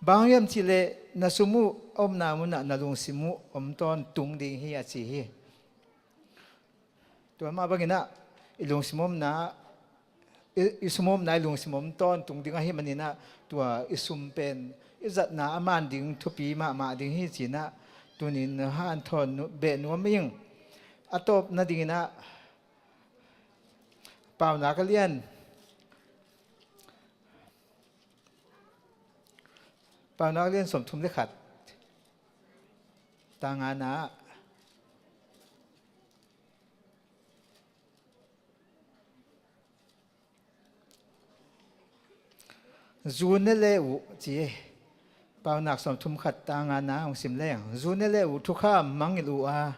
Bang hang hiam cih leh na sum uh a omna munah na lungsim uh om tawntung ding hi a ci hi. Tua mah bangin ah i lungsim omna, i, i sum omna i lungsim om tawntung ding ahih manin ah tua i sum pen i zatna a man ding thupi mahmah ding hi ci-in ah tuni-in hanthawn nu-, beh nuam ing. A tawp nadingin ah Paunak a lian, Paunak a lian sawm thum le khat, tang ngana ah, zu ne le uh ci. Paunak sawm thum khat, tang ngana ah hong sim leng, zu ne le uh thukham mangngilh uh a,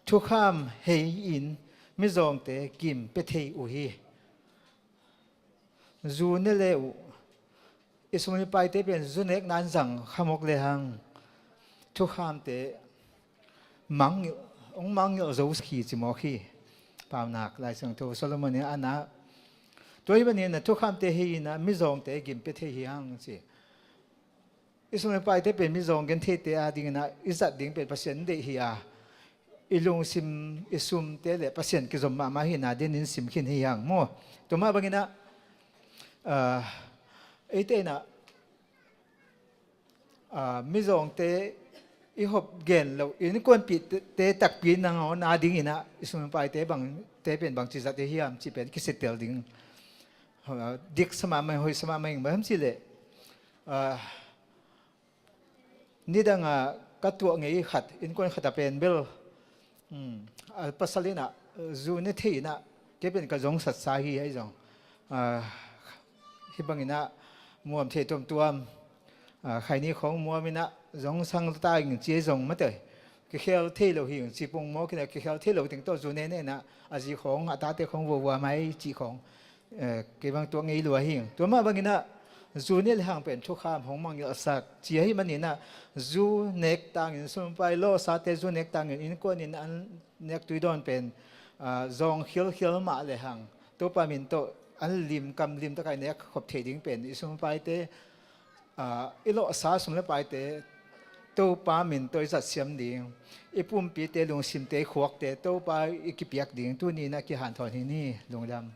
thukham hei-in mizawngte gim pia thei uh hi. Zu ne le uh, i sum le paite pen zu nekna in zang kha mawk lehang thukhamte mangngilh, hong mangngilh zo hi ci mawk hi. Paunak Lai Siangtho Solomon in a na, tua ahih manin a thukhamte hei-in a mizawngte gim pia thei hi hang ci. I sum le paite pen mizawng gentheite adingin ah i zat ding pen Pasian deih hi a, i lungsim, i sumte le Pasian kizom mahmah hihna dingin sim khin hi hang maw. Tua mah bangin ah, ah, eite in ah, ah, mizawngte i hop gen loh, innkuanpihte takpi nangawn a dingin ah i sum paite bangte pen bangci zat i hiam cih pen kisitel ding. Ah, dik sa mahmah, hoih sa mahmah ing, bang hiam cih leh, ah, nidang a ka tuah ngei khat, innkuan khat a pen bel, um, a pasal in ah, zu ne thei in ah, kei pen ka zongsatsa hi ahi zong. Ah, hih bangin ah muam thei tuamtuam, ah, khaini khawng muam in ah zongsang ta ing ci ahi zong mate. Kikhel thei lo hi ing ci pong mawk in ah, kikhel thei lo teng tawh zu ne ne in ah, a zi khawng, a tate khawng vuavua mai cih khawng. Eh, kei bang tuah ngei lua hi. Tua mah bangin ah, zu ne le hang pen thukham hong mangngilhsak ci ahih manin ah, zu nek tangin, sumpai lawhsate zu nek tangin, innkuan in an nek tui dawn pen, ah, zawng khialkhial mah le hang, Topa min tawh an lim, kam lim takai nek khop thei ding pen, i sumpaite, ah, i lawhsa sum le paite Topa min tawh i zatsiam ding, i pumpite, lungsimte, i khuakte Topa i kipiak ding, tuni in ah kihanthawn hi ni, lungdam.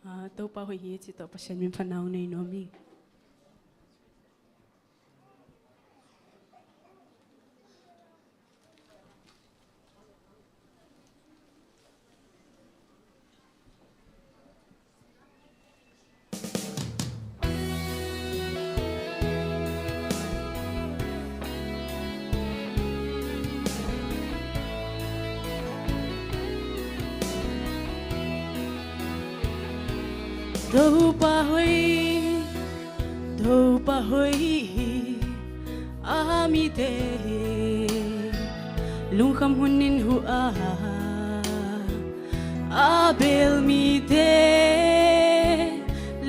Ah, Topa hoih hi ci tawh Pasian min phatna hong nei nuam hi. Topa hoih, Topa hoih hi, a mite lungkham hunin huh a, a bel mite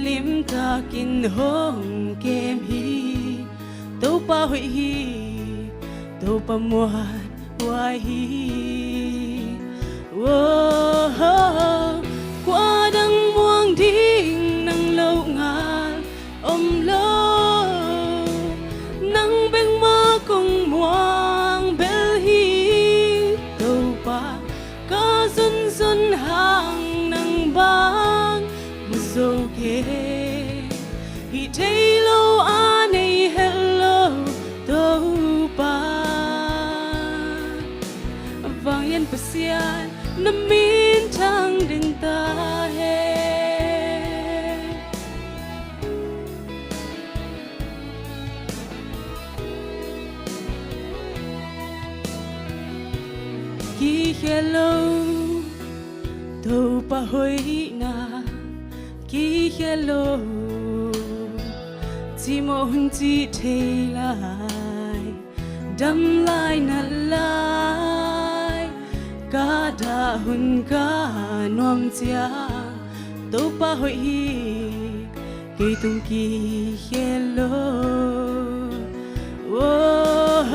limtakin hong kem hi. Topa hoih hi, Topa muanhuai hi. Woah, kua dang muang ding nang loh ngal om lo, nang bek mah kong muang bel hi. Topa ka zunzun hang nang bang mu zo kei, hih thei lo a nei het lo Topa. Vanglian Pasian na minthang den ta hen. Kikhel lo Topa hoihna, kikhel lo. Cimawh hun cih thei lai, dam lai nat lai, ka dah hun ka nuam ciang Topa hoih hi, kei tung kikhel lo. Woah,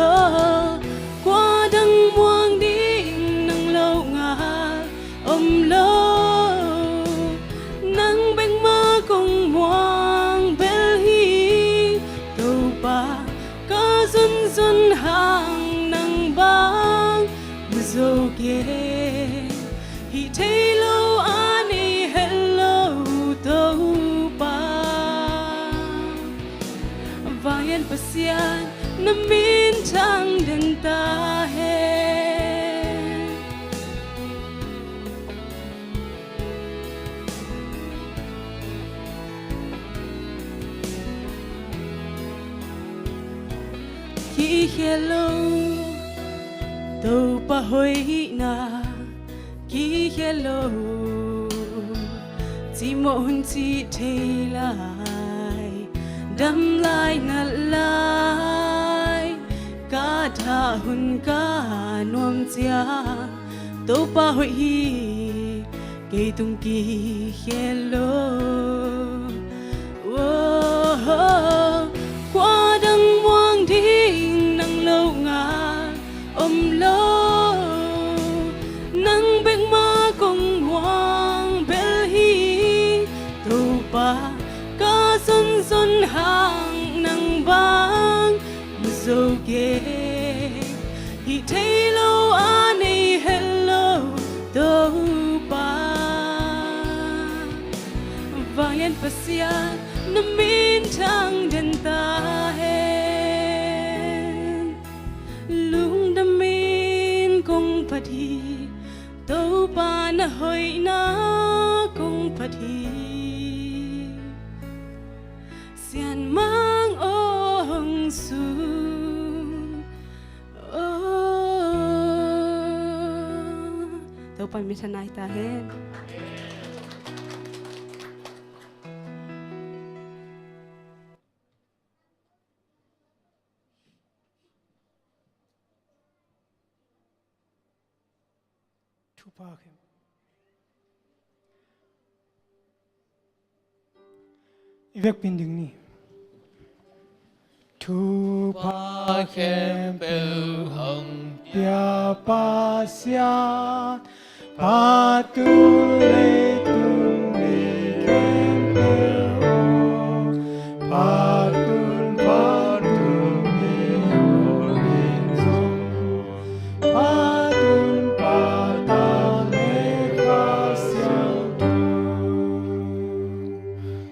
kua dang muang ding nang loh ngal om lo, nang bek mah kong muang bel hi. Topa ka zunzun hang nang bang mu zo kei, hih thei lo a nei het lo Topa. Vanglian Pasian na minthang den ta hen. Kikhel lo Topa hoihna, kikhel lo. Cimawh hun cih thei lai, dam lai nat lai, ka dah hun ka nuam ciang Topa hoih hi, kei tung kikhel lo. Woah, kua dang muang ding nang loh ngal om lo, Vanglian Pasian, na min thang den ta hen. Lungdamin kong phat hi, Topa na hoihna kong phat hi. Sian Mang aw hong sun aw. Topa min thang nai ta hen. Thupha khempeuh i vekpi-in ding ni. Thupha khempeuh hong pia Pasian, phatun leitung mi khempeuh aw, phatun phatun mi hong in zong, phatun phatun le Kha Siangtho.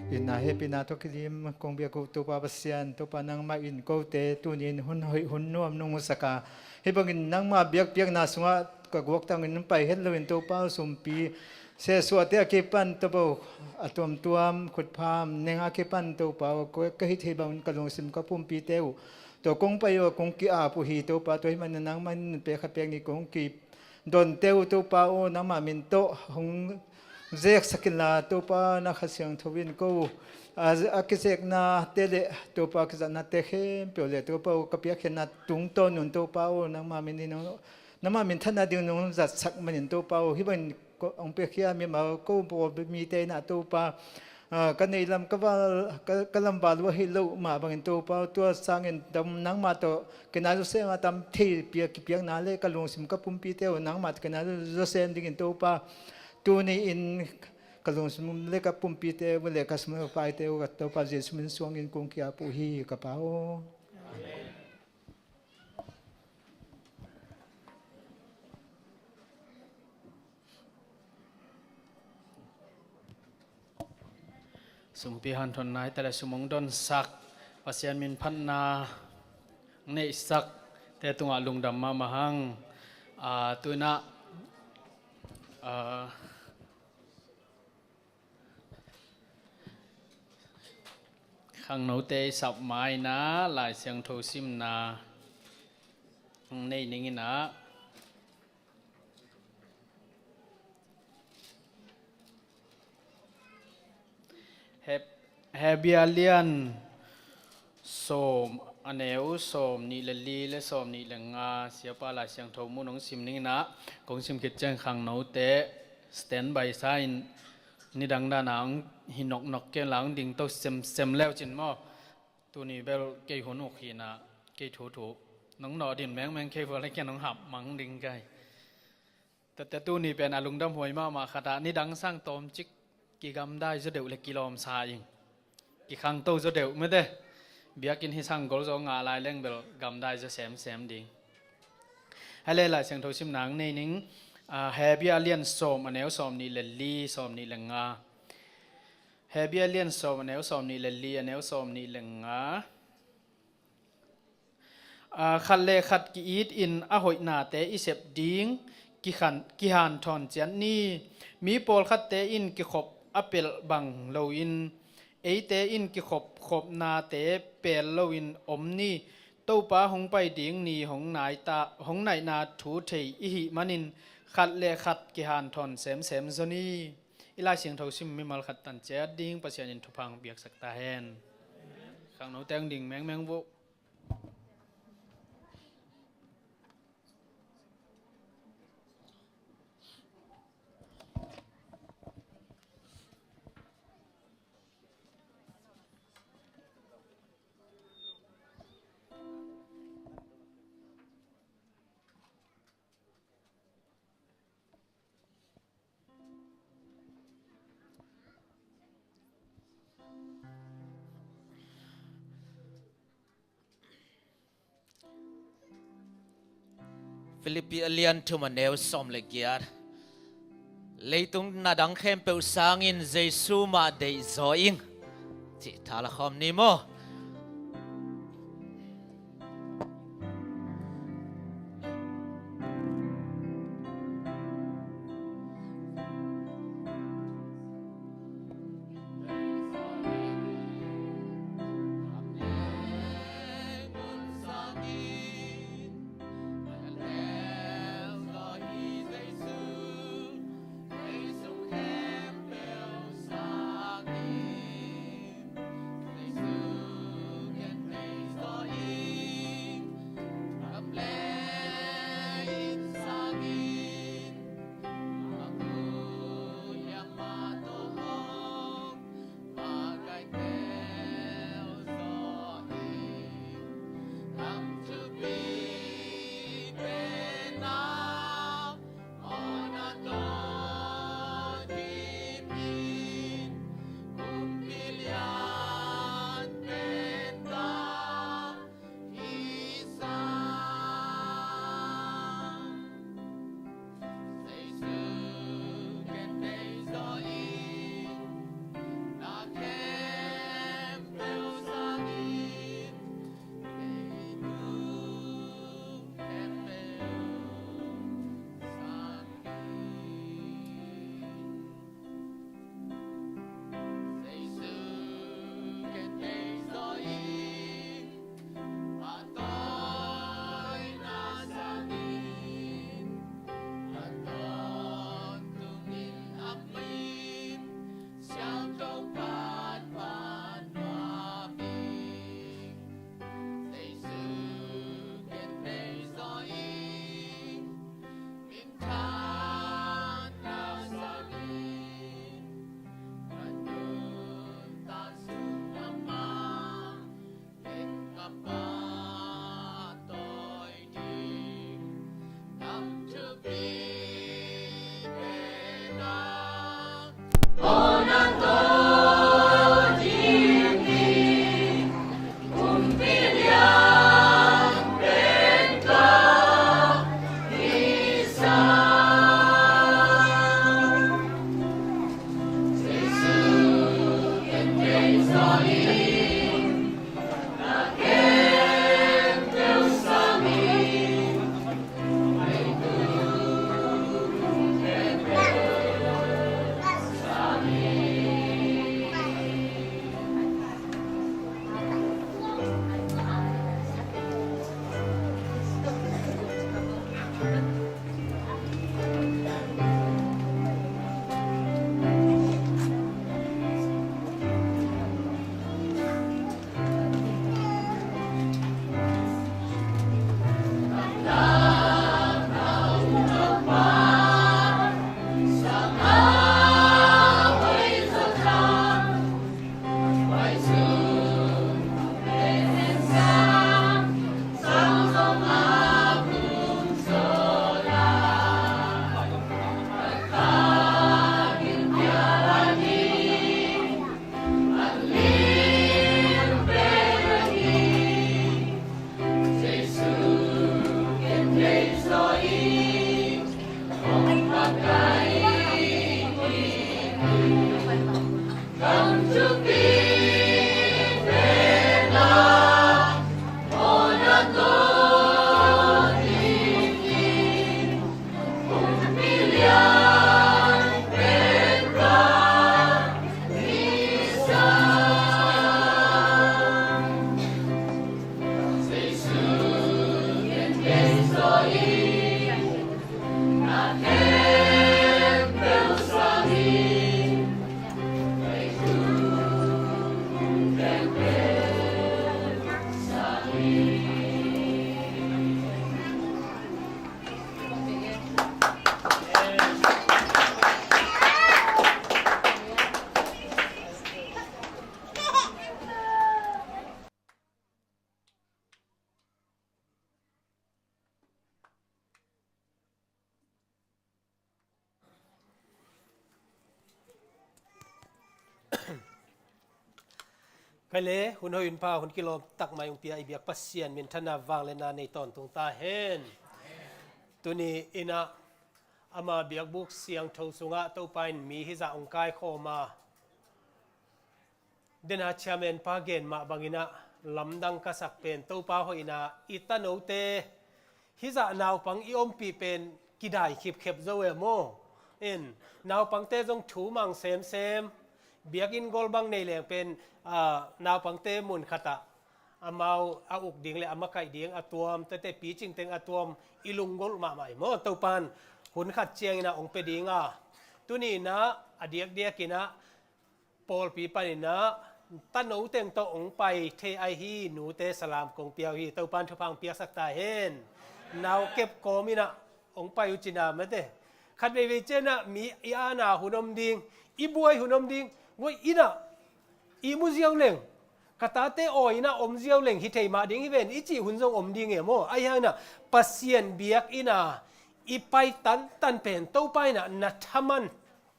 Inna hehpihna tawh kidim kong biak uh Topa Pasian, Topa nangmah in kote tuni-in hun hoih hun nuam nong musak a, hih bangin nangmah biakpiakna sungah ka guaktangin pai het loin Topa sumpi sehsuahte a kipan Topa a tuamtuam khutpham neng a kipan Topa aw, ka hih theih bangin ka lungsim ka pumpite uh tua kong pai uh a kong ki-ap uh hi Topa. Tua hih manin nangmah in pek khat pek nih kong ki donte uh Topa aw, nangmah min tawh hong zeksak inla Topa, na Kha Siangtho in ko a, a kizeknate le Topa a kizatnate khempeuh le Topa aw, ka piakkhiatna tungtawn un Topa aw, nangmah min in nangmah minthanna ding nong zatsak manin Topa aw, hih bangin hong piakhia mimal ko bawl mite in ah Topa, ah, ka neih lam ka val, ka, ka lam val uh ahi loh mah bangin Topa aw, tua sangin dam nangmah tawh kinai zawsem a tam thei pia kipiakna le ka lungsim ka pumpite uh nangmah tawh kinai zawsem dingin Topa, tuni-in ka lungsim le ka pumpite uh le ka sum le ka paite uh ka Topa Jesuh min suangin kong ki-ap uh hi ka Pa aw. Sumpi hanthawn nai ta le sum hong donsak, Pasian min phatna hong neihsakte tungah lungdam mahmah hang. Ah, tu-in ah, ah, khangnote i sap ma-in ah Lai Siangtho simna hong nei ning in ah. Heb-, Hebrew a lian sawm, a neu sawm nih le li le sawm nih le nga, Siapa Lai Siangtho mun hong sim ning in ah, kong sim khit ciang khangnote standby sa in, nidang dan a hong hi noknok kei un la, hong dingto semsem le uh cin maw. Tuni bel kei hun uk hi in ah, kei thuthu nong nawh ding mengmeng kei vua le kei nong hap mang ding kei. Tua teh tuni pen a lungdam huai mahmah khat ah, nidang sang tawmcik kigamdai zaw deuh le kilawmsa ing. Kikhangto zaw deuh mete. Biakinn hih sang gol zaw ngah lai leng bel gamdai zaw semsem ding. Hale Lai Siangtho simna hong nei ning, ah, Hebrew a lian sawm, a neu sawm nih le li, sawm nih le nga. Hebrew a lian sawm, a neu sawm nih le li, a neu sawm nih le nga. Aa, khat le khat ki-it in a hoihnate i sep ding kikhan-, kihanthawn ciat ni. Mi pawlkhatte in kikhop a pelh bang loin, eite in kikhop khopnate pel loin om ni. Topa hong pai ding ni hong nai ta, hong naihna thu thei i hih manin, khat le khat kihanthawn semsem zaw ni. I Lai Siangtho sim mimal khat tan ciat ding Pasian in thupha hong piaksak ta hen. Khangnote hong ding mengmeng vo. Filipi a lian thum, a neu sawm le giat. Leitung na dang khempeuh sangin Jesu mah deihzaw ing, cih tha la khawm ni maw? Kei le hun hoih hun pha hun kilawm tak mai hong pia i biak Pasian minthanna vangliatna nei tawntung ta hen. Tuni in ah Ama biakbuk siangtho sungah Topa in mi hizah hong kaikhawm a, dena chairman pa gen mah bangin ah lamdang ka sak pen Topa hoihna i tanote hizah naupang i ompih pen kidai khipkhep zo e maw? In naupangte zong thu mang semsem, biakinn gol bang nei leng pen, ah, naupangte mun khatah amau a uk ding le a makaih ding a tuam, tete picing teng a tuam i lunggulh mahmah hi maw? Topan hun khat ciangin ah hong pia ding a, tuni in ah a diakdiakin ah pawlpi panin ah tano teng tawh hong pai thei ahi hi. Nute salam kong pia uh hi. Topan thupha hong piaksak ta hen. Nau kep kawmin ah hong pai uh cina mate. Khat veivei ciangin ah mi i ana hun om ding, i buai hun om ding, buai in ah ihmu ziau leng, ka tate awi in ah om ziau leng hi thei mah ding hi ven i cih hun zong om ding e maw? Ahi hangin ah Pasian biakinn ah i pai tantan pen Topa in ah na thaman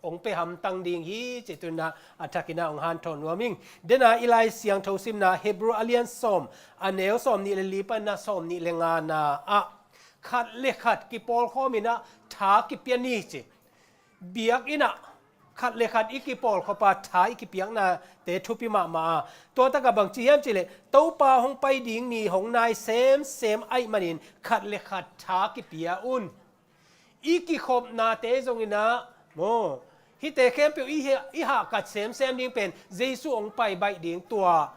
hong pia hamtang ding hi cih tuni in ah a thakin ah hong hanthawn nuam ing. Dena i Lai Siangtho simna Hebrew a lian sawm, a neu sawm nih le li panin ah sawm nih le ngana ah khat le khat kipawlkhawmin ah tha kipia ni ci. Biakinn ah khat le khat i kipawlkhawpa tha i kipiaknate thupi mahmah a, tua takah bangci hiam cihleh Topa hong pai ding ni hong nai semsem ahih manin khat le khat tha kipia un. I kikhopnate zongin ah maw, hihte khempeuh i he-, i hahkat semsem ding pen Jesu hong pai baih ding tua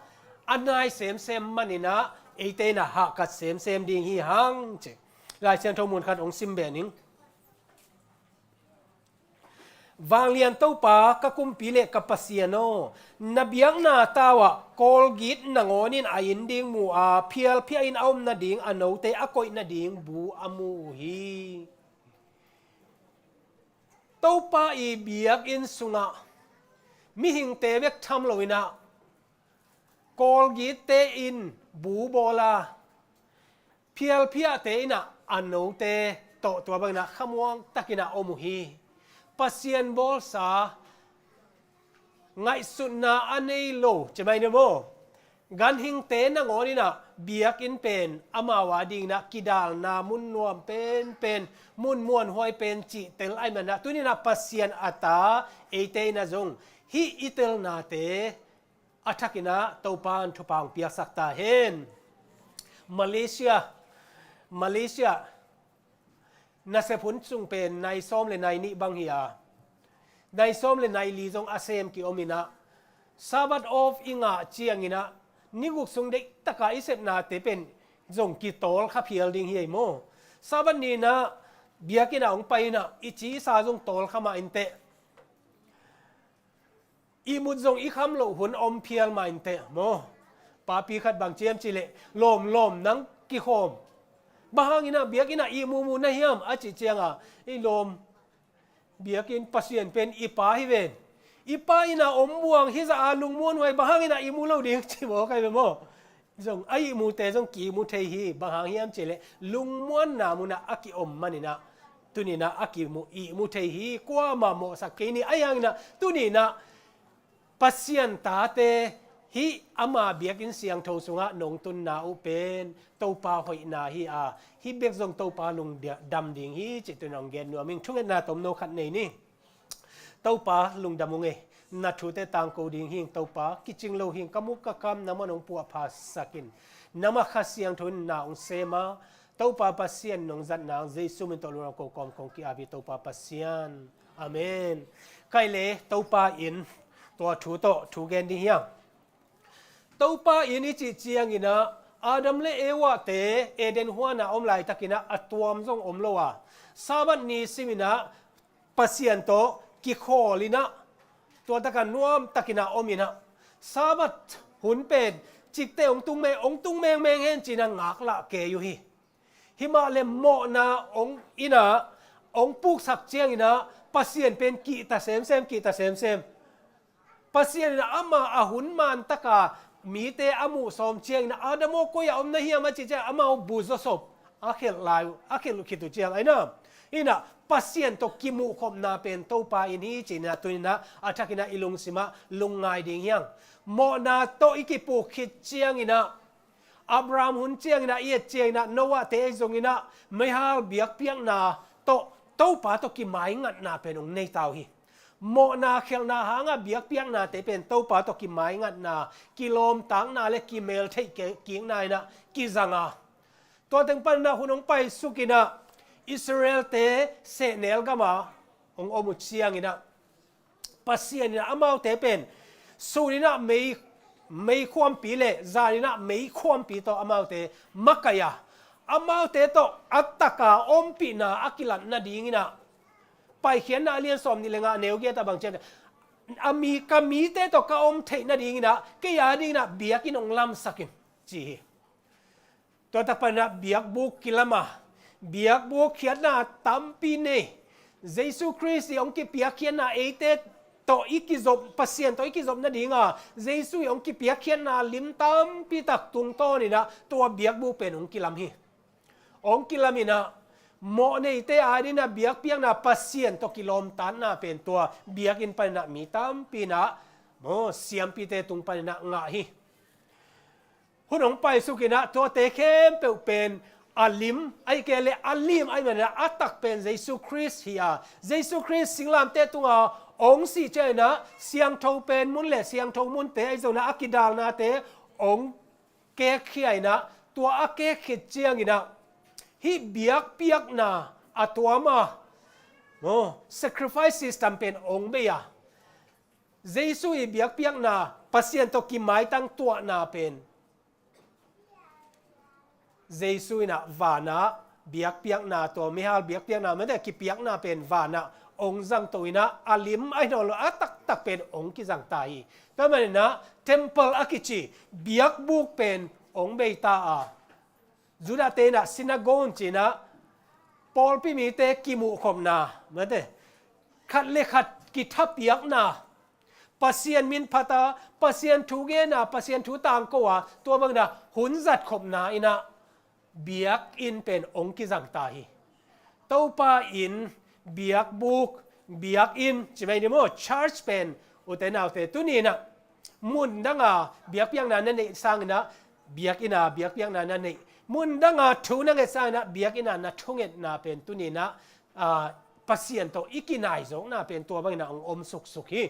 a nai semsem manin ah eite in ah hahkat semsem ding hi hang ci. Lai Siangtho mun khat hong sim beh ning. Vanglian Topa, ka kumpi le ka Pasian aw, na biakna tau ah Kawlgit nangawnin a inn ding mu a, phialphia in a om nading a note a koih nading bu a mu uh hi. Topa i biakinn sungah mihingte bek tham loin ah Kawlgitte in bu bawl a, phialphiate in ah a note tawh tua bangin ah khamuang takin ah om uh hi. Pasian bawlsa ngaihsutna a nei lo ci mai ni maw? Ganhingte nangawnin ah biakinn pen amau a dingin ah kidalna mun nuam penpen, mun muanhuai pen cih tel ahih manin ah tuni in ah Pasian a ta eite in ah zong hih i telnate a thakin ah Topa in thupha hong piaksak ta hen. Malaysia, Malaysia nasep hun sung pen nai sawm le nai nih bang hi a, nai sawm le nai li zong a sem ki-om in ah, Sabbath off i ngah ciangin ah ni guk sung deih taka i sepnate pen zong kitawl kha phial ding hi ei maw? Sabbath ni in ah biakinn ah hong pai in ah i cisa zong tawl kha mah inteh. Ihmut zong i kham loh hun a om phial mah inteh maw? Papi khat bang ci hiam cihleh, lawmlawm nang kikhawm. Bang hangin ah biakinn ah ihmu mu na hiam a cih ciangah, ei lawm, biakinn Pasian pen i Pa hi ven. I Pa inn ah om buang hizah a lungmuanhuai, bang hangin ah ihmu lo ding ci maw kai ve maw? Zong a ihmute zong kiihmu thei hi. Bang hang hiam cihleh lungmuanna munah a ki-om manin ah tuni in ah a kimu ihmu thei hi. Kuamah mawhsak kei ni. Ahi hangin ah tuni in ah Pasian tate hih ama biakinn siangtho sungah nong tunna uh pen Topa hoihna hi a, hih bek zong Topa lungdam ding hi cih tuni in ah hong gen nuam ing. Thungetna tomno khat nei ni. Topa lungdam ung ei, na thute tangko ding hing Topa, kicing lo hing ka muk ka kam nangmah nong puahphasak in, nangmah Kha Siangtho in na hong sem a, Topa Pasian nong zat nang Jesu min tawh lungdam ko kawm kong ki-ap hi Topa Pasian. Amen. Kai le Topa in tua thu tawh thu gen ding hiang. Topa in i cih ciangin ah Adam le Eva te Eden huan ah om laitakin ah a tuam zong om lo a, Sabbath ni simin ah Pasian tawh kikhawl in ah tua takah nuam takin ah om in ah Sabbath hun pen cikte hong tung meng, hong tung mengmeng hen ci-in ah ngaklah kei uh hi. Himah le mawhna hong in ah hong puksak ciangin ah Pasian pen kihta semsem, kihta semsem. Pasian in ah ama a hun man taka mite a muh sawm ciangin ah Adam aw koi ah om na hiam a cih ciang amau bu zawsop a khelh lai uh, a khelh khit uh ciang ahi na. In ah Pasian tawh kimuhkhopna pen Topa in hi ci-in ah tuni in ah a thakin ah i lungsim ah lungngai ding hiang. Mawhna tawh i kipuk khit ciangin ah Abraham hun ciangin ah i et ciangin ah Noah te ahi zongin ah meihal biakpiakna tawh Topa tawh kimaingatna pen hong nei ta uh hi. Mawhna khelhna hanga biakpiaknate pen Topa tawh kimaingatna, kilawmtatna le kimeltheih ke-, kikna inah kizanga. Tua teng paninah hun hong paisuk inah Israelte sehnel gama hong om uh cianginah Pasian inah amaute pen sun inah mei, meikhuampi le zan inah meikhuampi tawh amaute makaih a, amaute tawh a taka ompihna a kilat nadinginah Paikhiatna a lian sawm nih le nga a neu giat ah bang ciam, a mi, ka mite tawh ka om theih nadinginah kei a dinginah biakinn hong lamsak in ci hi. Tua tak paninah biakbuk kilam a, biakbuk khiatna tampi nei. Jesu Khrist i hong kipiakkhiatna eite tawh i kizop, Pasian tawh i kizop nadinga Jesu i hong kipiakkhiatna lim tampi tak tungtawninah tua biakbuk pen hong kilam hi. Hong kilam inah mawh neite a dinah biakpiakna, Pasian tawh kilawmtatna pen tua biakinn paninah mi tampi inah maw siampite tung paninah ngah hi. Hun hong paisuk inah tuate khempeuh pen a lim, ahih kei leh a lim ahih maninah a tak pen Jesu Khrist hi a, Jesu Khrist singlamteh tunga hong sih cianginah siangtho pen mun le siangtho munte ahi zonginah a kidalnate hong kekkhia inah tua a kekkhit cianginah hih biakpiakna a tuam a, maw, sacrifice system pen hong bei a, Jesu i biakpiakna, Pasian tawh kimaitang tuahna pen Jesu inah vanah biakpiakna, tua meihal biakpiakna mate kipiakna pen vanah hong zangto inah a lim ahi nawn lo a taktak pen hong kizang ta hi. Tua maninah temple a kici biakbuk pen hong bei ta a, Judahte inah synagogue cinah pawlpi mite kimuhkhopna mate, khat le khat kithapiakna, Pasian min phata, Pasian thu gena, Pasian thu tangko a, tua bangina hun zatkhopna inah biakinn pen hong kizang ta hi. Topa inn, biakbuk, biakinn ci mai ni maw, church pen ute naute tuni inah mun danga biakpiakna na neih sanginah biakinn a biakpiakna na neih, mun danga thu na nget sanginah biakinn a na thungetna pen tuni inah aa, Pasian tawh i kinaizawkna pen tua banginah hong om suksuk hi.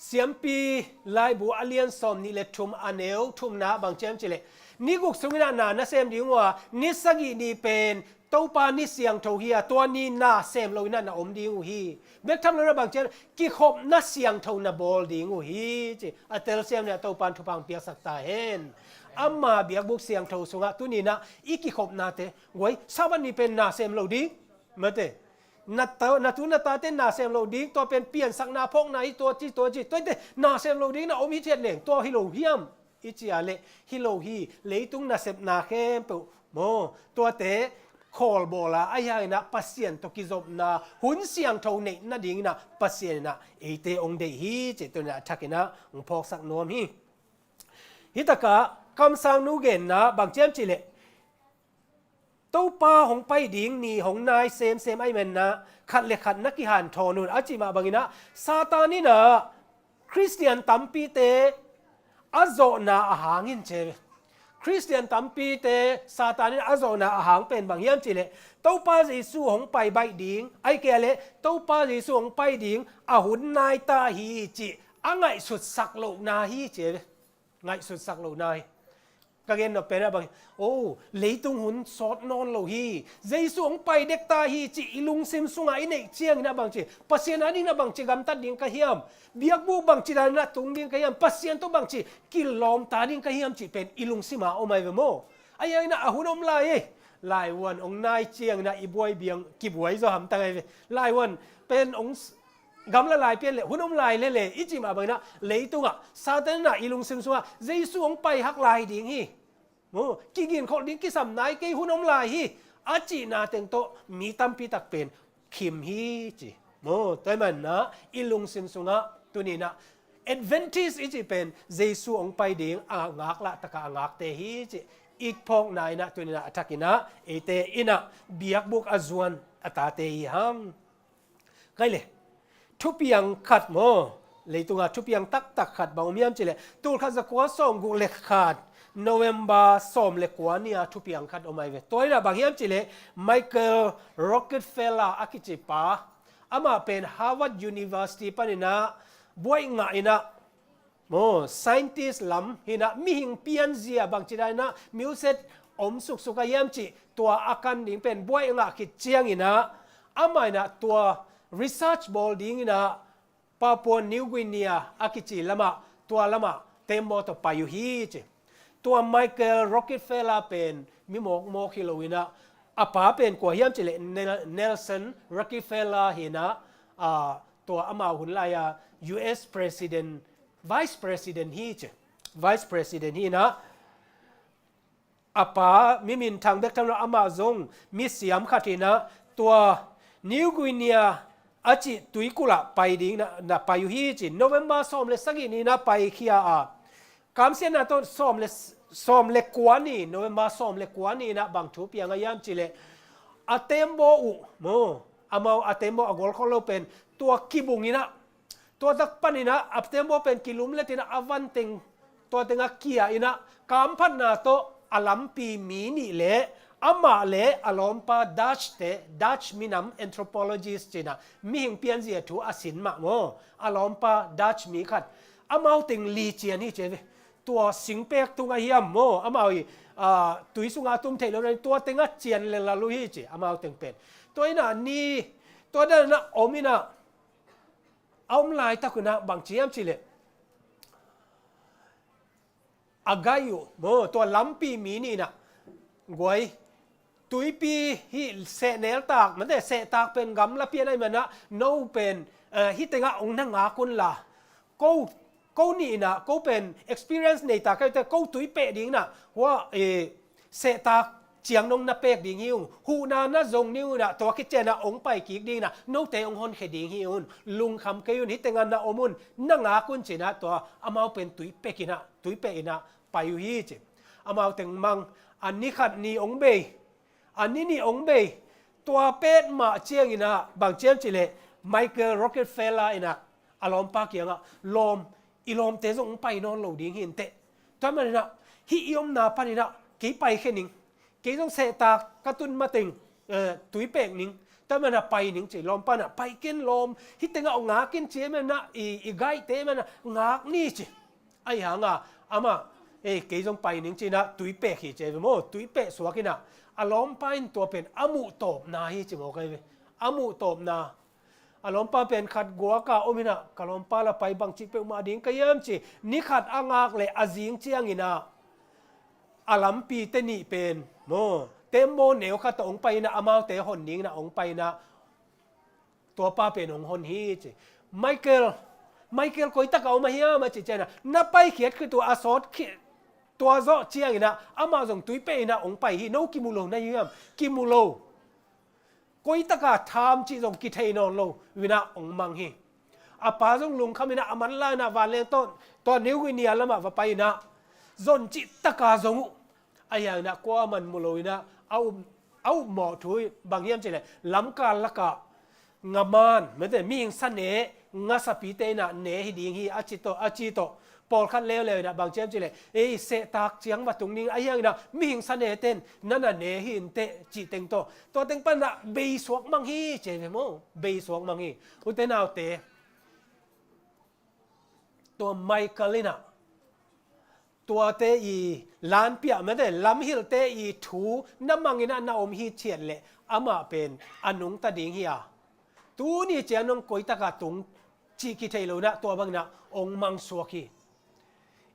Siampi laibu a lian sawm nih le thum a neu thumna bang ciam cileh, ni guk sunginah na na sem ding uh a, ni sagih ni pen Topa ni siangtho hi a, tua ni na sem loinah na om ding uh hi. Bek tham loinah bang ciam, kikhopna siangtho na bawl ding uh hi ci. A telsiam ni a Topa in thupha hong piaksak ta hen. Ama biakbuk siangtho sungah tuninah i kikhopnate, guai, Sabbath ni pen na sem lo ding mate, na tu na tate na sem lo ding, tua pen piansakna phawkna hi, tua ci tua ci, tuate na sem lo ding na om hi thiat leng, tua hi lo hiam i ci a leh hi lo hi. Leitung nasepna khempeuh maw, tuate khawlbawla a hianginah Pasian tawh kizopna hun siangtho neih nadinginah Pasian inah eite hong deih hi cih tuninah a thakinah hong phawksak nuam hi. Hitakah kamsangnu genna bang ciam cileh, Topa hong pai ding ni hong nai semsem ahih maninah khat le khat na kihanthawn un a cih mah banginah Satan inah Khristian tampite a zawhna a hangin ce. Khristian tampite Satan inah a zawhna a hang pen bang hiam cileh, Topa Jesu hong pai baih ding, ahih kei leh Topa Jesu hong pai ding a hun nai ta hi cih a ngaihsutsak lohna hi ce. Ngaihsutsak lohna hi. Ka gen nop penah bang, o, leitung hun sawt nawn lo hi. Jesu hong pai dek ta hi cih i lungsim sungah i neih cianginah bangci, Pasian adinginah bangci gamtat ding ka hiam? Biakbuk bangci daninah tung ding ka hiam? Pasian tawh bangci kilawmta ding ka hiam cih pen i lungsim ah om ai ve maw? A hianginah a hun om lai ei. Laivuan hong nai cianginah i buai biang kibuai zaw hamtang ai ve. Laivuan pen hong gamla lai pian le hun om lai lele i cih mah banginah leitungah Satan inah i lungsim sungah Jesu hong pai hak lai ding hi. Maw, kiginkholh ding kisam nai kei, hun om lai hi a cihna teng tawh mi tampi tak pen khim hi ci. Maw, tua ahih maninah i lungsim sungah tuninah Adventist i cih pen Jesu hong pai ding a ngak lah takah a ngakte hi cih i phawkna inah tuninah a thakinah eite inah biakbuk a zuan a tate hi hang. Kai le, thupiang khat maw, leitunga thupiang taktak khat bang om hiam cileh, tulkhat zakua sawmguk le khat, November sawm le kua ni-a thupiang khat om ahi ve. Tua inah bang hiam cihleh Michael Rockefeller a kici pa, amah pen Harvard University paninah buaih ngah inah, maw, scientist lam hinah mihing pianzia bangci dan inah mi uset om suksuk a hiam cih tua a kan ding pen buaih ngah khit cianginah amah inah tua research bawl dinginah Papua New Guinea a kici lamah, tua lamah tembaw tawh pai uh hi ci. Tua Michael Rockefeller pen mi mawkmawk hi lo inah, a pa pen kua hiam cihleh Nel-, Nelson Rockefeller hinah, aa, tua amau hun lai-a U S President, Vice President hi ci. Vice President hinah, a pa mi minthang bek tham lo, amah zong mi siam khat hinah tua New Guinea a cih tuikulh ah pai ding na, na pai uh hi ci. November sawm le sagih ni na paikhia a, kamsiatna tawh sawm le, sawm le kua ni, November sawm le kua ni inah bang thu piang a hiam cihleh a tembaw uh, maw, amau a tembaw a golkhol lo pen tua kibung inah, tua tak paninah a tembaw pen kilumlet inah a van teng, tua tengah kia inah kamphatna tawh a lampi mi nih le amah le a lawmpa Dutch te, Dutch minam anthropologist cinah mihing pianzia thu a sin mah maw, a lawmpa Dutch mi khat, amau teng li cian hi ci ve. Tua singpek tung a hiam maw, amau i, aa, tui sungah a tum theih lo na, tua tengah cian le lal uh hi ci, amau teng pen. Tua inah ni, tua dan inah om inah, a om laitak unah bangci hiam cihleh a gai uh, maw, tua lampi mi nih inah, guai, tuipi hih sehneltak, mate, sehtak pen gamla pian ahih manah no pen, eh, hih tengah ong na ngak unla, ko, ko nih inah, ko pen experience nei ta ka hite, ko tuipeh ding inah, hua, eh, sehtak ciang nong na pek ding hi ung, huhna na zong ni unah, tua khit cianah ong pai kik ding inah, note ong honkhia ding hi un, lungkham kei un, hih tengah na om un, na ngak un cinah, tua amau pen tuipek inah, tuipeh inah pai uh hi ci. Amau teng mang, a ni khat ni ong bei, a ni nih ong bei, tua pet mah cianginah bang ciam cihleh Michael Rockefeller inah a lawmpa kiangah, lawm, i lawmte zong ong pai nawn lo ding hi inteh. Tua maninah hih i omna paninah kei paikhia ning, kei zong sehtak ka tun mateng, eh, tuipek ning, tua manah pai ning ci. Lawmpa inah pai ken lawm, hih tengah ong ngak in ci, manah i, i gaite manah ngak ni ci. Ahi hanga amah, eh, kei zong pai ning cinah tuipek hi ci ve maw, tuipeh suak inah a lawmpa in tua pen a muh tawpna hi ci maw kai ve. A muh tawpna. A lawmpa pen khat guaka om inah, ka lawmpa la pai bangci peuhmah ding ka hiam ci, ni khat a ngak le a zing cianginah a lampite nih pen maw, tembaw neu khat tawh ong pai inah, amaute hon dinginah ong pai inah, tua pa pen ong hon hi ci. Michael, Michael koi takah om a hiam a ci cianah, na paikhiat khit uh a sawt khit, tua zawh cianginah amah zong tuipeh inah ong pai hi, no kimu lo na hiam? Kimu lo. Koi taka tham cih zong kithei nawn lo inah ong mang hi. A pa zong lungkham inah a manla inah vanleng tawh tua New Guinea lamah va pai inah zon cih taka zong uh. Ahi hanginah kuaman mu lo inah a up, a upmawh thu bang hiam cihleh lamkal lakah ngaman, mete mihing sa ne, ngasapite inah ne hi ding hi a ci tawh, a ci tawh. Pawlkhat leuleu inah bang ciam cihleh, ei, sehtak ciang va tung ding, ahi hanginah mihing sa neten nana ne hi inteh cih teng tawh, tua teng panah beisuak mang hi ci ve maw, beisuak mang hi. Ute naute, tua Michael inah tuate i lanpiah, mete lamhilhte i thu na mang inah na om hi ciat leh amah pen a nungta ding hi a, tuni ciang nong koi takah tung cih kithei lo inah tua bang inah ong mangsuak hi.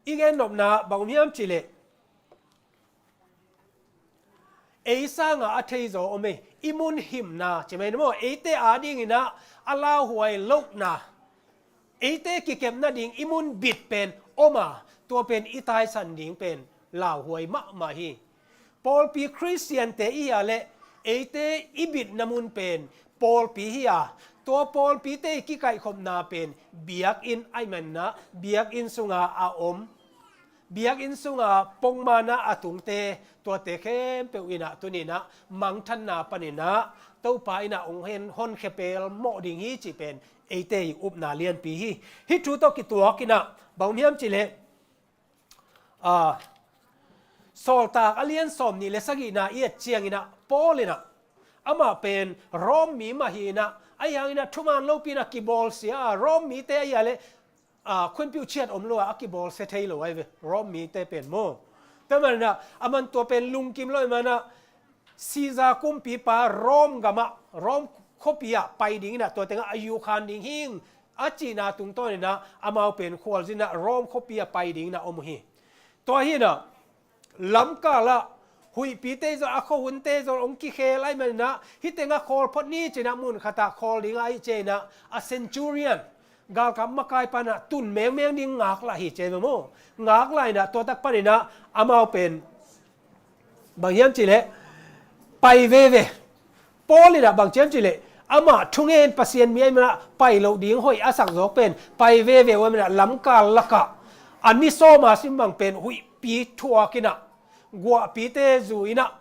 I gen nopna bang om hiam cihleh, ei sangah a theizaw om ei, i mun himna ci mai na maw, eite adinginah a lauhuai lohna, eite kikep nading i mun bit pen om a, tua pen i taisan ding pen lauhuai mahmah hi. Pawlpi Khristiante i hi a leh eite i bitna mun pen pawlpi hi a, tua pawlpite i kikaihkhopna pen biakinn ahih maninah biakinn sunga a om, biakinn sunga pongmana a tungte, tuate khempeuh inah tuninah mangthanna paninah Topa inah ong hen honkhia pelmawh ding hi cih pen eite i upna lianpi hi. Hih thu tawh kituak inah bang om hiam cihleh, a, Sawltak a lian sawm nih le sagihna i et cianginah Paul inah amah pen Rom mi mah hi inah, ahi hanginah thuman lopi inah kibawlsia a, Rom mite ahi a le a, khunpiuh ciat om lo a, a kibawlsia thei lo ahi ve, Rom mite pen maw. Tua maninah a man tua pen lungkim lo i manah Caesar kumpipa Rom gamah, Rom khuapi ah pai dinginah tua tengah a yukhan ding hing a cihna tungtawninah amau pen khualzinah Rom khuapi ah pai dinginah om uh hi. Tua hinah lamkalah huihpite zong a khuahunte zong hong kikhel ahi maninah hih tengah khawl phot ni cinah mun khatah khawl dingah ahi cianginah a centurion galkap makai panah tun mengmeng ding ngaklah hi cia ve maw. Ngaklah inah tua tak paninah amau pen bang hiam cihleh pai veve. Paul inah bang ciam cihleh amah thungen Pasian mi ahi manah pai loh ding hoih a sak zawk pen pai veve uh ahi manah lamkal lakah a ni sawma simbang pen huihpi thuak inah guahpite zu inah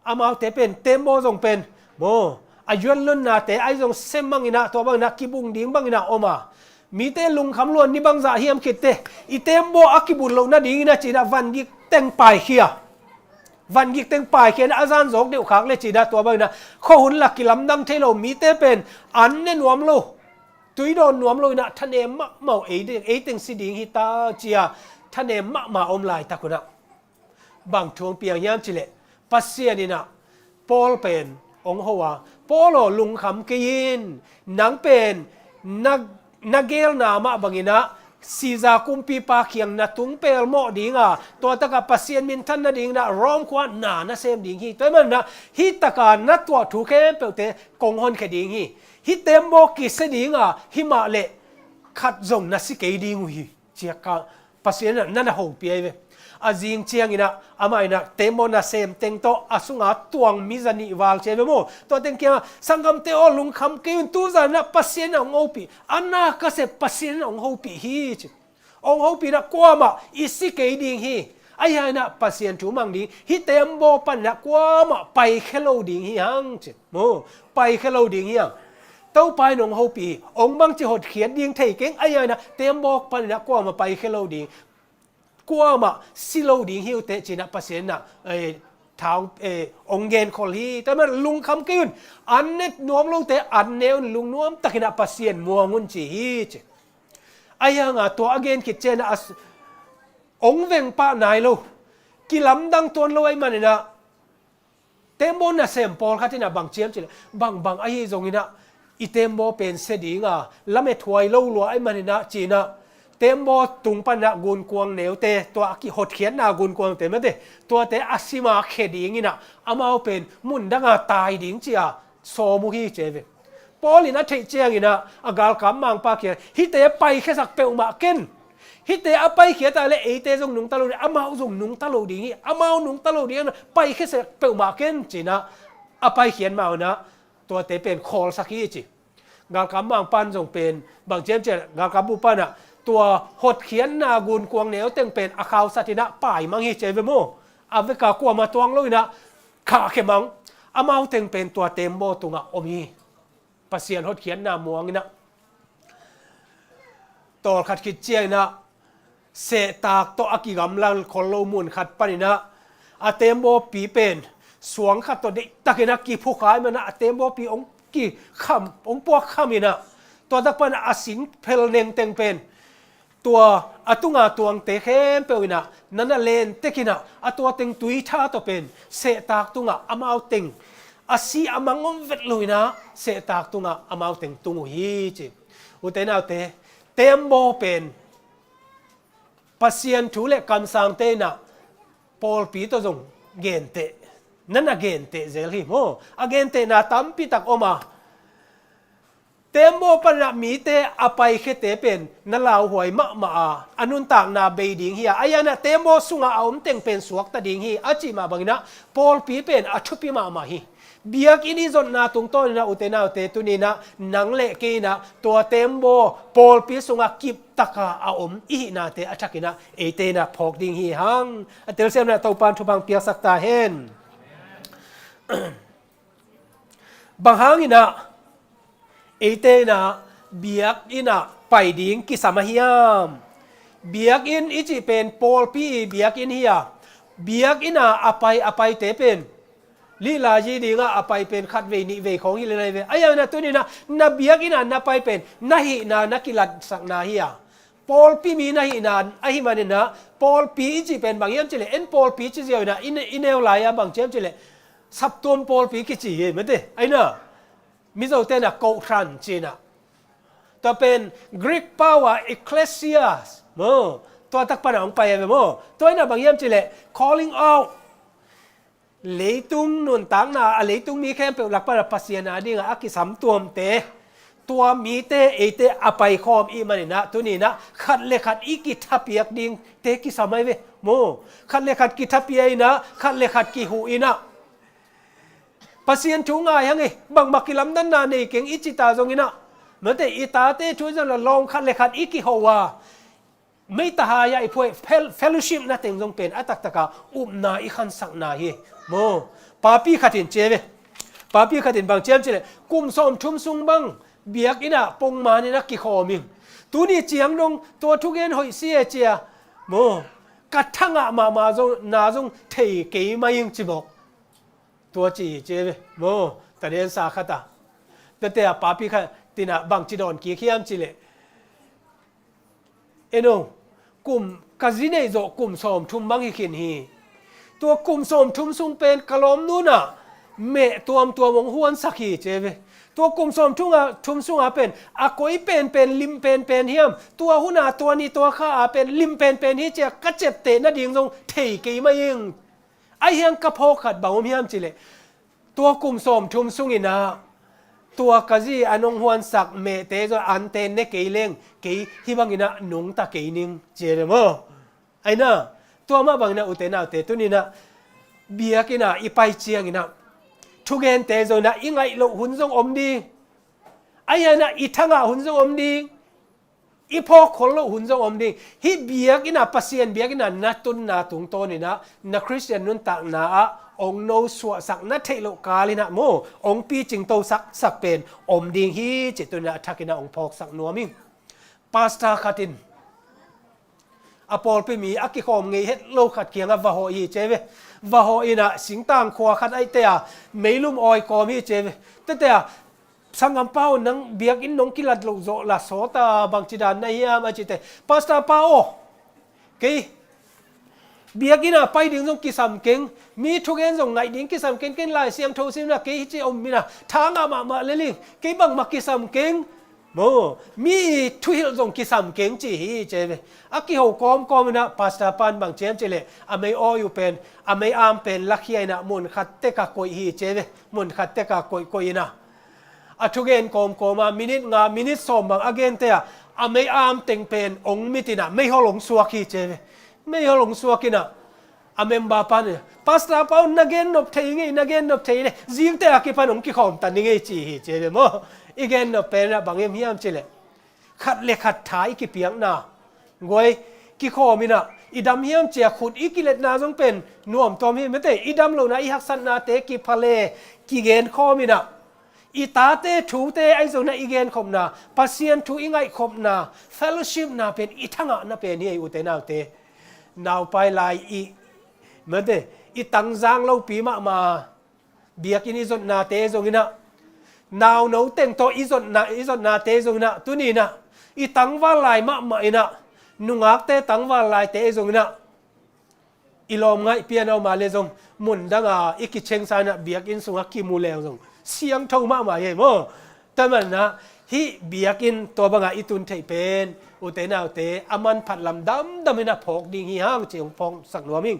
amaute pen tembaw zong pen maw a yuanlunnate ahi zong sem banginah tua banginah kibung ding banginah om a. Mite lungkham luan ni bangzah hiam khitte i tembaw a kibut loh nadingin a cinah vangik teng paikhia. Vangik teng paikhia inah a zan zawk deuh khak le cinah tua banginah khuahun lak kilamdang thei lo mite pen an ne nuam lo, tuidawn nuam lo inah thanem mahmah uh ei, ei teng si ding hi ta cia thanem mahmah om laitak unah bang thu hong piang hiam cihleh Pasian inah Paul pen hong ho a, Paul aw lungkham kei in, nang pen na, na gelna mah banginah Caesar kumpipa kiang na tung pelmawh dinga tua takah Pasian minthan nadinginah Rom khua na na sem ding hi. Tua hi manah hih takah na tuah thu khempeuhte kong honkhia ding hi. Hih tembaw kisia dinga himah leh khat zong na si kei ding uh hi. Ciakka Pasian inah na na hopih ahi ve. A zing cianginah amah inah tembaw nasem teng tawh a sunga tuang mi zanih val cia ve maw. Tua teng kiangah sanggamte aw lungkham kei un, tuzan inah Pasian inah hong hopih, a na ka sep Pasian inah hong hopih hi ci. Hong hopih inah kuamah i si kei ding hi. Ahi hanginah Pasian thu mang ding, hih tembaw paninah kuamah paikhia lo ding hi hang ci. Maw, paikhia lo ding hi hang. Topa in hong hopih hi, hong bangci hotkhiat ding thei keng, ahi hanginah tembaw paninah kuamah paikhia lo ding, kuamah si lo ding hi uh teh cinah Pasian inah eh, thau eh, hong genkhol hi. Tua hi manah lungkham kei un, an ne nuam lote an ne un, lungnuam takinah Pasian muang un ci hi ci. Ahi hanga tua a gen khit cianah a s-, hong veng pah nai lo, kilamdang tuan lo ahi maninah tembaw nasem pawlkhat inah bang ciam cihleh bangbang ahi zonginah i tembaw pen sia dinga lamethuai lo lua ahi maninah cinah tembaw tung paninah gunkuang neute, tua a kihotkhiatna gunkuangte mate, tuate a sima khia dinginah amau pen mundanga tai ding cia sawm uh hi cia ve. Paul in a theih cianginah a galkap mangpa kiang hihte paikhiasak peuhmah ken. Hihte a paikhiat a le eite zong nungta lo ding, amau zong nungta lo ding hi, amau nungta lo ding a paikhiasak peuhmah ken cinah a paikhiat mah unah tuate pen khawlsak hi ci. Galkap mangpan zong pen bang ciamciam galkap bupanah tua hotkhiatna gunkuang neuteng pen a khausatinah paimang hi cia ve maw. A veka kuamah tuang loinah khahkhia mang. Amauteng pen tua tembaw tungah om hi. Pasian hotkhiatna muanginah tawlkhat khit cianginah sehtak tawh a kigamla khol lo munkhat paninah a tembawpi pen suang khat tawh deihtakinah kiphukha i manah a tembawpi hong kikham, hong puakkhaminah tuatak panah a sing phel nengteng pen tua a tunga tuangte khempeuh inah nana lentekinah a tua teng tuitha tawh pen sehtak tungah amau teng a si a mang om vet loinah sehtak tungah amau teng tung uh hi ci. Ute naute, tembaw pen Pasian thu le kamsangte inah pawlpi tawh zong genteh, nana genteh zel hi maw. A gentehna tampitak om a, tembaw panah mite a paikhiate pen na lauhuai mahmah a, a nuntakna bei ding hi a, a ianah tembaw sungah a omteng pen suakta ding hi a cih mah banginah pawlpi pen a thupi mahmah hi. Biakinn i zotna tungtawninah ute naute tuninah nang le kei inah tua tembaw pawlpi sungah kiptaka a om i hihnate a thakinah eite inah phawk ding hi hang. A telsiamna Topan thupha piaksak ta hen. Bang hanginah eite inah biakinnah pai ding kisam a hiam? Biakinn i cih pen pawlpi i biakinn hi a, Biakinn ah a pai, a paite pen lila yi dinga a pai pen khat vei nih vei khawng hi le lai ve. Ahi hangin ah tuni-in ah na biakinn ah na pai pen na hihna na kilatsakna hi a, pawlpi mi na hihna ahi manin ah, pawlpi i cih pen bang hiam cih leh, en pawlpi ci ziau-in ah i ne-, i neu lai-a bang ci hiam cih leh, saptuam pawlpi kici hi, mate. Ahi na, Mizote in ah kohhran ci-in ah, tua pen Greek pau-a ecclesias maw, tua tak pan ah hong pai hi ve maw. Tua in ah bang hiam cih leh calling out, leitung nuntakna, a leitung mi khempeuh lak pan ah Pasian a dingah a kisam tuamte, tua mite eite a paikhawm i hih manin ah tuni-in ah khat le khat i kithapiak dingte kisam ahi ve maw. Khat le khat kithapia-in ah, khat le khat kihuh-in ah, Pasian thu ngai hang e, bangmah kilamdanna nei keng i cih ta zongin ah, mate, i tate thu zong la lawng khat le khat i kiho a, meita hai-ah i phuai fel-, fellowship na teng zong pen a taktak a upna i khansakna hi maw. Papi khat in ci hi ve. Papi khat in bang ci hiam cih leh, kum sawmthum sung bang biakinn ah pongman in ah kikhawm ing. Tuni ciang dong tua thugen hoih si e ci a maw, ka thangah mahmah zong, na zong thei kei mai ing ci bawk. Tua ci hi ci hi ve maw, tadensa khat ah. Tuate ah papi khat in ah bang ci dawn kik hiam cih leh, en o, kum, ka zi neih zawh kum sawmthum bang hi khin hi. Tua kum sawmthum sung pen ka lawmnu in ah meh tuamtuam hong huansak hi ci hi ve. Tua kum sawmthum ah, thum sungah pen a koi penpen, lim penpen hiam, tua hun ah, tua ni, tua kha ah pen lim penpen hi ci a, ka ciapteh nading zong thei kei mai ing. Ahi hang ka phawk khat bang om hiam cih leh, tua kum sawmthum sungin ah tua ka zi an hong huansak mehte zong ante ne kei leng, kei hih bangin ah nungta kei ning ci hi ve maw. Ahi na, tua mah bangin ah ute naute, tuni-in ah biakinn ah i pai ciangin ah thugente zong in ah i ngaih loh hun zong om ding. Ahi hangin ah i thangah hun zong om ding. I phawk khol loh hun zong om ding. Hih biakinn ah, Pasian biakinn ah na tunna tungtawnin ah, na Khristian nuntakna ah hong nosuahsak na theih loh kal in ah maw, hong picingtosak sak pen om ding hi cih tuni-in ah a thakin ah hong phawksak nuam ing. Pastor khat in a pawlpi mi a kikhawm ngei het lo khat kiangah va hawh hi ci hi ve. Va hawh in ah singtang khua khat ahih teh a, meilum awi kawm hi ci hi ve. Tuate ah, "Sanggampa aw, nang biakinn nong kilat loh zawh la sawt a, bangci dan na hiam?" a cih teh, "Pastor pa aw, kei biakinn ah pai ding zong kisam keng, mi thugen zong ngaih ding kisam keng, ken Lai Siangtho sim in ah kei hih ci om in ah, thangah mahmah lel ing, kei bangmah kisam keng maw, mi thuhilh zong kisam keng," ci hi ci hi ve. A kiho kawmkawm in ah pastor pa in bang ci hiam cih leh, "A mei awi uh pen, a mei am pen lakhia in ah mun khat tek ah koih hi," ci hi ve. Mun khat tek ah koihkoih in ah, a thugen kawmkawm a, minit nga, minit sawm bang a gente ah, a mei am teng pen hong mit in ah meihol hong suak hi ci hi ve. Meihol hong suak in ah, a member pa in, "Pastor pa aw, na gen nop thei ngei, na gen nop thei leh, zingte a kipan hong kikhawm ta ning ei," ci hi ci hi ve maw. I gen nop pen ah bang hiam hiam cih leh, khat le khat tha i kipiakna, guai, kikhawm in ah, i dam hiam ci a khut i kiletna zong pen nuamtuam hi, mate, i dam lohna, i haksatnate kipha le kigenkhawm in ah, i tate thute ahi zongin ah i genkhopna, Pasian thu i ngaihkhopna, fellowship na pen i thangahna pen hi ei, ute naute. Naupai lai i, mate, i tangzang lopi mahmah, biakinn i zotnate zongin ah, nauno teng tawh i zotna, i zotnate zongin ah, tuni in ah, i tangval lai mahmah in ah, nungakte tangval laite zongin ah, i lawmngaih pian a om a leh zong, mun dang a i kichengsa in ah biakinn sungah kimu leng zong siangtho mahmah hi ei maw. Tua manin ah, hih biakinn tua bangah i tun theih pen, ute naute, a manphat lam damdam in ah phawk ding hi hang ci hong phawksak nuam ing.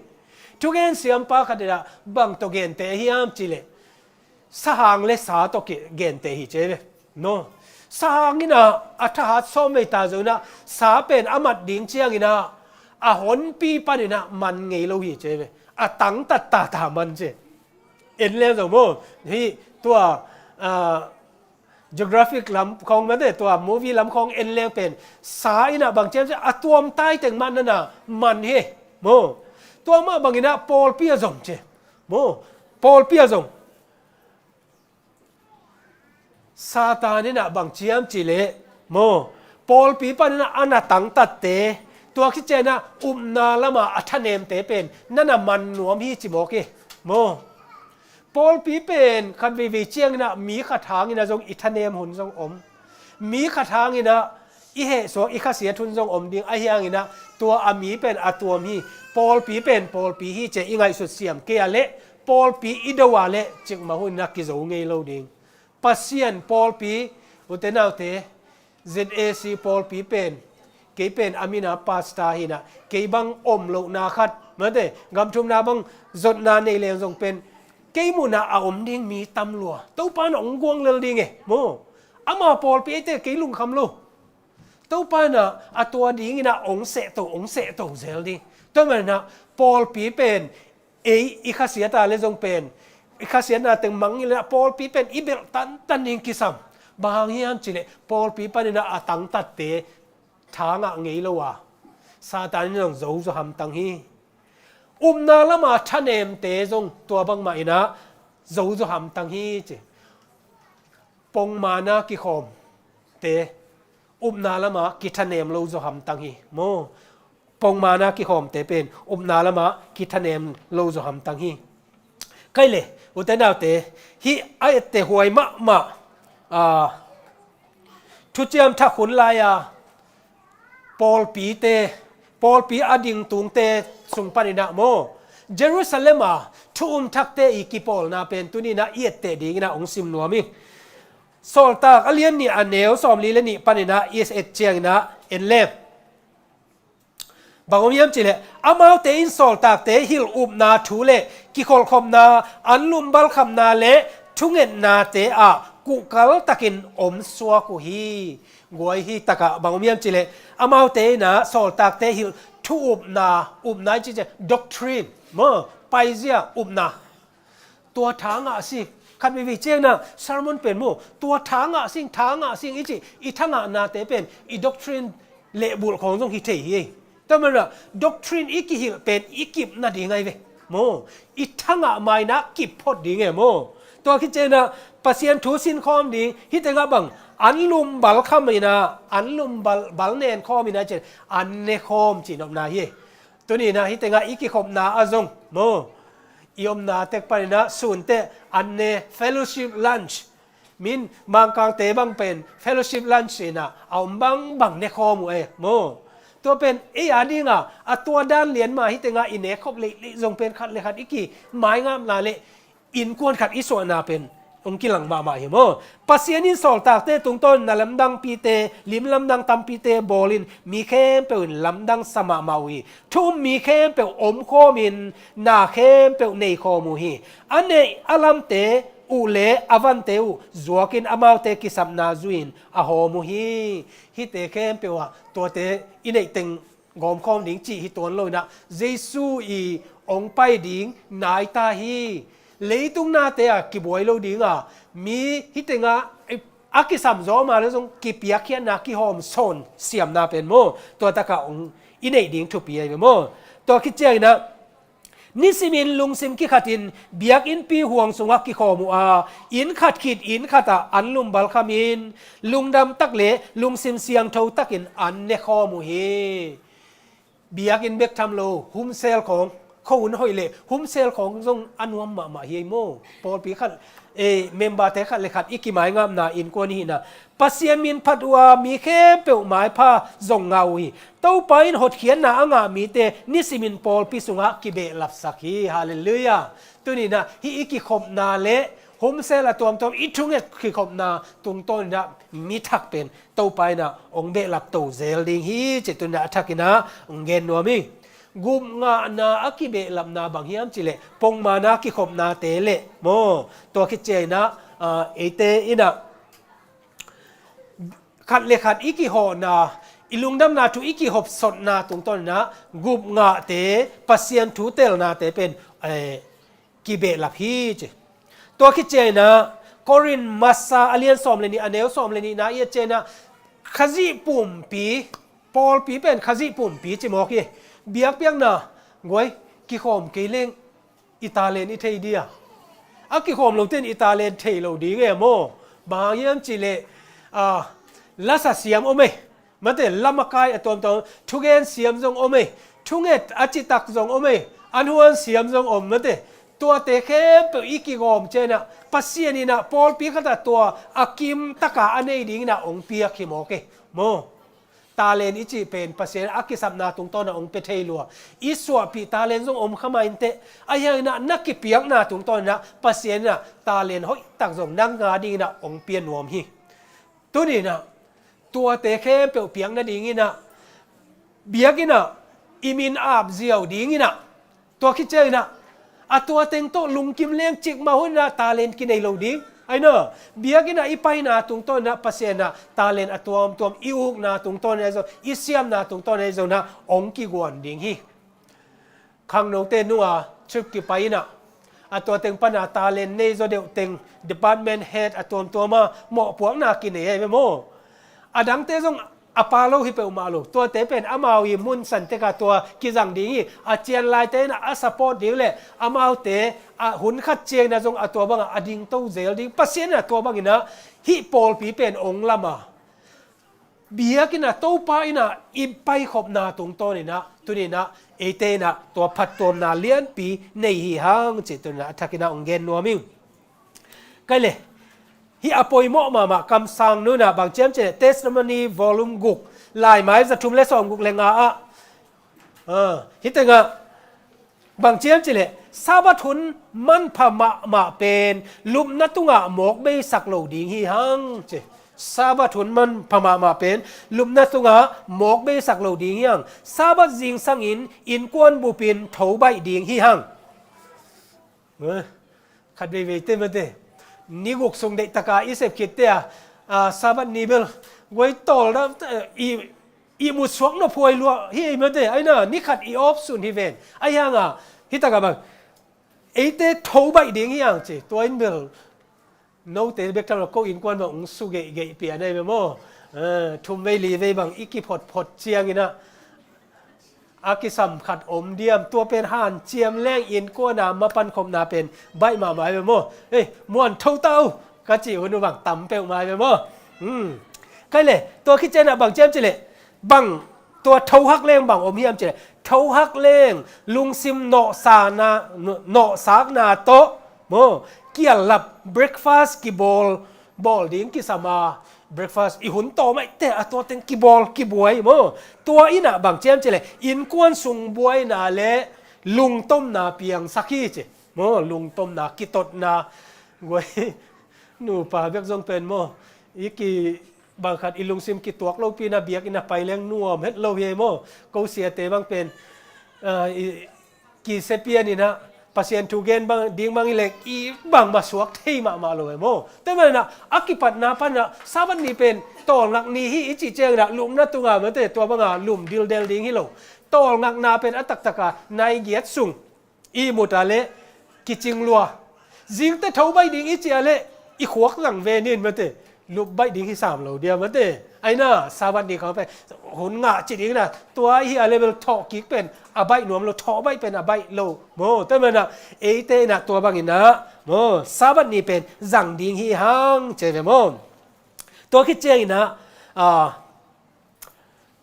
Thugen siampa khat in ah bang tawh gente hiam cih leh, sahang le sa tawh ki-, gente hi ci hi ve. No. Sahang in ah a thahat sawm vei ta zongin ah, sa pen a mat ding ciangin ah, a honpi panin ah man ngei lo hi ci hi ve. A tangtat tata man ci. En leng zong maw, hih tua, ah, Geographic lam khawng, mate, tua movie lam khawng en leng pen, sa in ah bang ci hiam cih leh, a tuamtai teng mah na na man hi maw. Tua mah bangin ah pawlpi ah zong ci maw. Pawlpi ah zong, Satan in ah bang ci hiam cih leh maw, pawlpi panin ah a na tangtatte, Tua khit ciangin ah upna lamah a thanemte pen na na man nuam hi ci mawk hi. Maw? Pawlpi pen khat veivei ciangin ah mi khat hangin ah zong i thanem hun zong om. Mi khat hangin ah i hehsuak i khasiat hun zong om ding ahi hangin ah tua a mi pen a tuam hi. Pawlpi pen pawlpi hi ci-a i ngaihsut siam kei a leh pawlpi i do a leh cikmah hunin ah kizo ngei lo ding. Pasian pawlpi, ute naute, Z A C pawlpi pen, kei pen a min ah pastor hi-in ah, kei bang om lohna khat, mate, gam thumna bang zotna nei leng zong pen, kei muhna a om ding mi tam lua. Topa in ah hong guang lel ding e, maw? Ama pawlpi eite kei lungkham lo. Topa in ah a tua dingin ah hong sehto, hong sehto zel ding. Tua manin ah pawlpi pen ei i khasiat a leh zong pen, i khasiatna teng mangngilh in ah pawlpi pen i belh tantan ding kisam. Bang hang hiam cih leh pawlpi panin ah a tangtatte tha ngah ngei lo a, Satan in zong zozo hamtang hi. Upna lama thanemte zong tua bangmah in ah zozo hamtang hi ci. Pongmana kikhawmte upna lama kithanem lo zaw hamtang hi. Maw? Pongmana kikhawmte pen upna lama kithanem lo zaw hamtang hi. Kei le, ute naute, hih a etteh huai mahmah, aa, Thuciam Thak hun lai-a pawlpite, pawlpi a dingtungte sung panin ah maw, Jerusalem a thu um thakte i kipawlna pen tuni-in ah i etteh dingin ah hong sim nuam hi. Sawltak a lian nih a neu sawmli le nih panin ah i et ciangin ah en leng. Bang om hiam cih leh, amaute in sawltakte hilh upna thu le kikholhkhopna, anlum balkhamna le thungetnate ah kuhkal takin om suak uh hi. Guai hi takah bang om hiam cih leh, amaute in ah sawltakte hilh thu upna, upna i cih ciang doctrine, maw, paizia upna. Tua tha ngah sing, khat veivei ciangin ah sermon pen maw, tua tha ngah sing, tha ngah sing i cih, i tha ngahnate pen i doctrine lehbulh khawng zong hi thei hi. Tua manin ah doctrine i kihilh pen i kip nading ahi ve. Maw, i tha ngah ma-in ah kip phot ding e maw. Tua khit ciangin ah Pasian thu sinkhawm ding, hih tengah bang, anlum balkham in ah, anlum bal, bal nenkhawm in ah cih, an nekhawm cih nopna hi. Tuni-in ah hih tengah i kikhopna ah zong maw, i omna tek panin ah sun teh an ne, fellowship lunch. Min Mangkangte bang pen fellowship lunch in ah a om bangbang nekhawm uh e maw. Tua pen ei a dingah a tua dan lian mah, hih tengah i nekhop leilei zong pen khat le khat i kimaingapna le innkuan khat i suahna pen hong kilang mahmah hi maw. Pasian in sawltakte tungtawn na lamdangpite, lim lamdang tampite bawlin mi khempeuh in lamdang sa mahmah uh hi. Thu um mi khempeuh omkhawmin na khempeuh neikhawm uh hi. A neih a lamte uh le a vante uh zuakin amaute kisapna zui-in a hawm uh hi. Hihte khempeuh ah tuate i neih teng gawmkhawm ding cih hi tuan lo-in ah, Jesu i hong pai ding nai ta hi. Leitung nate ah kibuai lo ding a, mi hih tengah a kisam zawm a le zong kipiakkhiatna kihawm sawn siamna pen maw, tua takah hong i neih ding thupi ahi ve maw. Tua khit ciangin ah, nisimin lungsim kikhatin biakinnpi huang sungah kikhawm uh a, inn khat khit inn khatah anlum balkhamin, lungdam tak le lungsim siangtho takin an nekhawm uh hi. Biakinn bek tham lo, homecell khawng, khuahun hoih le homecell khawng zong a nuam mahmah hi ei maw. Pawlpi khat, eh, memberte khat le khat i kimaingapna innkuan i hihna, Pasian min phat uh a, mi khempeuh maipha zong ngah uh hi. Topa in hotkhiatna a ngah mite nisimin pawlpi sungah kibehlapsak hi. Halleluiah. Tuni-in ah hih i kikhopna le homecell a tuamtuam i thunget kikhopna tungtawnin ah mi thak pen Topa in ah hong behlap to zel ding hi, cih tuni-in ah a thakin ah hong gen nuam hi. Gupngahna a kibehlapna bang hiam cih leh pongmana kikhopnate le maw, tua khit ciangin ah, ah, eite in ah khat le khat i kihawhna, i lungdamna thu i kihopsotna tungtawnin ah gupngahte, Pasian thu telnate pen, eh, kibehlap hi ci. Tua khit ciangin ah Korin masa a lian sawm le nih a neu sawm le nihna i et ciangin ah Khazih pumpi, pawlpi pen Khazih pumpi ci mawk hi. Biakpiakna guai kikhawm kei leng i talent i thei dia? A kikhawm lote in i talent thei lo ding e maw. Bang hang hiam cih leh, ah, lasa siam om e. Mate, lamakai a tuamtuam, thugen siam zong om ei, thunget a citak zong om ei, an huan siam zong om mate. Tuate khempeuh i kigawm cianah Pasian inah pawlpi khatah tua a kim taka a nei dinginah ong piak hi mawk ei. Maw? Talent i cih pen Pasian a kisapna tungtawnah ong pia thei lua. I suahpih talent zong om kha mah inteh. Ahi hanginah na kipiakna tungtawnah Pasian inah talent hoihtak zong nang nga dinginah ong pia nuam hi. Tuninah tuate khempeuh piak nadinginah biakinnah i min ap ziau dinginah tua khit cianginah a tua teng tawh lungkim leng cikmah huninah talent kinei lo ding. Aina biakinnah i paina tungtawnah Pasian inah talent a tuamtuam i ukna tungtawnah i zong i siamna tungtawnah i zonah ong kiguan ding hi. Khangnote nunga trip kipai inah a tua teng pana talent nei zaw deuh teng department head a tuamtuama mawhpuakna kinei ahi ve maw? A dangte zong a pa lo hi peuhmah lo. Tuate pen amau i mun san teka tua kizang ding hi. A cian laite inah a support ding le amaute a hun khat ciangna zong a tua bangah a dingto zel ding. Pasian inah tua banginah hih pawlpi pen ong lama biakinnah Topa inah i paikhopna tungtawninah tuninah eite inah tua phattuamna lianpi nei hi hang cih tuninah a thakinah ong gen nuam ing. Kai le hih a poimawh mahmah kamsang nunah bang ciam cileh Testimony volume guk laimai za thum le sawm guk le nga ah, ah, hih tengah bang ciam cileh Sabbath hun manpha mahmah pen lupna tungah mawk beisak lo ding hi hang ci. Sabbath hun manpha mahmah pen lupna tungah mawk beisak lo ding hi hang. Sabbath zingsangin innkuan bupin tho baih ding hi hang. Eh, khat veivei te mate ni guk sung deihtaka i sep khitte a, ah, Sabbath ni bel guai tawl da, eh, i ihmut suak nop huai lua hi ei mate, aina ni khat i off sun hi ven. Ahi hanga hih taka bang eite tho baih ding hi ang ci. Tua in bel note bek tham lo ko innkuan bang ong su geihgeih pian ahi ve maw? Eh, thum vei li vei bang i kiphotphot cianginah a kisam khat om diam? Tua pen hanciam leng innkuana mapankhopna pen baih mahmah ahi ve maw? Eh, muan tho ta uh ka cih hun uh bang tam peuhmah ahi ve maw? Hmm. Kai le tua khit cianah bang ciam cileh bang tua thohak leng bang om hiam cileh thohak leng lungsim nawhsakna, nawhsakna tawh maw kiallap breakfast kibawl bawl ding kisam a breakfast i hun tawm aihte a tua teng kibawl kibuai maw? Tua inah bang ciam cileh innkuan sung buaina le lungtomna piangsak hi ci maw? Lungtomna kitotna guai nupa bek zong pen maw i ki bang khat i lungsim kituak lopi na biakinn a pai leng nuam het lo hi ei maw? Ko siate bang pen, ah, i, kisia pian inah Pasian thu gen bang ding bang i lek i bangmah suak thei mahmah lo ei maw? Tua manah a kipatna panah Sabbath ni pen tawlngak ni hi i cih cianginah lupna tunga mate tua banga lum dildel ding hi lo. Tawlngakna pen a taktaka nai giat sung i mut a le kicing lua. Zingte tho baih ding i ci a le i khuak zang ve nin mate. Lup baih ding hi sam lo dia mate. Aina Sabbath ni khang pen hun ngah ci ding na tua hi a le bel thawh kik pen a baih nuam lo, thawh baih pen a baih lo maw? Tua manah eite inah tua banginah maw Sabbath ni pen zang ding hi hang ci ve maw? Tua khit cianginah, ah,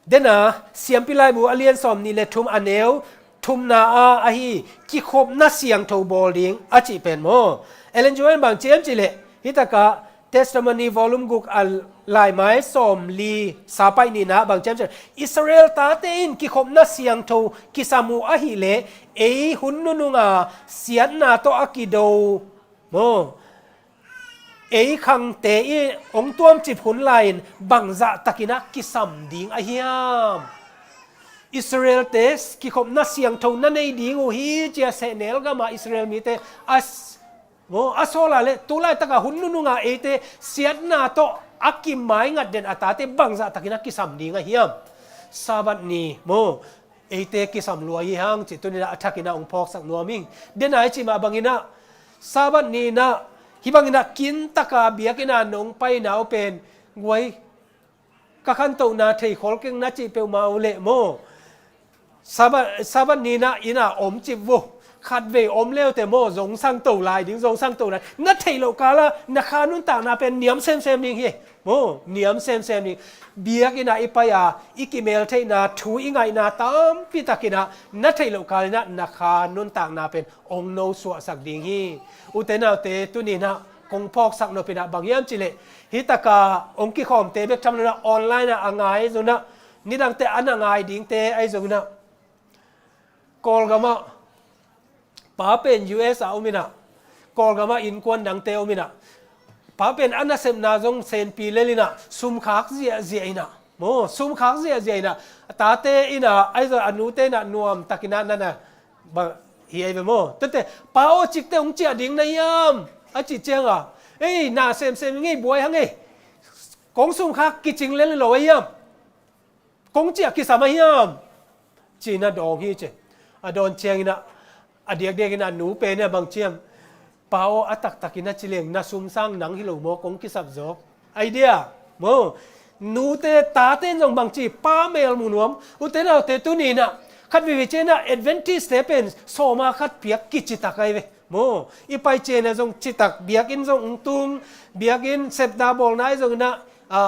Dena Siampi Laibu a lian sawm nih le thum a neu thumna a ahi kikhopna siangtho bawl ding a cih pen maw? Ellen G. White bang ciam cileh hih takah Testimony volume guk a laimai sawm li sapaih nihna bang ciam cileh Israel tate in kikhopna siangtho kisam uh ahileh ei hun nununga siatna tawh a kido maw? Ei khangte i hong tuamcip hun lai-in bangzah takinah kisam ding a hiam? Israel-te kikhopna siangtho na nei ding uh hi cia sehnel gama Israel mite a s-, maw, a sawla le tulaitaka hun nununga eite siatna tawh a kimaingat den a tate bangzah takinah kisam ding a hiam? Sabbath ni maw? Eite kisam lua hi hang cih tuninah a thakinah hong phawksak nuam ing. Dena i cih mah banginah Sabbath ninah hih banginah kintaka biakina nong paina uh pen guai ka khantohna thei khol keng na cih peuhmah uh leh maw? Sabbath, Sabbath ninah ina omcip uh Khatvei om leute maw, zong sang to lai ding, zong sang to lai. Na theih loh kala na kha nuntakna pen niam semsem ding hi. Maw, niam semsem ding. Biakinn ah i pai a, i kimel theihna, thu i ngaihna tampi takin ah na theih loh kalin ah na kha nuntakna pen ong no suahsak ding hi. Ute naute, tuni-in ah kong phawksak nopna bang hiam cih leh, hih taka ong kikhawmte bek tham lo-in ah online ah a ngai zong-in ah, nidangte a na ngai dingte ahi zong-in ah, Kawlgam ah pa pen U S a om-in ah, Kawlgam ah innkuan dangte om-in ah, pa pen a nasepna zong senpi lel-in ah, sum khak ziahziah in ah, maw, sum khak ziahziah in ah, a tate in ah, ahi zong a nute in ah nuamtakin ah na na, bang hi ahi ve maw. Tuate, pa aw, cikte hong ciah ding na hiam, a cih ciangin, ei, na semsem ngei buai hang ei, kong sum khak kicing lel lo ahi hiam, kong ciah kisam ahi hiam, ci-in ah dawng hi ci. A dawn ciangin ah, a diakdiakin a nu pen ah bang ci hiam, pa aw, a taktakin a ci leng na sum sang nang hi lo maw, kong kisap zawk. Idea maw. Nute, tate in zong bang ci, pa mel mu nuam. Ute naute, tuni-in ah khat veivei ciangin ah Adventist-te pen sawma khat piak kicitak ahi ve maw. I pai ciangin ah zong citak, biakinn zong tung, biakinn sepna bawlna ahi zongin ah, a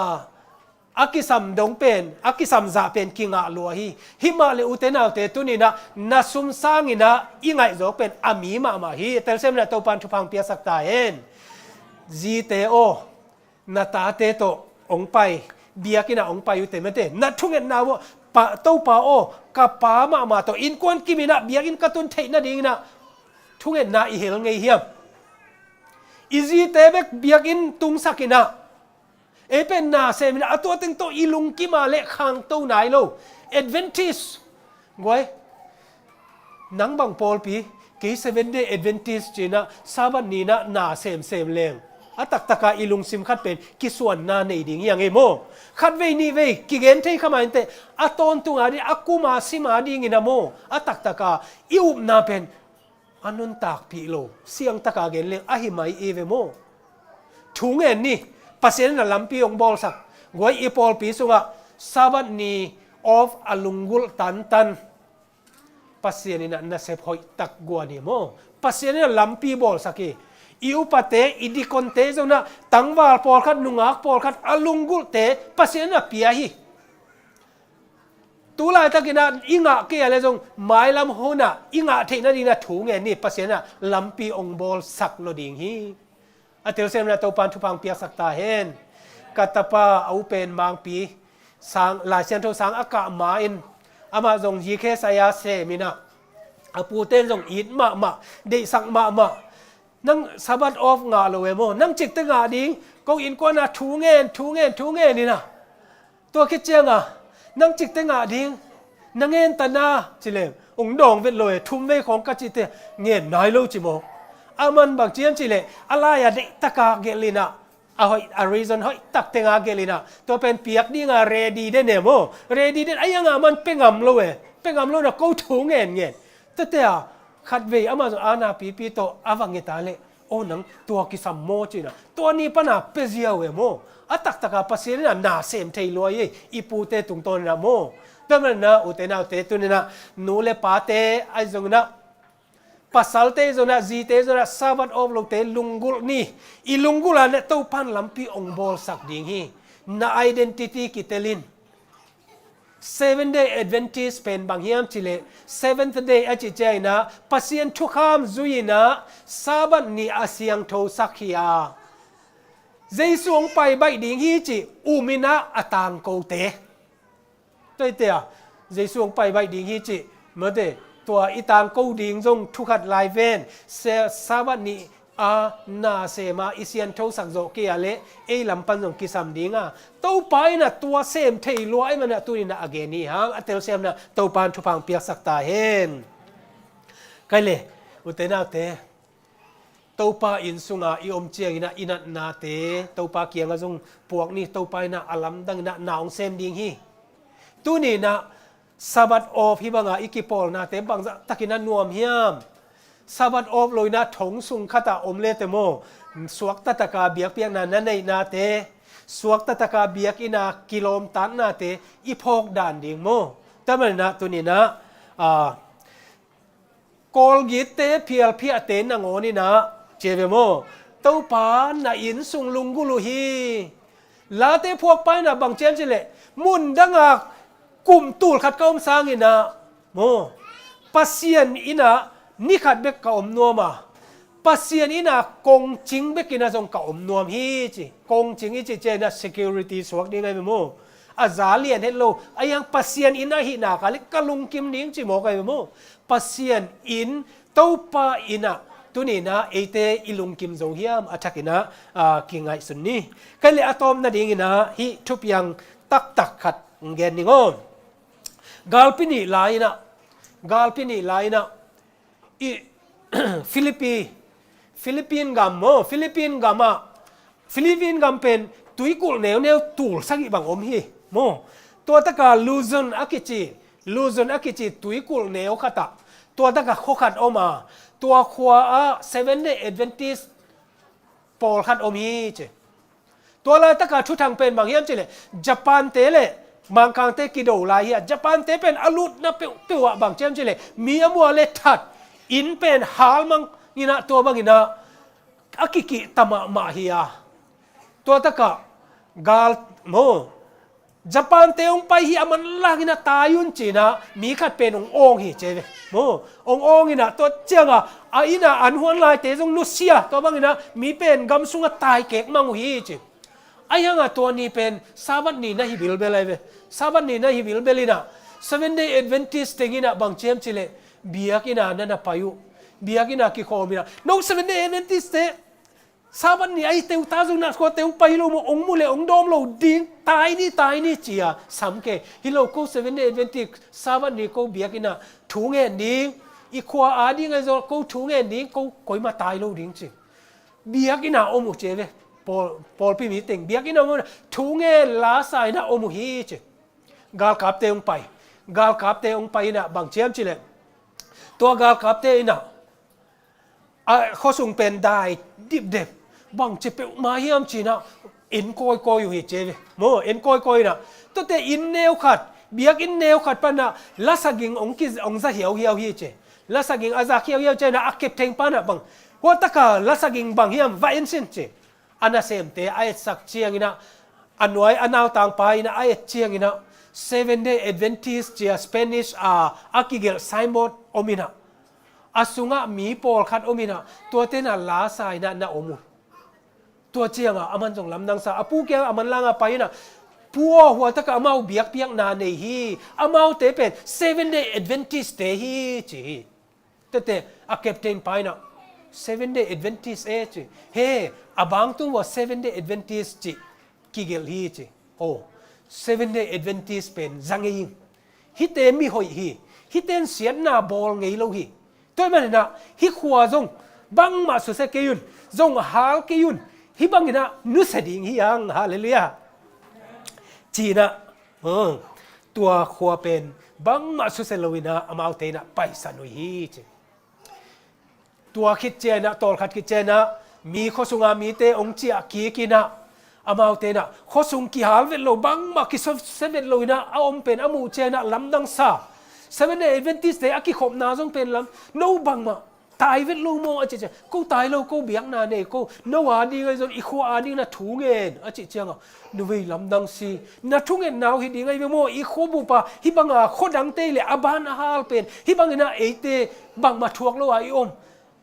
a kisam dong pen, a kisam zah pen kingah lua hi. Himah le ute naute, tuni-in ah na sum sangin ah i ngaihzawk pen a mi mahmah hi. Telsiam-in ah Topa'n thupha hong piaksak ta hen. Zite aw, na tate tawh hong pai, biakinn ah hong pai uh teh, mate, na thungetna uh ah, pa, Topa aw, ka pa mahmah tawh innkuan kim-in ah biakinn ka tun theih nadingin ah thungetna i hel ngei hiam? I zite bek biakinn tungsak-in ah, ei pen na sem-in ah, a tua teng tawh i lungkim a leh khangto nai lo. Adventist, guai, nang bang pawlpi, kei Seventh Day Adventist ci-in ah, Sabbath ni-in ah na semsem leng, a taktaka i lungsim khat pen kisuanna nei ding hi hang ei maw. Khatvei nihvei kigen thei kha mah inteh, a tawntung a ding, a kum a sim a dingin ah maw, a taktaka i upna pen a nuntakpih lo, siangtaka gen leng ahi mai i ve maw. Thu ngen ni, Pasian in ah lampi hong bawlsak. Guai, i pawlpi sungah Sabbath ni off a lunggulh tantan, Pasian in ah nasep hoihtak guan hi maw. Pasian in ah lampi bawlsak hi. I upate, i dikonte zong ah tangval pawlkhat, nungak pawlkhat a lunggulhte Pasian in ah pia hi. Tu laitakin ah i ngah kei a leh zong mailam hun ah i ngah theih nadingin ah thu ngen ni, Pasian in ah lampi hong bawlsak lo ding hi. A telsiam-in ah Topa'n thupha hong piaksak ta hen. Ka tapa a u pen Mangpi sang, Lai Siangtho sang a kah ma-in, amah zong G K saya sem-in ah, a pute in zong it mahmah, deihsak mahmah. Nang Sabbath off ngah lo e maw, nang cikte ngah ding, ko innkuan ah thu ngen, thu ngen, thu ngen in ah, tua khit ciangin nang cikte ngah ding, na ngen ta na ci leng, ong dawng vet lo e, thumvei khawng ka cihte ngen nai lo ci maw. Aman bang ci hiam cih leh, a lai-a deihtaka gelh in ah, a hoih, a reason hoihtak tenga gelh in ah, tua pen piak dinga ready den e maw. Ready den, a iangah aman pia ngam lo e, pia ngam lo in ah ko thu ngen ngen. Tuate ah khatvei amah zong a napipi tawh a va nget a leh, aw, nang tua kisam maw ci-in ah, tua ni pan a pia ziau e maw. A taktaka Pasian in ah na sem thei lua hi, i pute tungtawn in ah maw. Tua manin ah ute naute, tuni-in ah nu le pate ahi zongin ah, pasalte zong ah, zite zong ah, Sabbath off lote lunggulh ni. I lunggulh a leh Topa'n lampi hong bawlsak ding hi. Na identity kitel in. Seventh Day Adventist pen bang hiam cih leh, Seventh Day a cih ciangin ah Pasian thukham zui-in ah Sabbath ni a siangthosak hi a, Jesu hong pai baih ding hi cih um in ah a tangkote. Tuate ah, Jesu hong pai baih ding hi cih, mate, tua i tangko ding zong thu khat lai ven. Se-, Sabbath ni a na sem a i sianthosak zawh kei a leh ei lam pan zong kisam ding a, Topa in ah tua sem thei lua ahih manin ah tuni-in ah a gen hi hang. A telsiam-in ah Topa'n thupha hong piaksak ta hen. Kei le, ute naute, Topa inn sunga i om ciangin ah i natnate Topa kiangah zong puak ni. Topa in ah a lamdangin ah na hong sem ding hi. Tuni-in ah Sabbath off hih banga i kipawlnate bangzah takin a nuam hiam? Sabbath off lo-in ah thong sung khatah om lete maw, suakta taka biakpiakna na neihnate, suakta taka biakinn a kilawmtatnate i phawk dan ding maw. Tua manin ah tuni-in ah, ah, Kawlgitte phialphiahte nangawn inah, ci ve maw? Topa na inn sung lunggulh uh hi. Late phuakpa inah bang ciam cileh, mun dangah kum tul khat ka om sanginah, maw, Pasian innah ni khat bek ka om nuam a, Pasian innah kongcing bek inah zong ka om nuam hi ci. Kongcing i cih cianginah security suak ding ahi ve maw? A za lian het lo, a hiang Pasian inn ahihna ka le ka lungkim ding ci mawk ahi ve maw? Pasian inn, Topa innah tuninah eite i lungkim zo hiam a thakinah, aa, kingaihsun ni. Kai le a tawpna dinginah hih thupiang taktak khat gen ning aw. Galpi nih lai-inah, galpi nih lai-inah i Philippi, Philippine gam maw, Philippine gamah, Philippine gam pen tuikulh neuneu tul sagih bang om hi maw? Tua taka Luzon a kici, Luzon a kici tuikulh neu khatah, tua taka khua khat om a, tua khua ah Seven Day Adventist pawlkhat om hi ci. Tua laitaka thuthang pen bang hiam cileh, Japan-te le Mangkangte kido lai hi a, Japan-te pen a lutna peuhpeuh ah bang ciam cileh, mi a muah le that, inn pen halmang inah tua banginah a kikihta mahmah hi a. Tua takah gal maw, Japan-te hong pai hi a, manlangin a tai un cinah mi khat pen hong awng hi ci ve maw. Hong awng inah tua ciangah a innah an huan laite zong nusia, tua banginah mi pen gam sungah tai kek mang uh hi ci. A hiangah tua ni pen Sabbath ni na hi bilbel ahi ve. Sabbath ni na hi bilbel inah Seven Day Adventist tenginah bang ciam cileh, biakinnah na na pai uh. Biakinnah kikhawm inah, no Seven Day Adventist-te Sabbath ni ahi teuta zong na khuate hong pai lo maw, hong mu le hong dawm lo ding, tai ni, tai ni ci-a sam ke. Hi lo, ko Seven Day Adventist Sabbath ni ko biakinnah thu ngen ding, i khua ading ahi zong ko thu ngen ding, ko koimah tai lo ding ci. Biakinnah om uh ci ve. Pawl, pawlpi mi teng biakinnah om uh, thu ngen lasa inah om uh hi ci. Galkapte hong pai. Galkapte hong pai inah bang ciam cileh, tua galkapte inah a khuasung pen dai dipdep, bangci peuhmah hiam cinah en kawikawi uh hi ci ve maw. En kawikawi inah tuate inn neu khat, biakinn neu khat panah lasaging hong ki, hong za hiauhiau hi ci. Lasaging a zak hiauhiau cinah a keptheng panah bang, hua taka lasaging bang hiam va en sin ci. A nasemte a etsak cianginah, a nuai a nautangpa inah a et cianginah Seven Day Adventist ci-a Spanish a a kigelh signboard om inah, a sungah mi pawlkhat om inah, tuate na lasa inah na om uh. Tua ciangah aman zong lamdangsa, a pu kiangah a manlangah pai inah, pu aw, hua takah amau biakpiakna nei hi, amaute pen Seven Day Adventist-te hi ci hi. Tete a captain pa inah, Seven Day Adventist e ci. He, a bangtung vua Seven Day Adventist ci kigelh hi ci. Oh, Seven Day Adventist pen za ngei ing. Hihte mi hoih hi. Hihte in siatna bawl ngei lo hi. Tua ahih maninah hih khua zong bangmah susia kei un, zong hal kei un. Hih banginah nusia ding hi hang. Halleluiah. Cinah, oh, tua khua pen bangmah susia loinah amaute inah paisan uh hi ci. Tua khit cianah, tawlkhat khit cianah mi khuasunga mite hong ciah kik inah, amaute inah khuasung kihal vet lo, bangmah kisusia vet loinah a om pen a muh cianah lamdangsa. Seven Day Adventist-te a kikhopna zong pen lam, no bangmah tai vet lo maw a cih ciang, ko tai lo, ko biakna nei ko, no ading ahi zong i khua ading na thu ngen a cih ciangah, na vei lamdang si, na thungetna uh hi ding ahi ve maw, i khuabupa hih banga khuadangte le a ban a hal pen hih banginah eite bangmah thuak lo a i om.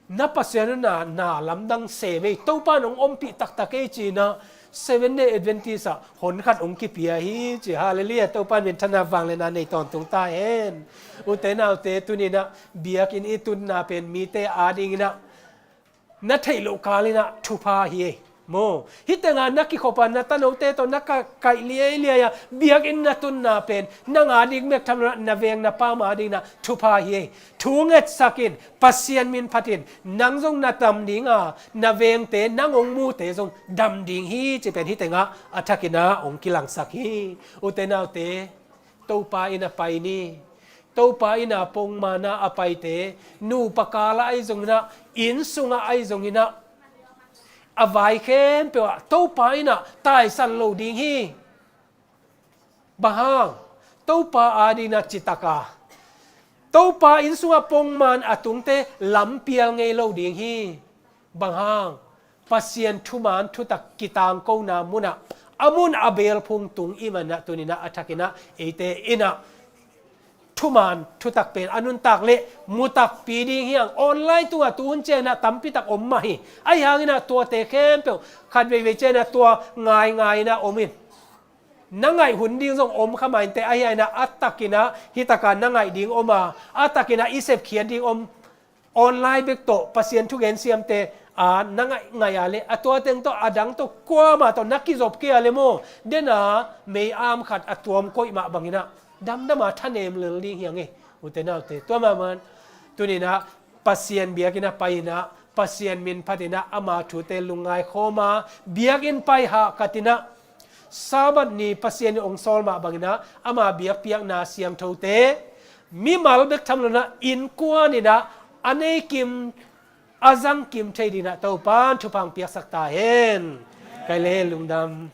Na Pasian uh na, na lamdang se vei, Topa in hong ompih taktak ei cinah Seven Day Adventist ah hon khat hong kipia hi ci. Halleluiah, Topa in minthanna vangliatna nei tawntung ta hen. Ute naute, tuninah biakinn i tunna pen mite adinginah na theih loh kalinah thupha hi ei. Maw, hih tengah na kikhopa na tanote tawh na ka, kaih liailiai a biakinn na tunna pen nang ading bek tham loinah na veng na pam adinginah thupha hi ei. Thu ngetsak in, Pasian min phat in, nang zong na dam dinga, na vengte, nang hong mute zong dam ding hi ci pen hih tengah a thakinah hong kilangsak hi. Ute naute, Topa inn a pai ni. Topa inn a pongmana a paite, nupa kala ahi zonginah, inn sungah ahi zonginah, a vai khempeuh ah Topa inn ah taisan lo ding hi. Bang hang? Topa adinginah citaka Topa inn sungah pongman a tungte lampial ngei lo ding hi. Bang hang? Pasian thuman thutak kitangkona munah, a mun a belphung tung i hih manin ah, tuni-in ah a thakin ah eite in ah thuman thutak pen a nuntak leh mu takpi ding hi hang. Online tungah tuhun ciangin ah tampi tak om mah hi. Ahih hangin ah tuate khempeuh khat veivei ciangin ah tua ngaingai-in ah om in. Na ngaih hun ding zong om kha mah inteh, ahih hangin ah a takin ah hih takin na ngaih ding om a, a takin ah i sepkhiat ding om. Online bek tawh Pasian thugen siamte, a, na ngaih, ngaih a leh, a tua teng tawh, a dang tawh, kuamah tawh na kizop kei a leh maw, den a mei-am khat a tuam koih mah bangin ah damdam a thanem lel ding hi hang e, ute naute. Tua mah bangin tuni-in ah Pasian biakinn ah pai-in ah, Pasian min phatin ah, ama thute lungngai khawm a, biakinn pai hahkatin ah, Sabbath ni Pasian in hong sawl mah bangin ah, ama biakpiakna siangthote mimal bek tham loin ah, innkuan in ah a nei kim, a zang kim thei dingin ah Topa'n thupha hong piaksak ta hen. Ka lungdam.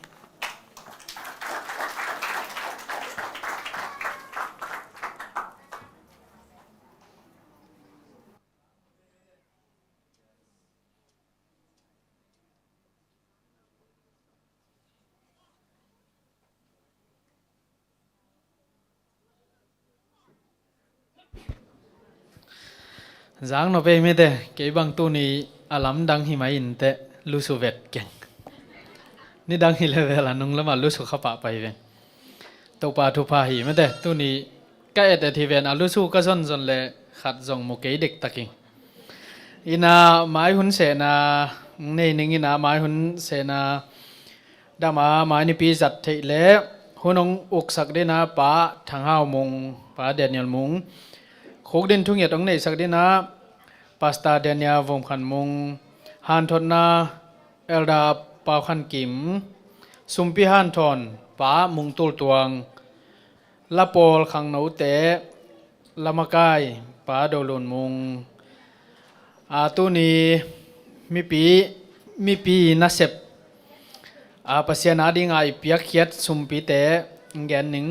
Zang nop ei mate, kei bang tuni a lamdang hi mai inteh, lusu vet keng. Nidang hi leh vel a nung lamah lusu kha pahpah hi ven. Topa thupha hi mate, tuni ka et et hi ven, a lusu ka zonzon leh khat zong mu kei dektak ing. Ina mai hun sehna nei ning, ina mai hun sehna dama mai nipi zat theih leh hun hong uksak dingin ah Pa Thang Hau Mung, Pa Daniel Mung, khukdin thunget hong neihsak dingin ah Pastor Daniel Vom Khan Mung, hanthotna Elder Pau Khan Kim, sumpi hanthawn Pa Mung Tul Tuang, lapawl khangnote, lamakai Pa Do Lun Mung, a, tuni mipi, mipi nasep, a, Pasian adingin i piakkhiat sumpite gen ning.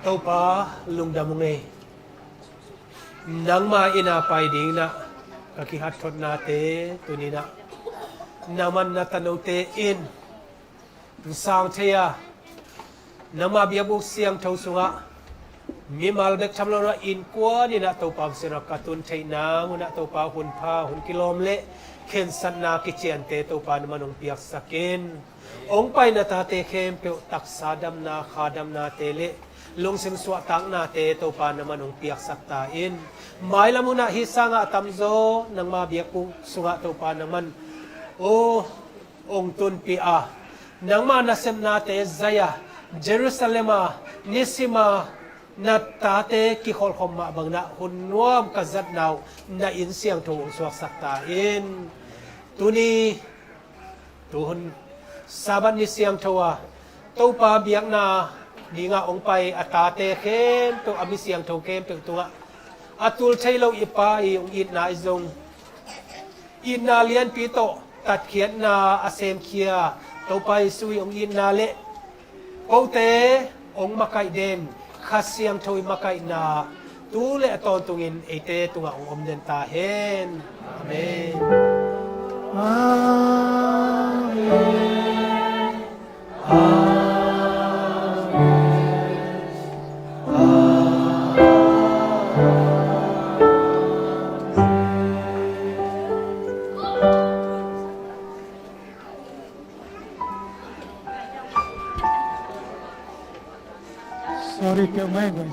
Topa, lungdam ung ei. Nangma inn ah pai dingin ah ka kihathotnate tuni-in ah nangman na tanote in sang thei a, nangma biakbuk siangtho sungah mimal bek tham lo-in ah innkuan in ah Topa Pasian aw, ka tun theih nang un ah Topa, hunpha, hun kilawm le khensatna kiciante Topa nangman hong piaksak in. Hong pai na tate khempeuh taksa damna, kha damnate le lungsim suahtaknate Topa nangman hong piaksak ta in. Mailam hun ah hih sangah a tamzaw nangma biakbuk sungah Topa nangman aw hong tunpih a, nangma nasepnate zai a, Jerusalem ah nisim a na tate kikholhkhop mah bangin ah hun nuam ka zatna uh na inn siangtho hong suaksak ta in. Tuni tuhun Sabbath ni siangtho a Topa biakna dingah hong pai a tate khempeuh, a mi siangtho khempeuh tungah a tul thei lo i Pa i hong itna i zong, itna lianpi tawh tatkhiatna a semkhia Topa Jesu i hong itna le kote hong makaih den Kha Siangtho i makaihna tu le a tawntungin eite tungah hong om den ta hen. Amen. Amen. Amen. Amen. Sorry peuhmah ei.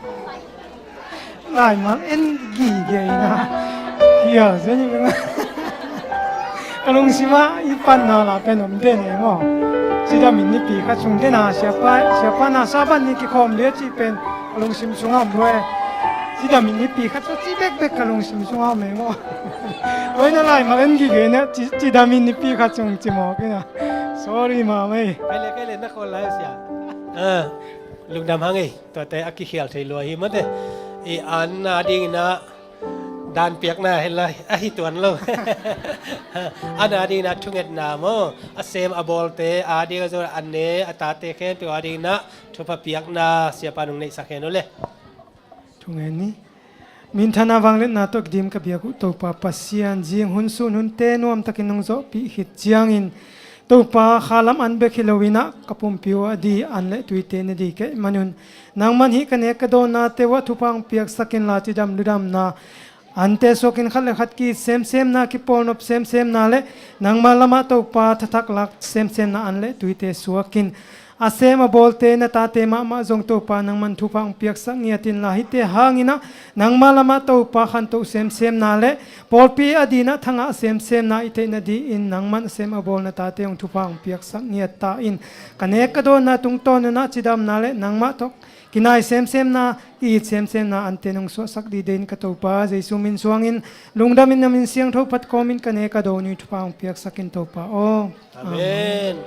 Laimal en gige ina. Hial zen i beng. Ka lungsim ah i panna la pen om den ei maw. Cidam in nipi khat sung den a siapa, siapa na Sabbath ni kikhawm le cih pen ka lungsim sungah om lua e. Cidam in nipi khat sung ci bekbek ka lungsim sungah om ei maw. Oi na laimal en gige ina ci, cidam in nipi khat sung ci mawk ina. Sorry mahmah ei. Kei le, kei le na khawl lai sia. Ah, lungdam hang ei. Tuate a kikhial thei lua hi mate. I an a dingin ah dan piakna hi lai, ahi tuan lo. An a dingin ah thungetna maw, a sem a bawlte a ding a zong a ne a tate khempeuh a dingin ah thupha piakna siapa nong neihsak hen uh le. Thungen ni. Minthanna vangliatna tawh kidim ka biak uh Topa Pasian, zing hun sun hunte nuamtakin nong zawhpih khit ciangin Topa, kha lam an bek hi loin ah ka pumpi uh a di an le tuite na di ka hih manun nangman hih ka nek ka dawnnate uh ah thupha hong piaksak inla cidam ludamna ante suakin khat le khat ki-it semsemna, kipawlnop semsemna le nangma lamah Topa thathak lak semsemna an le tuite suakin a sem a bawlte na tate mahmah zong Topa nangman thupha hong piaksak ngiat inla hihte hangin ah nangma lamah Topa khanto semsemna le pawlpi a dingin ah thangah semsemna i theih nadingin nangman a sem a bawl na tate hong thupha hong piaksak ngiat ta in. Ka nek ka dawnna tungtawn un ah cidamna le nangmah tawh kinai semsemna, ki-it semsemna ante nong suahsak dingin ka Topa Jesu min suangin lungdamin na min siangtho phat kawmin ka nek ka dawn uh hi, thupha hong piaksak in Topa aw. Amen.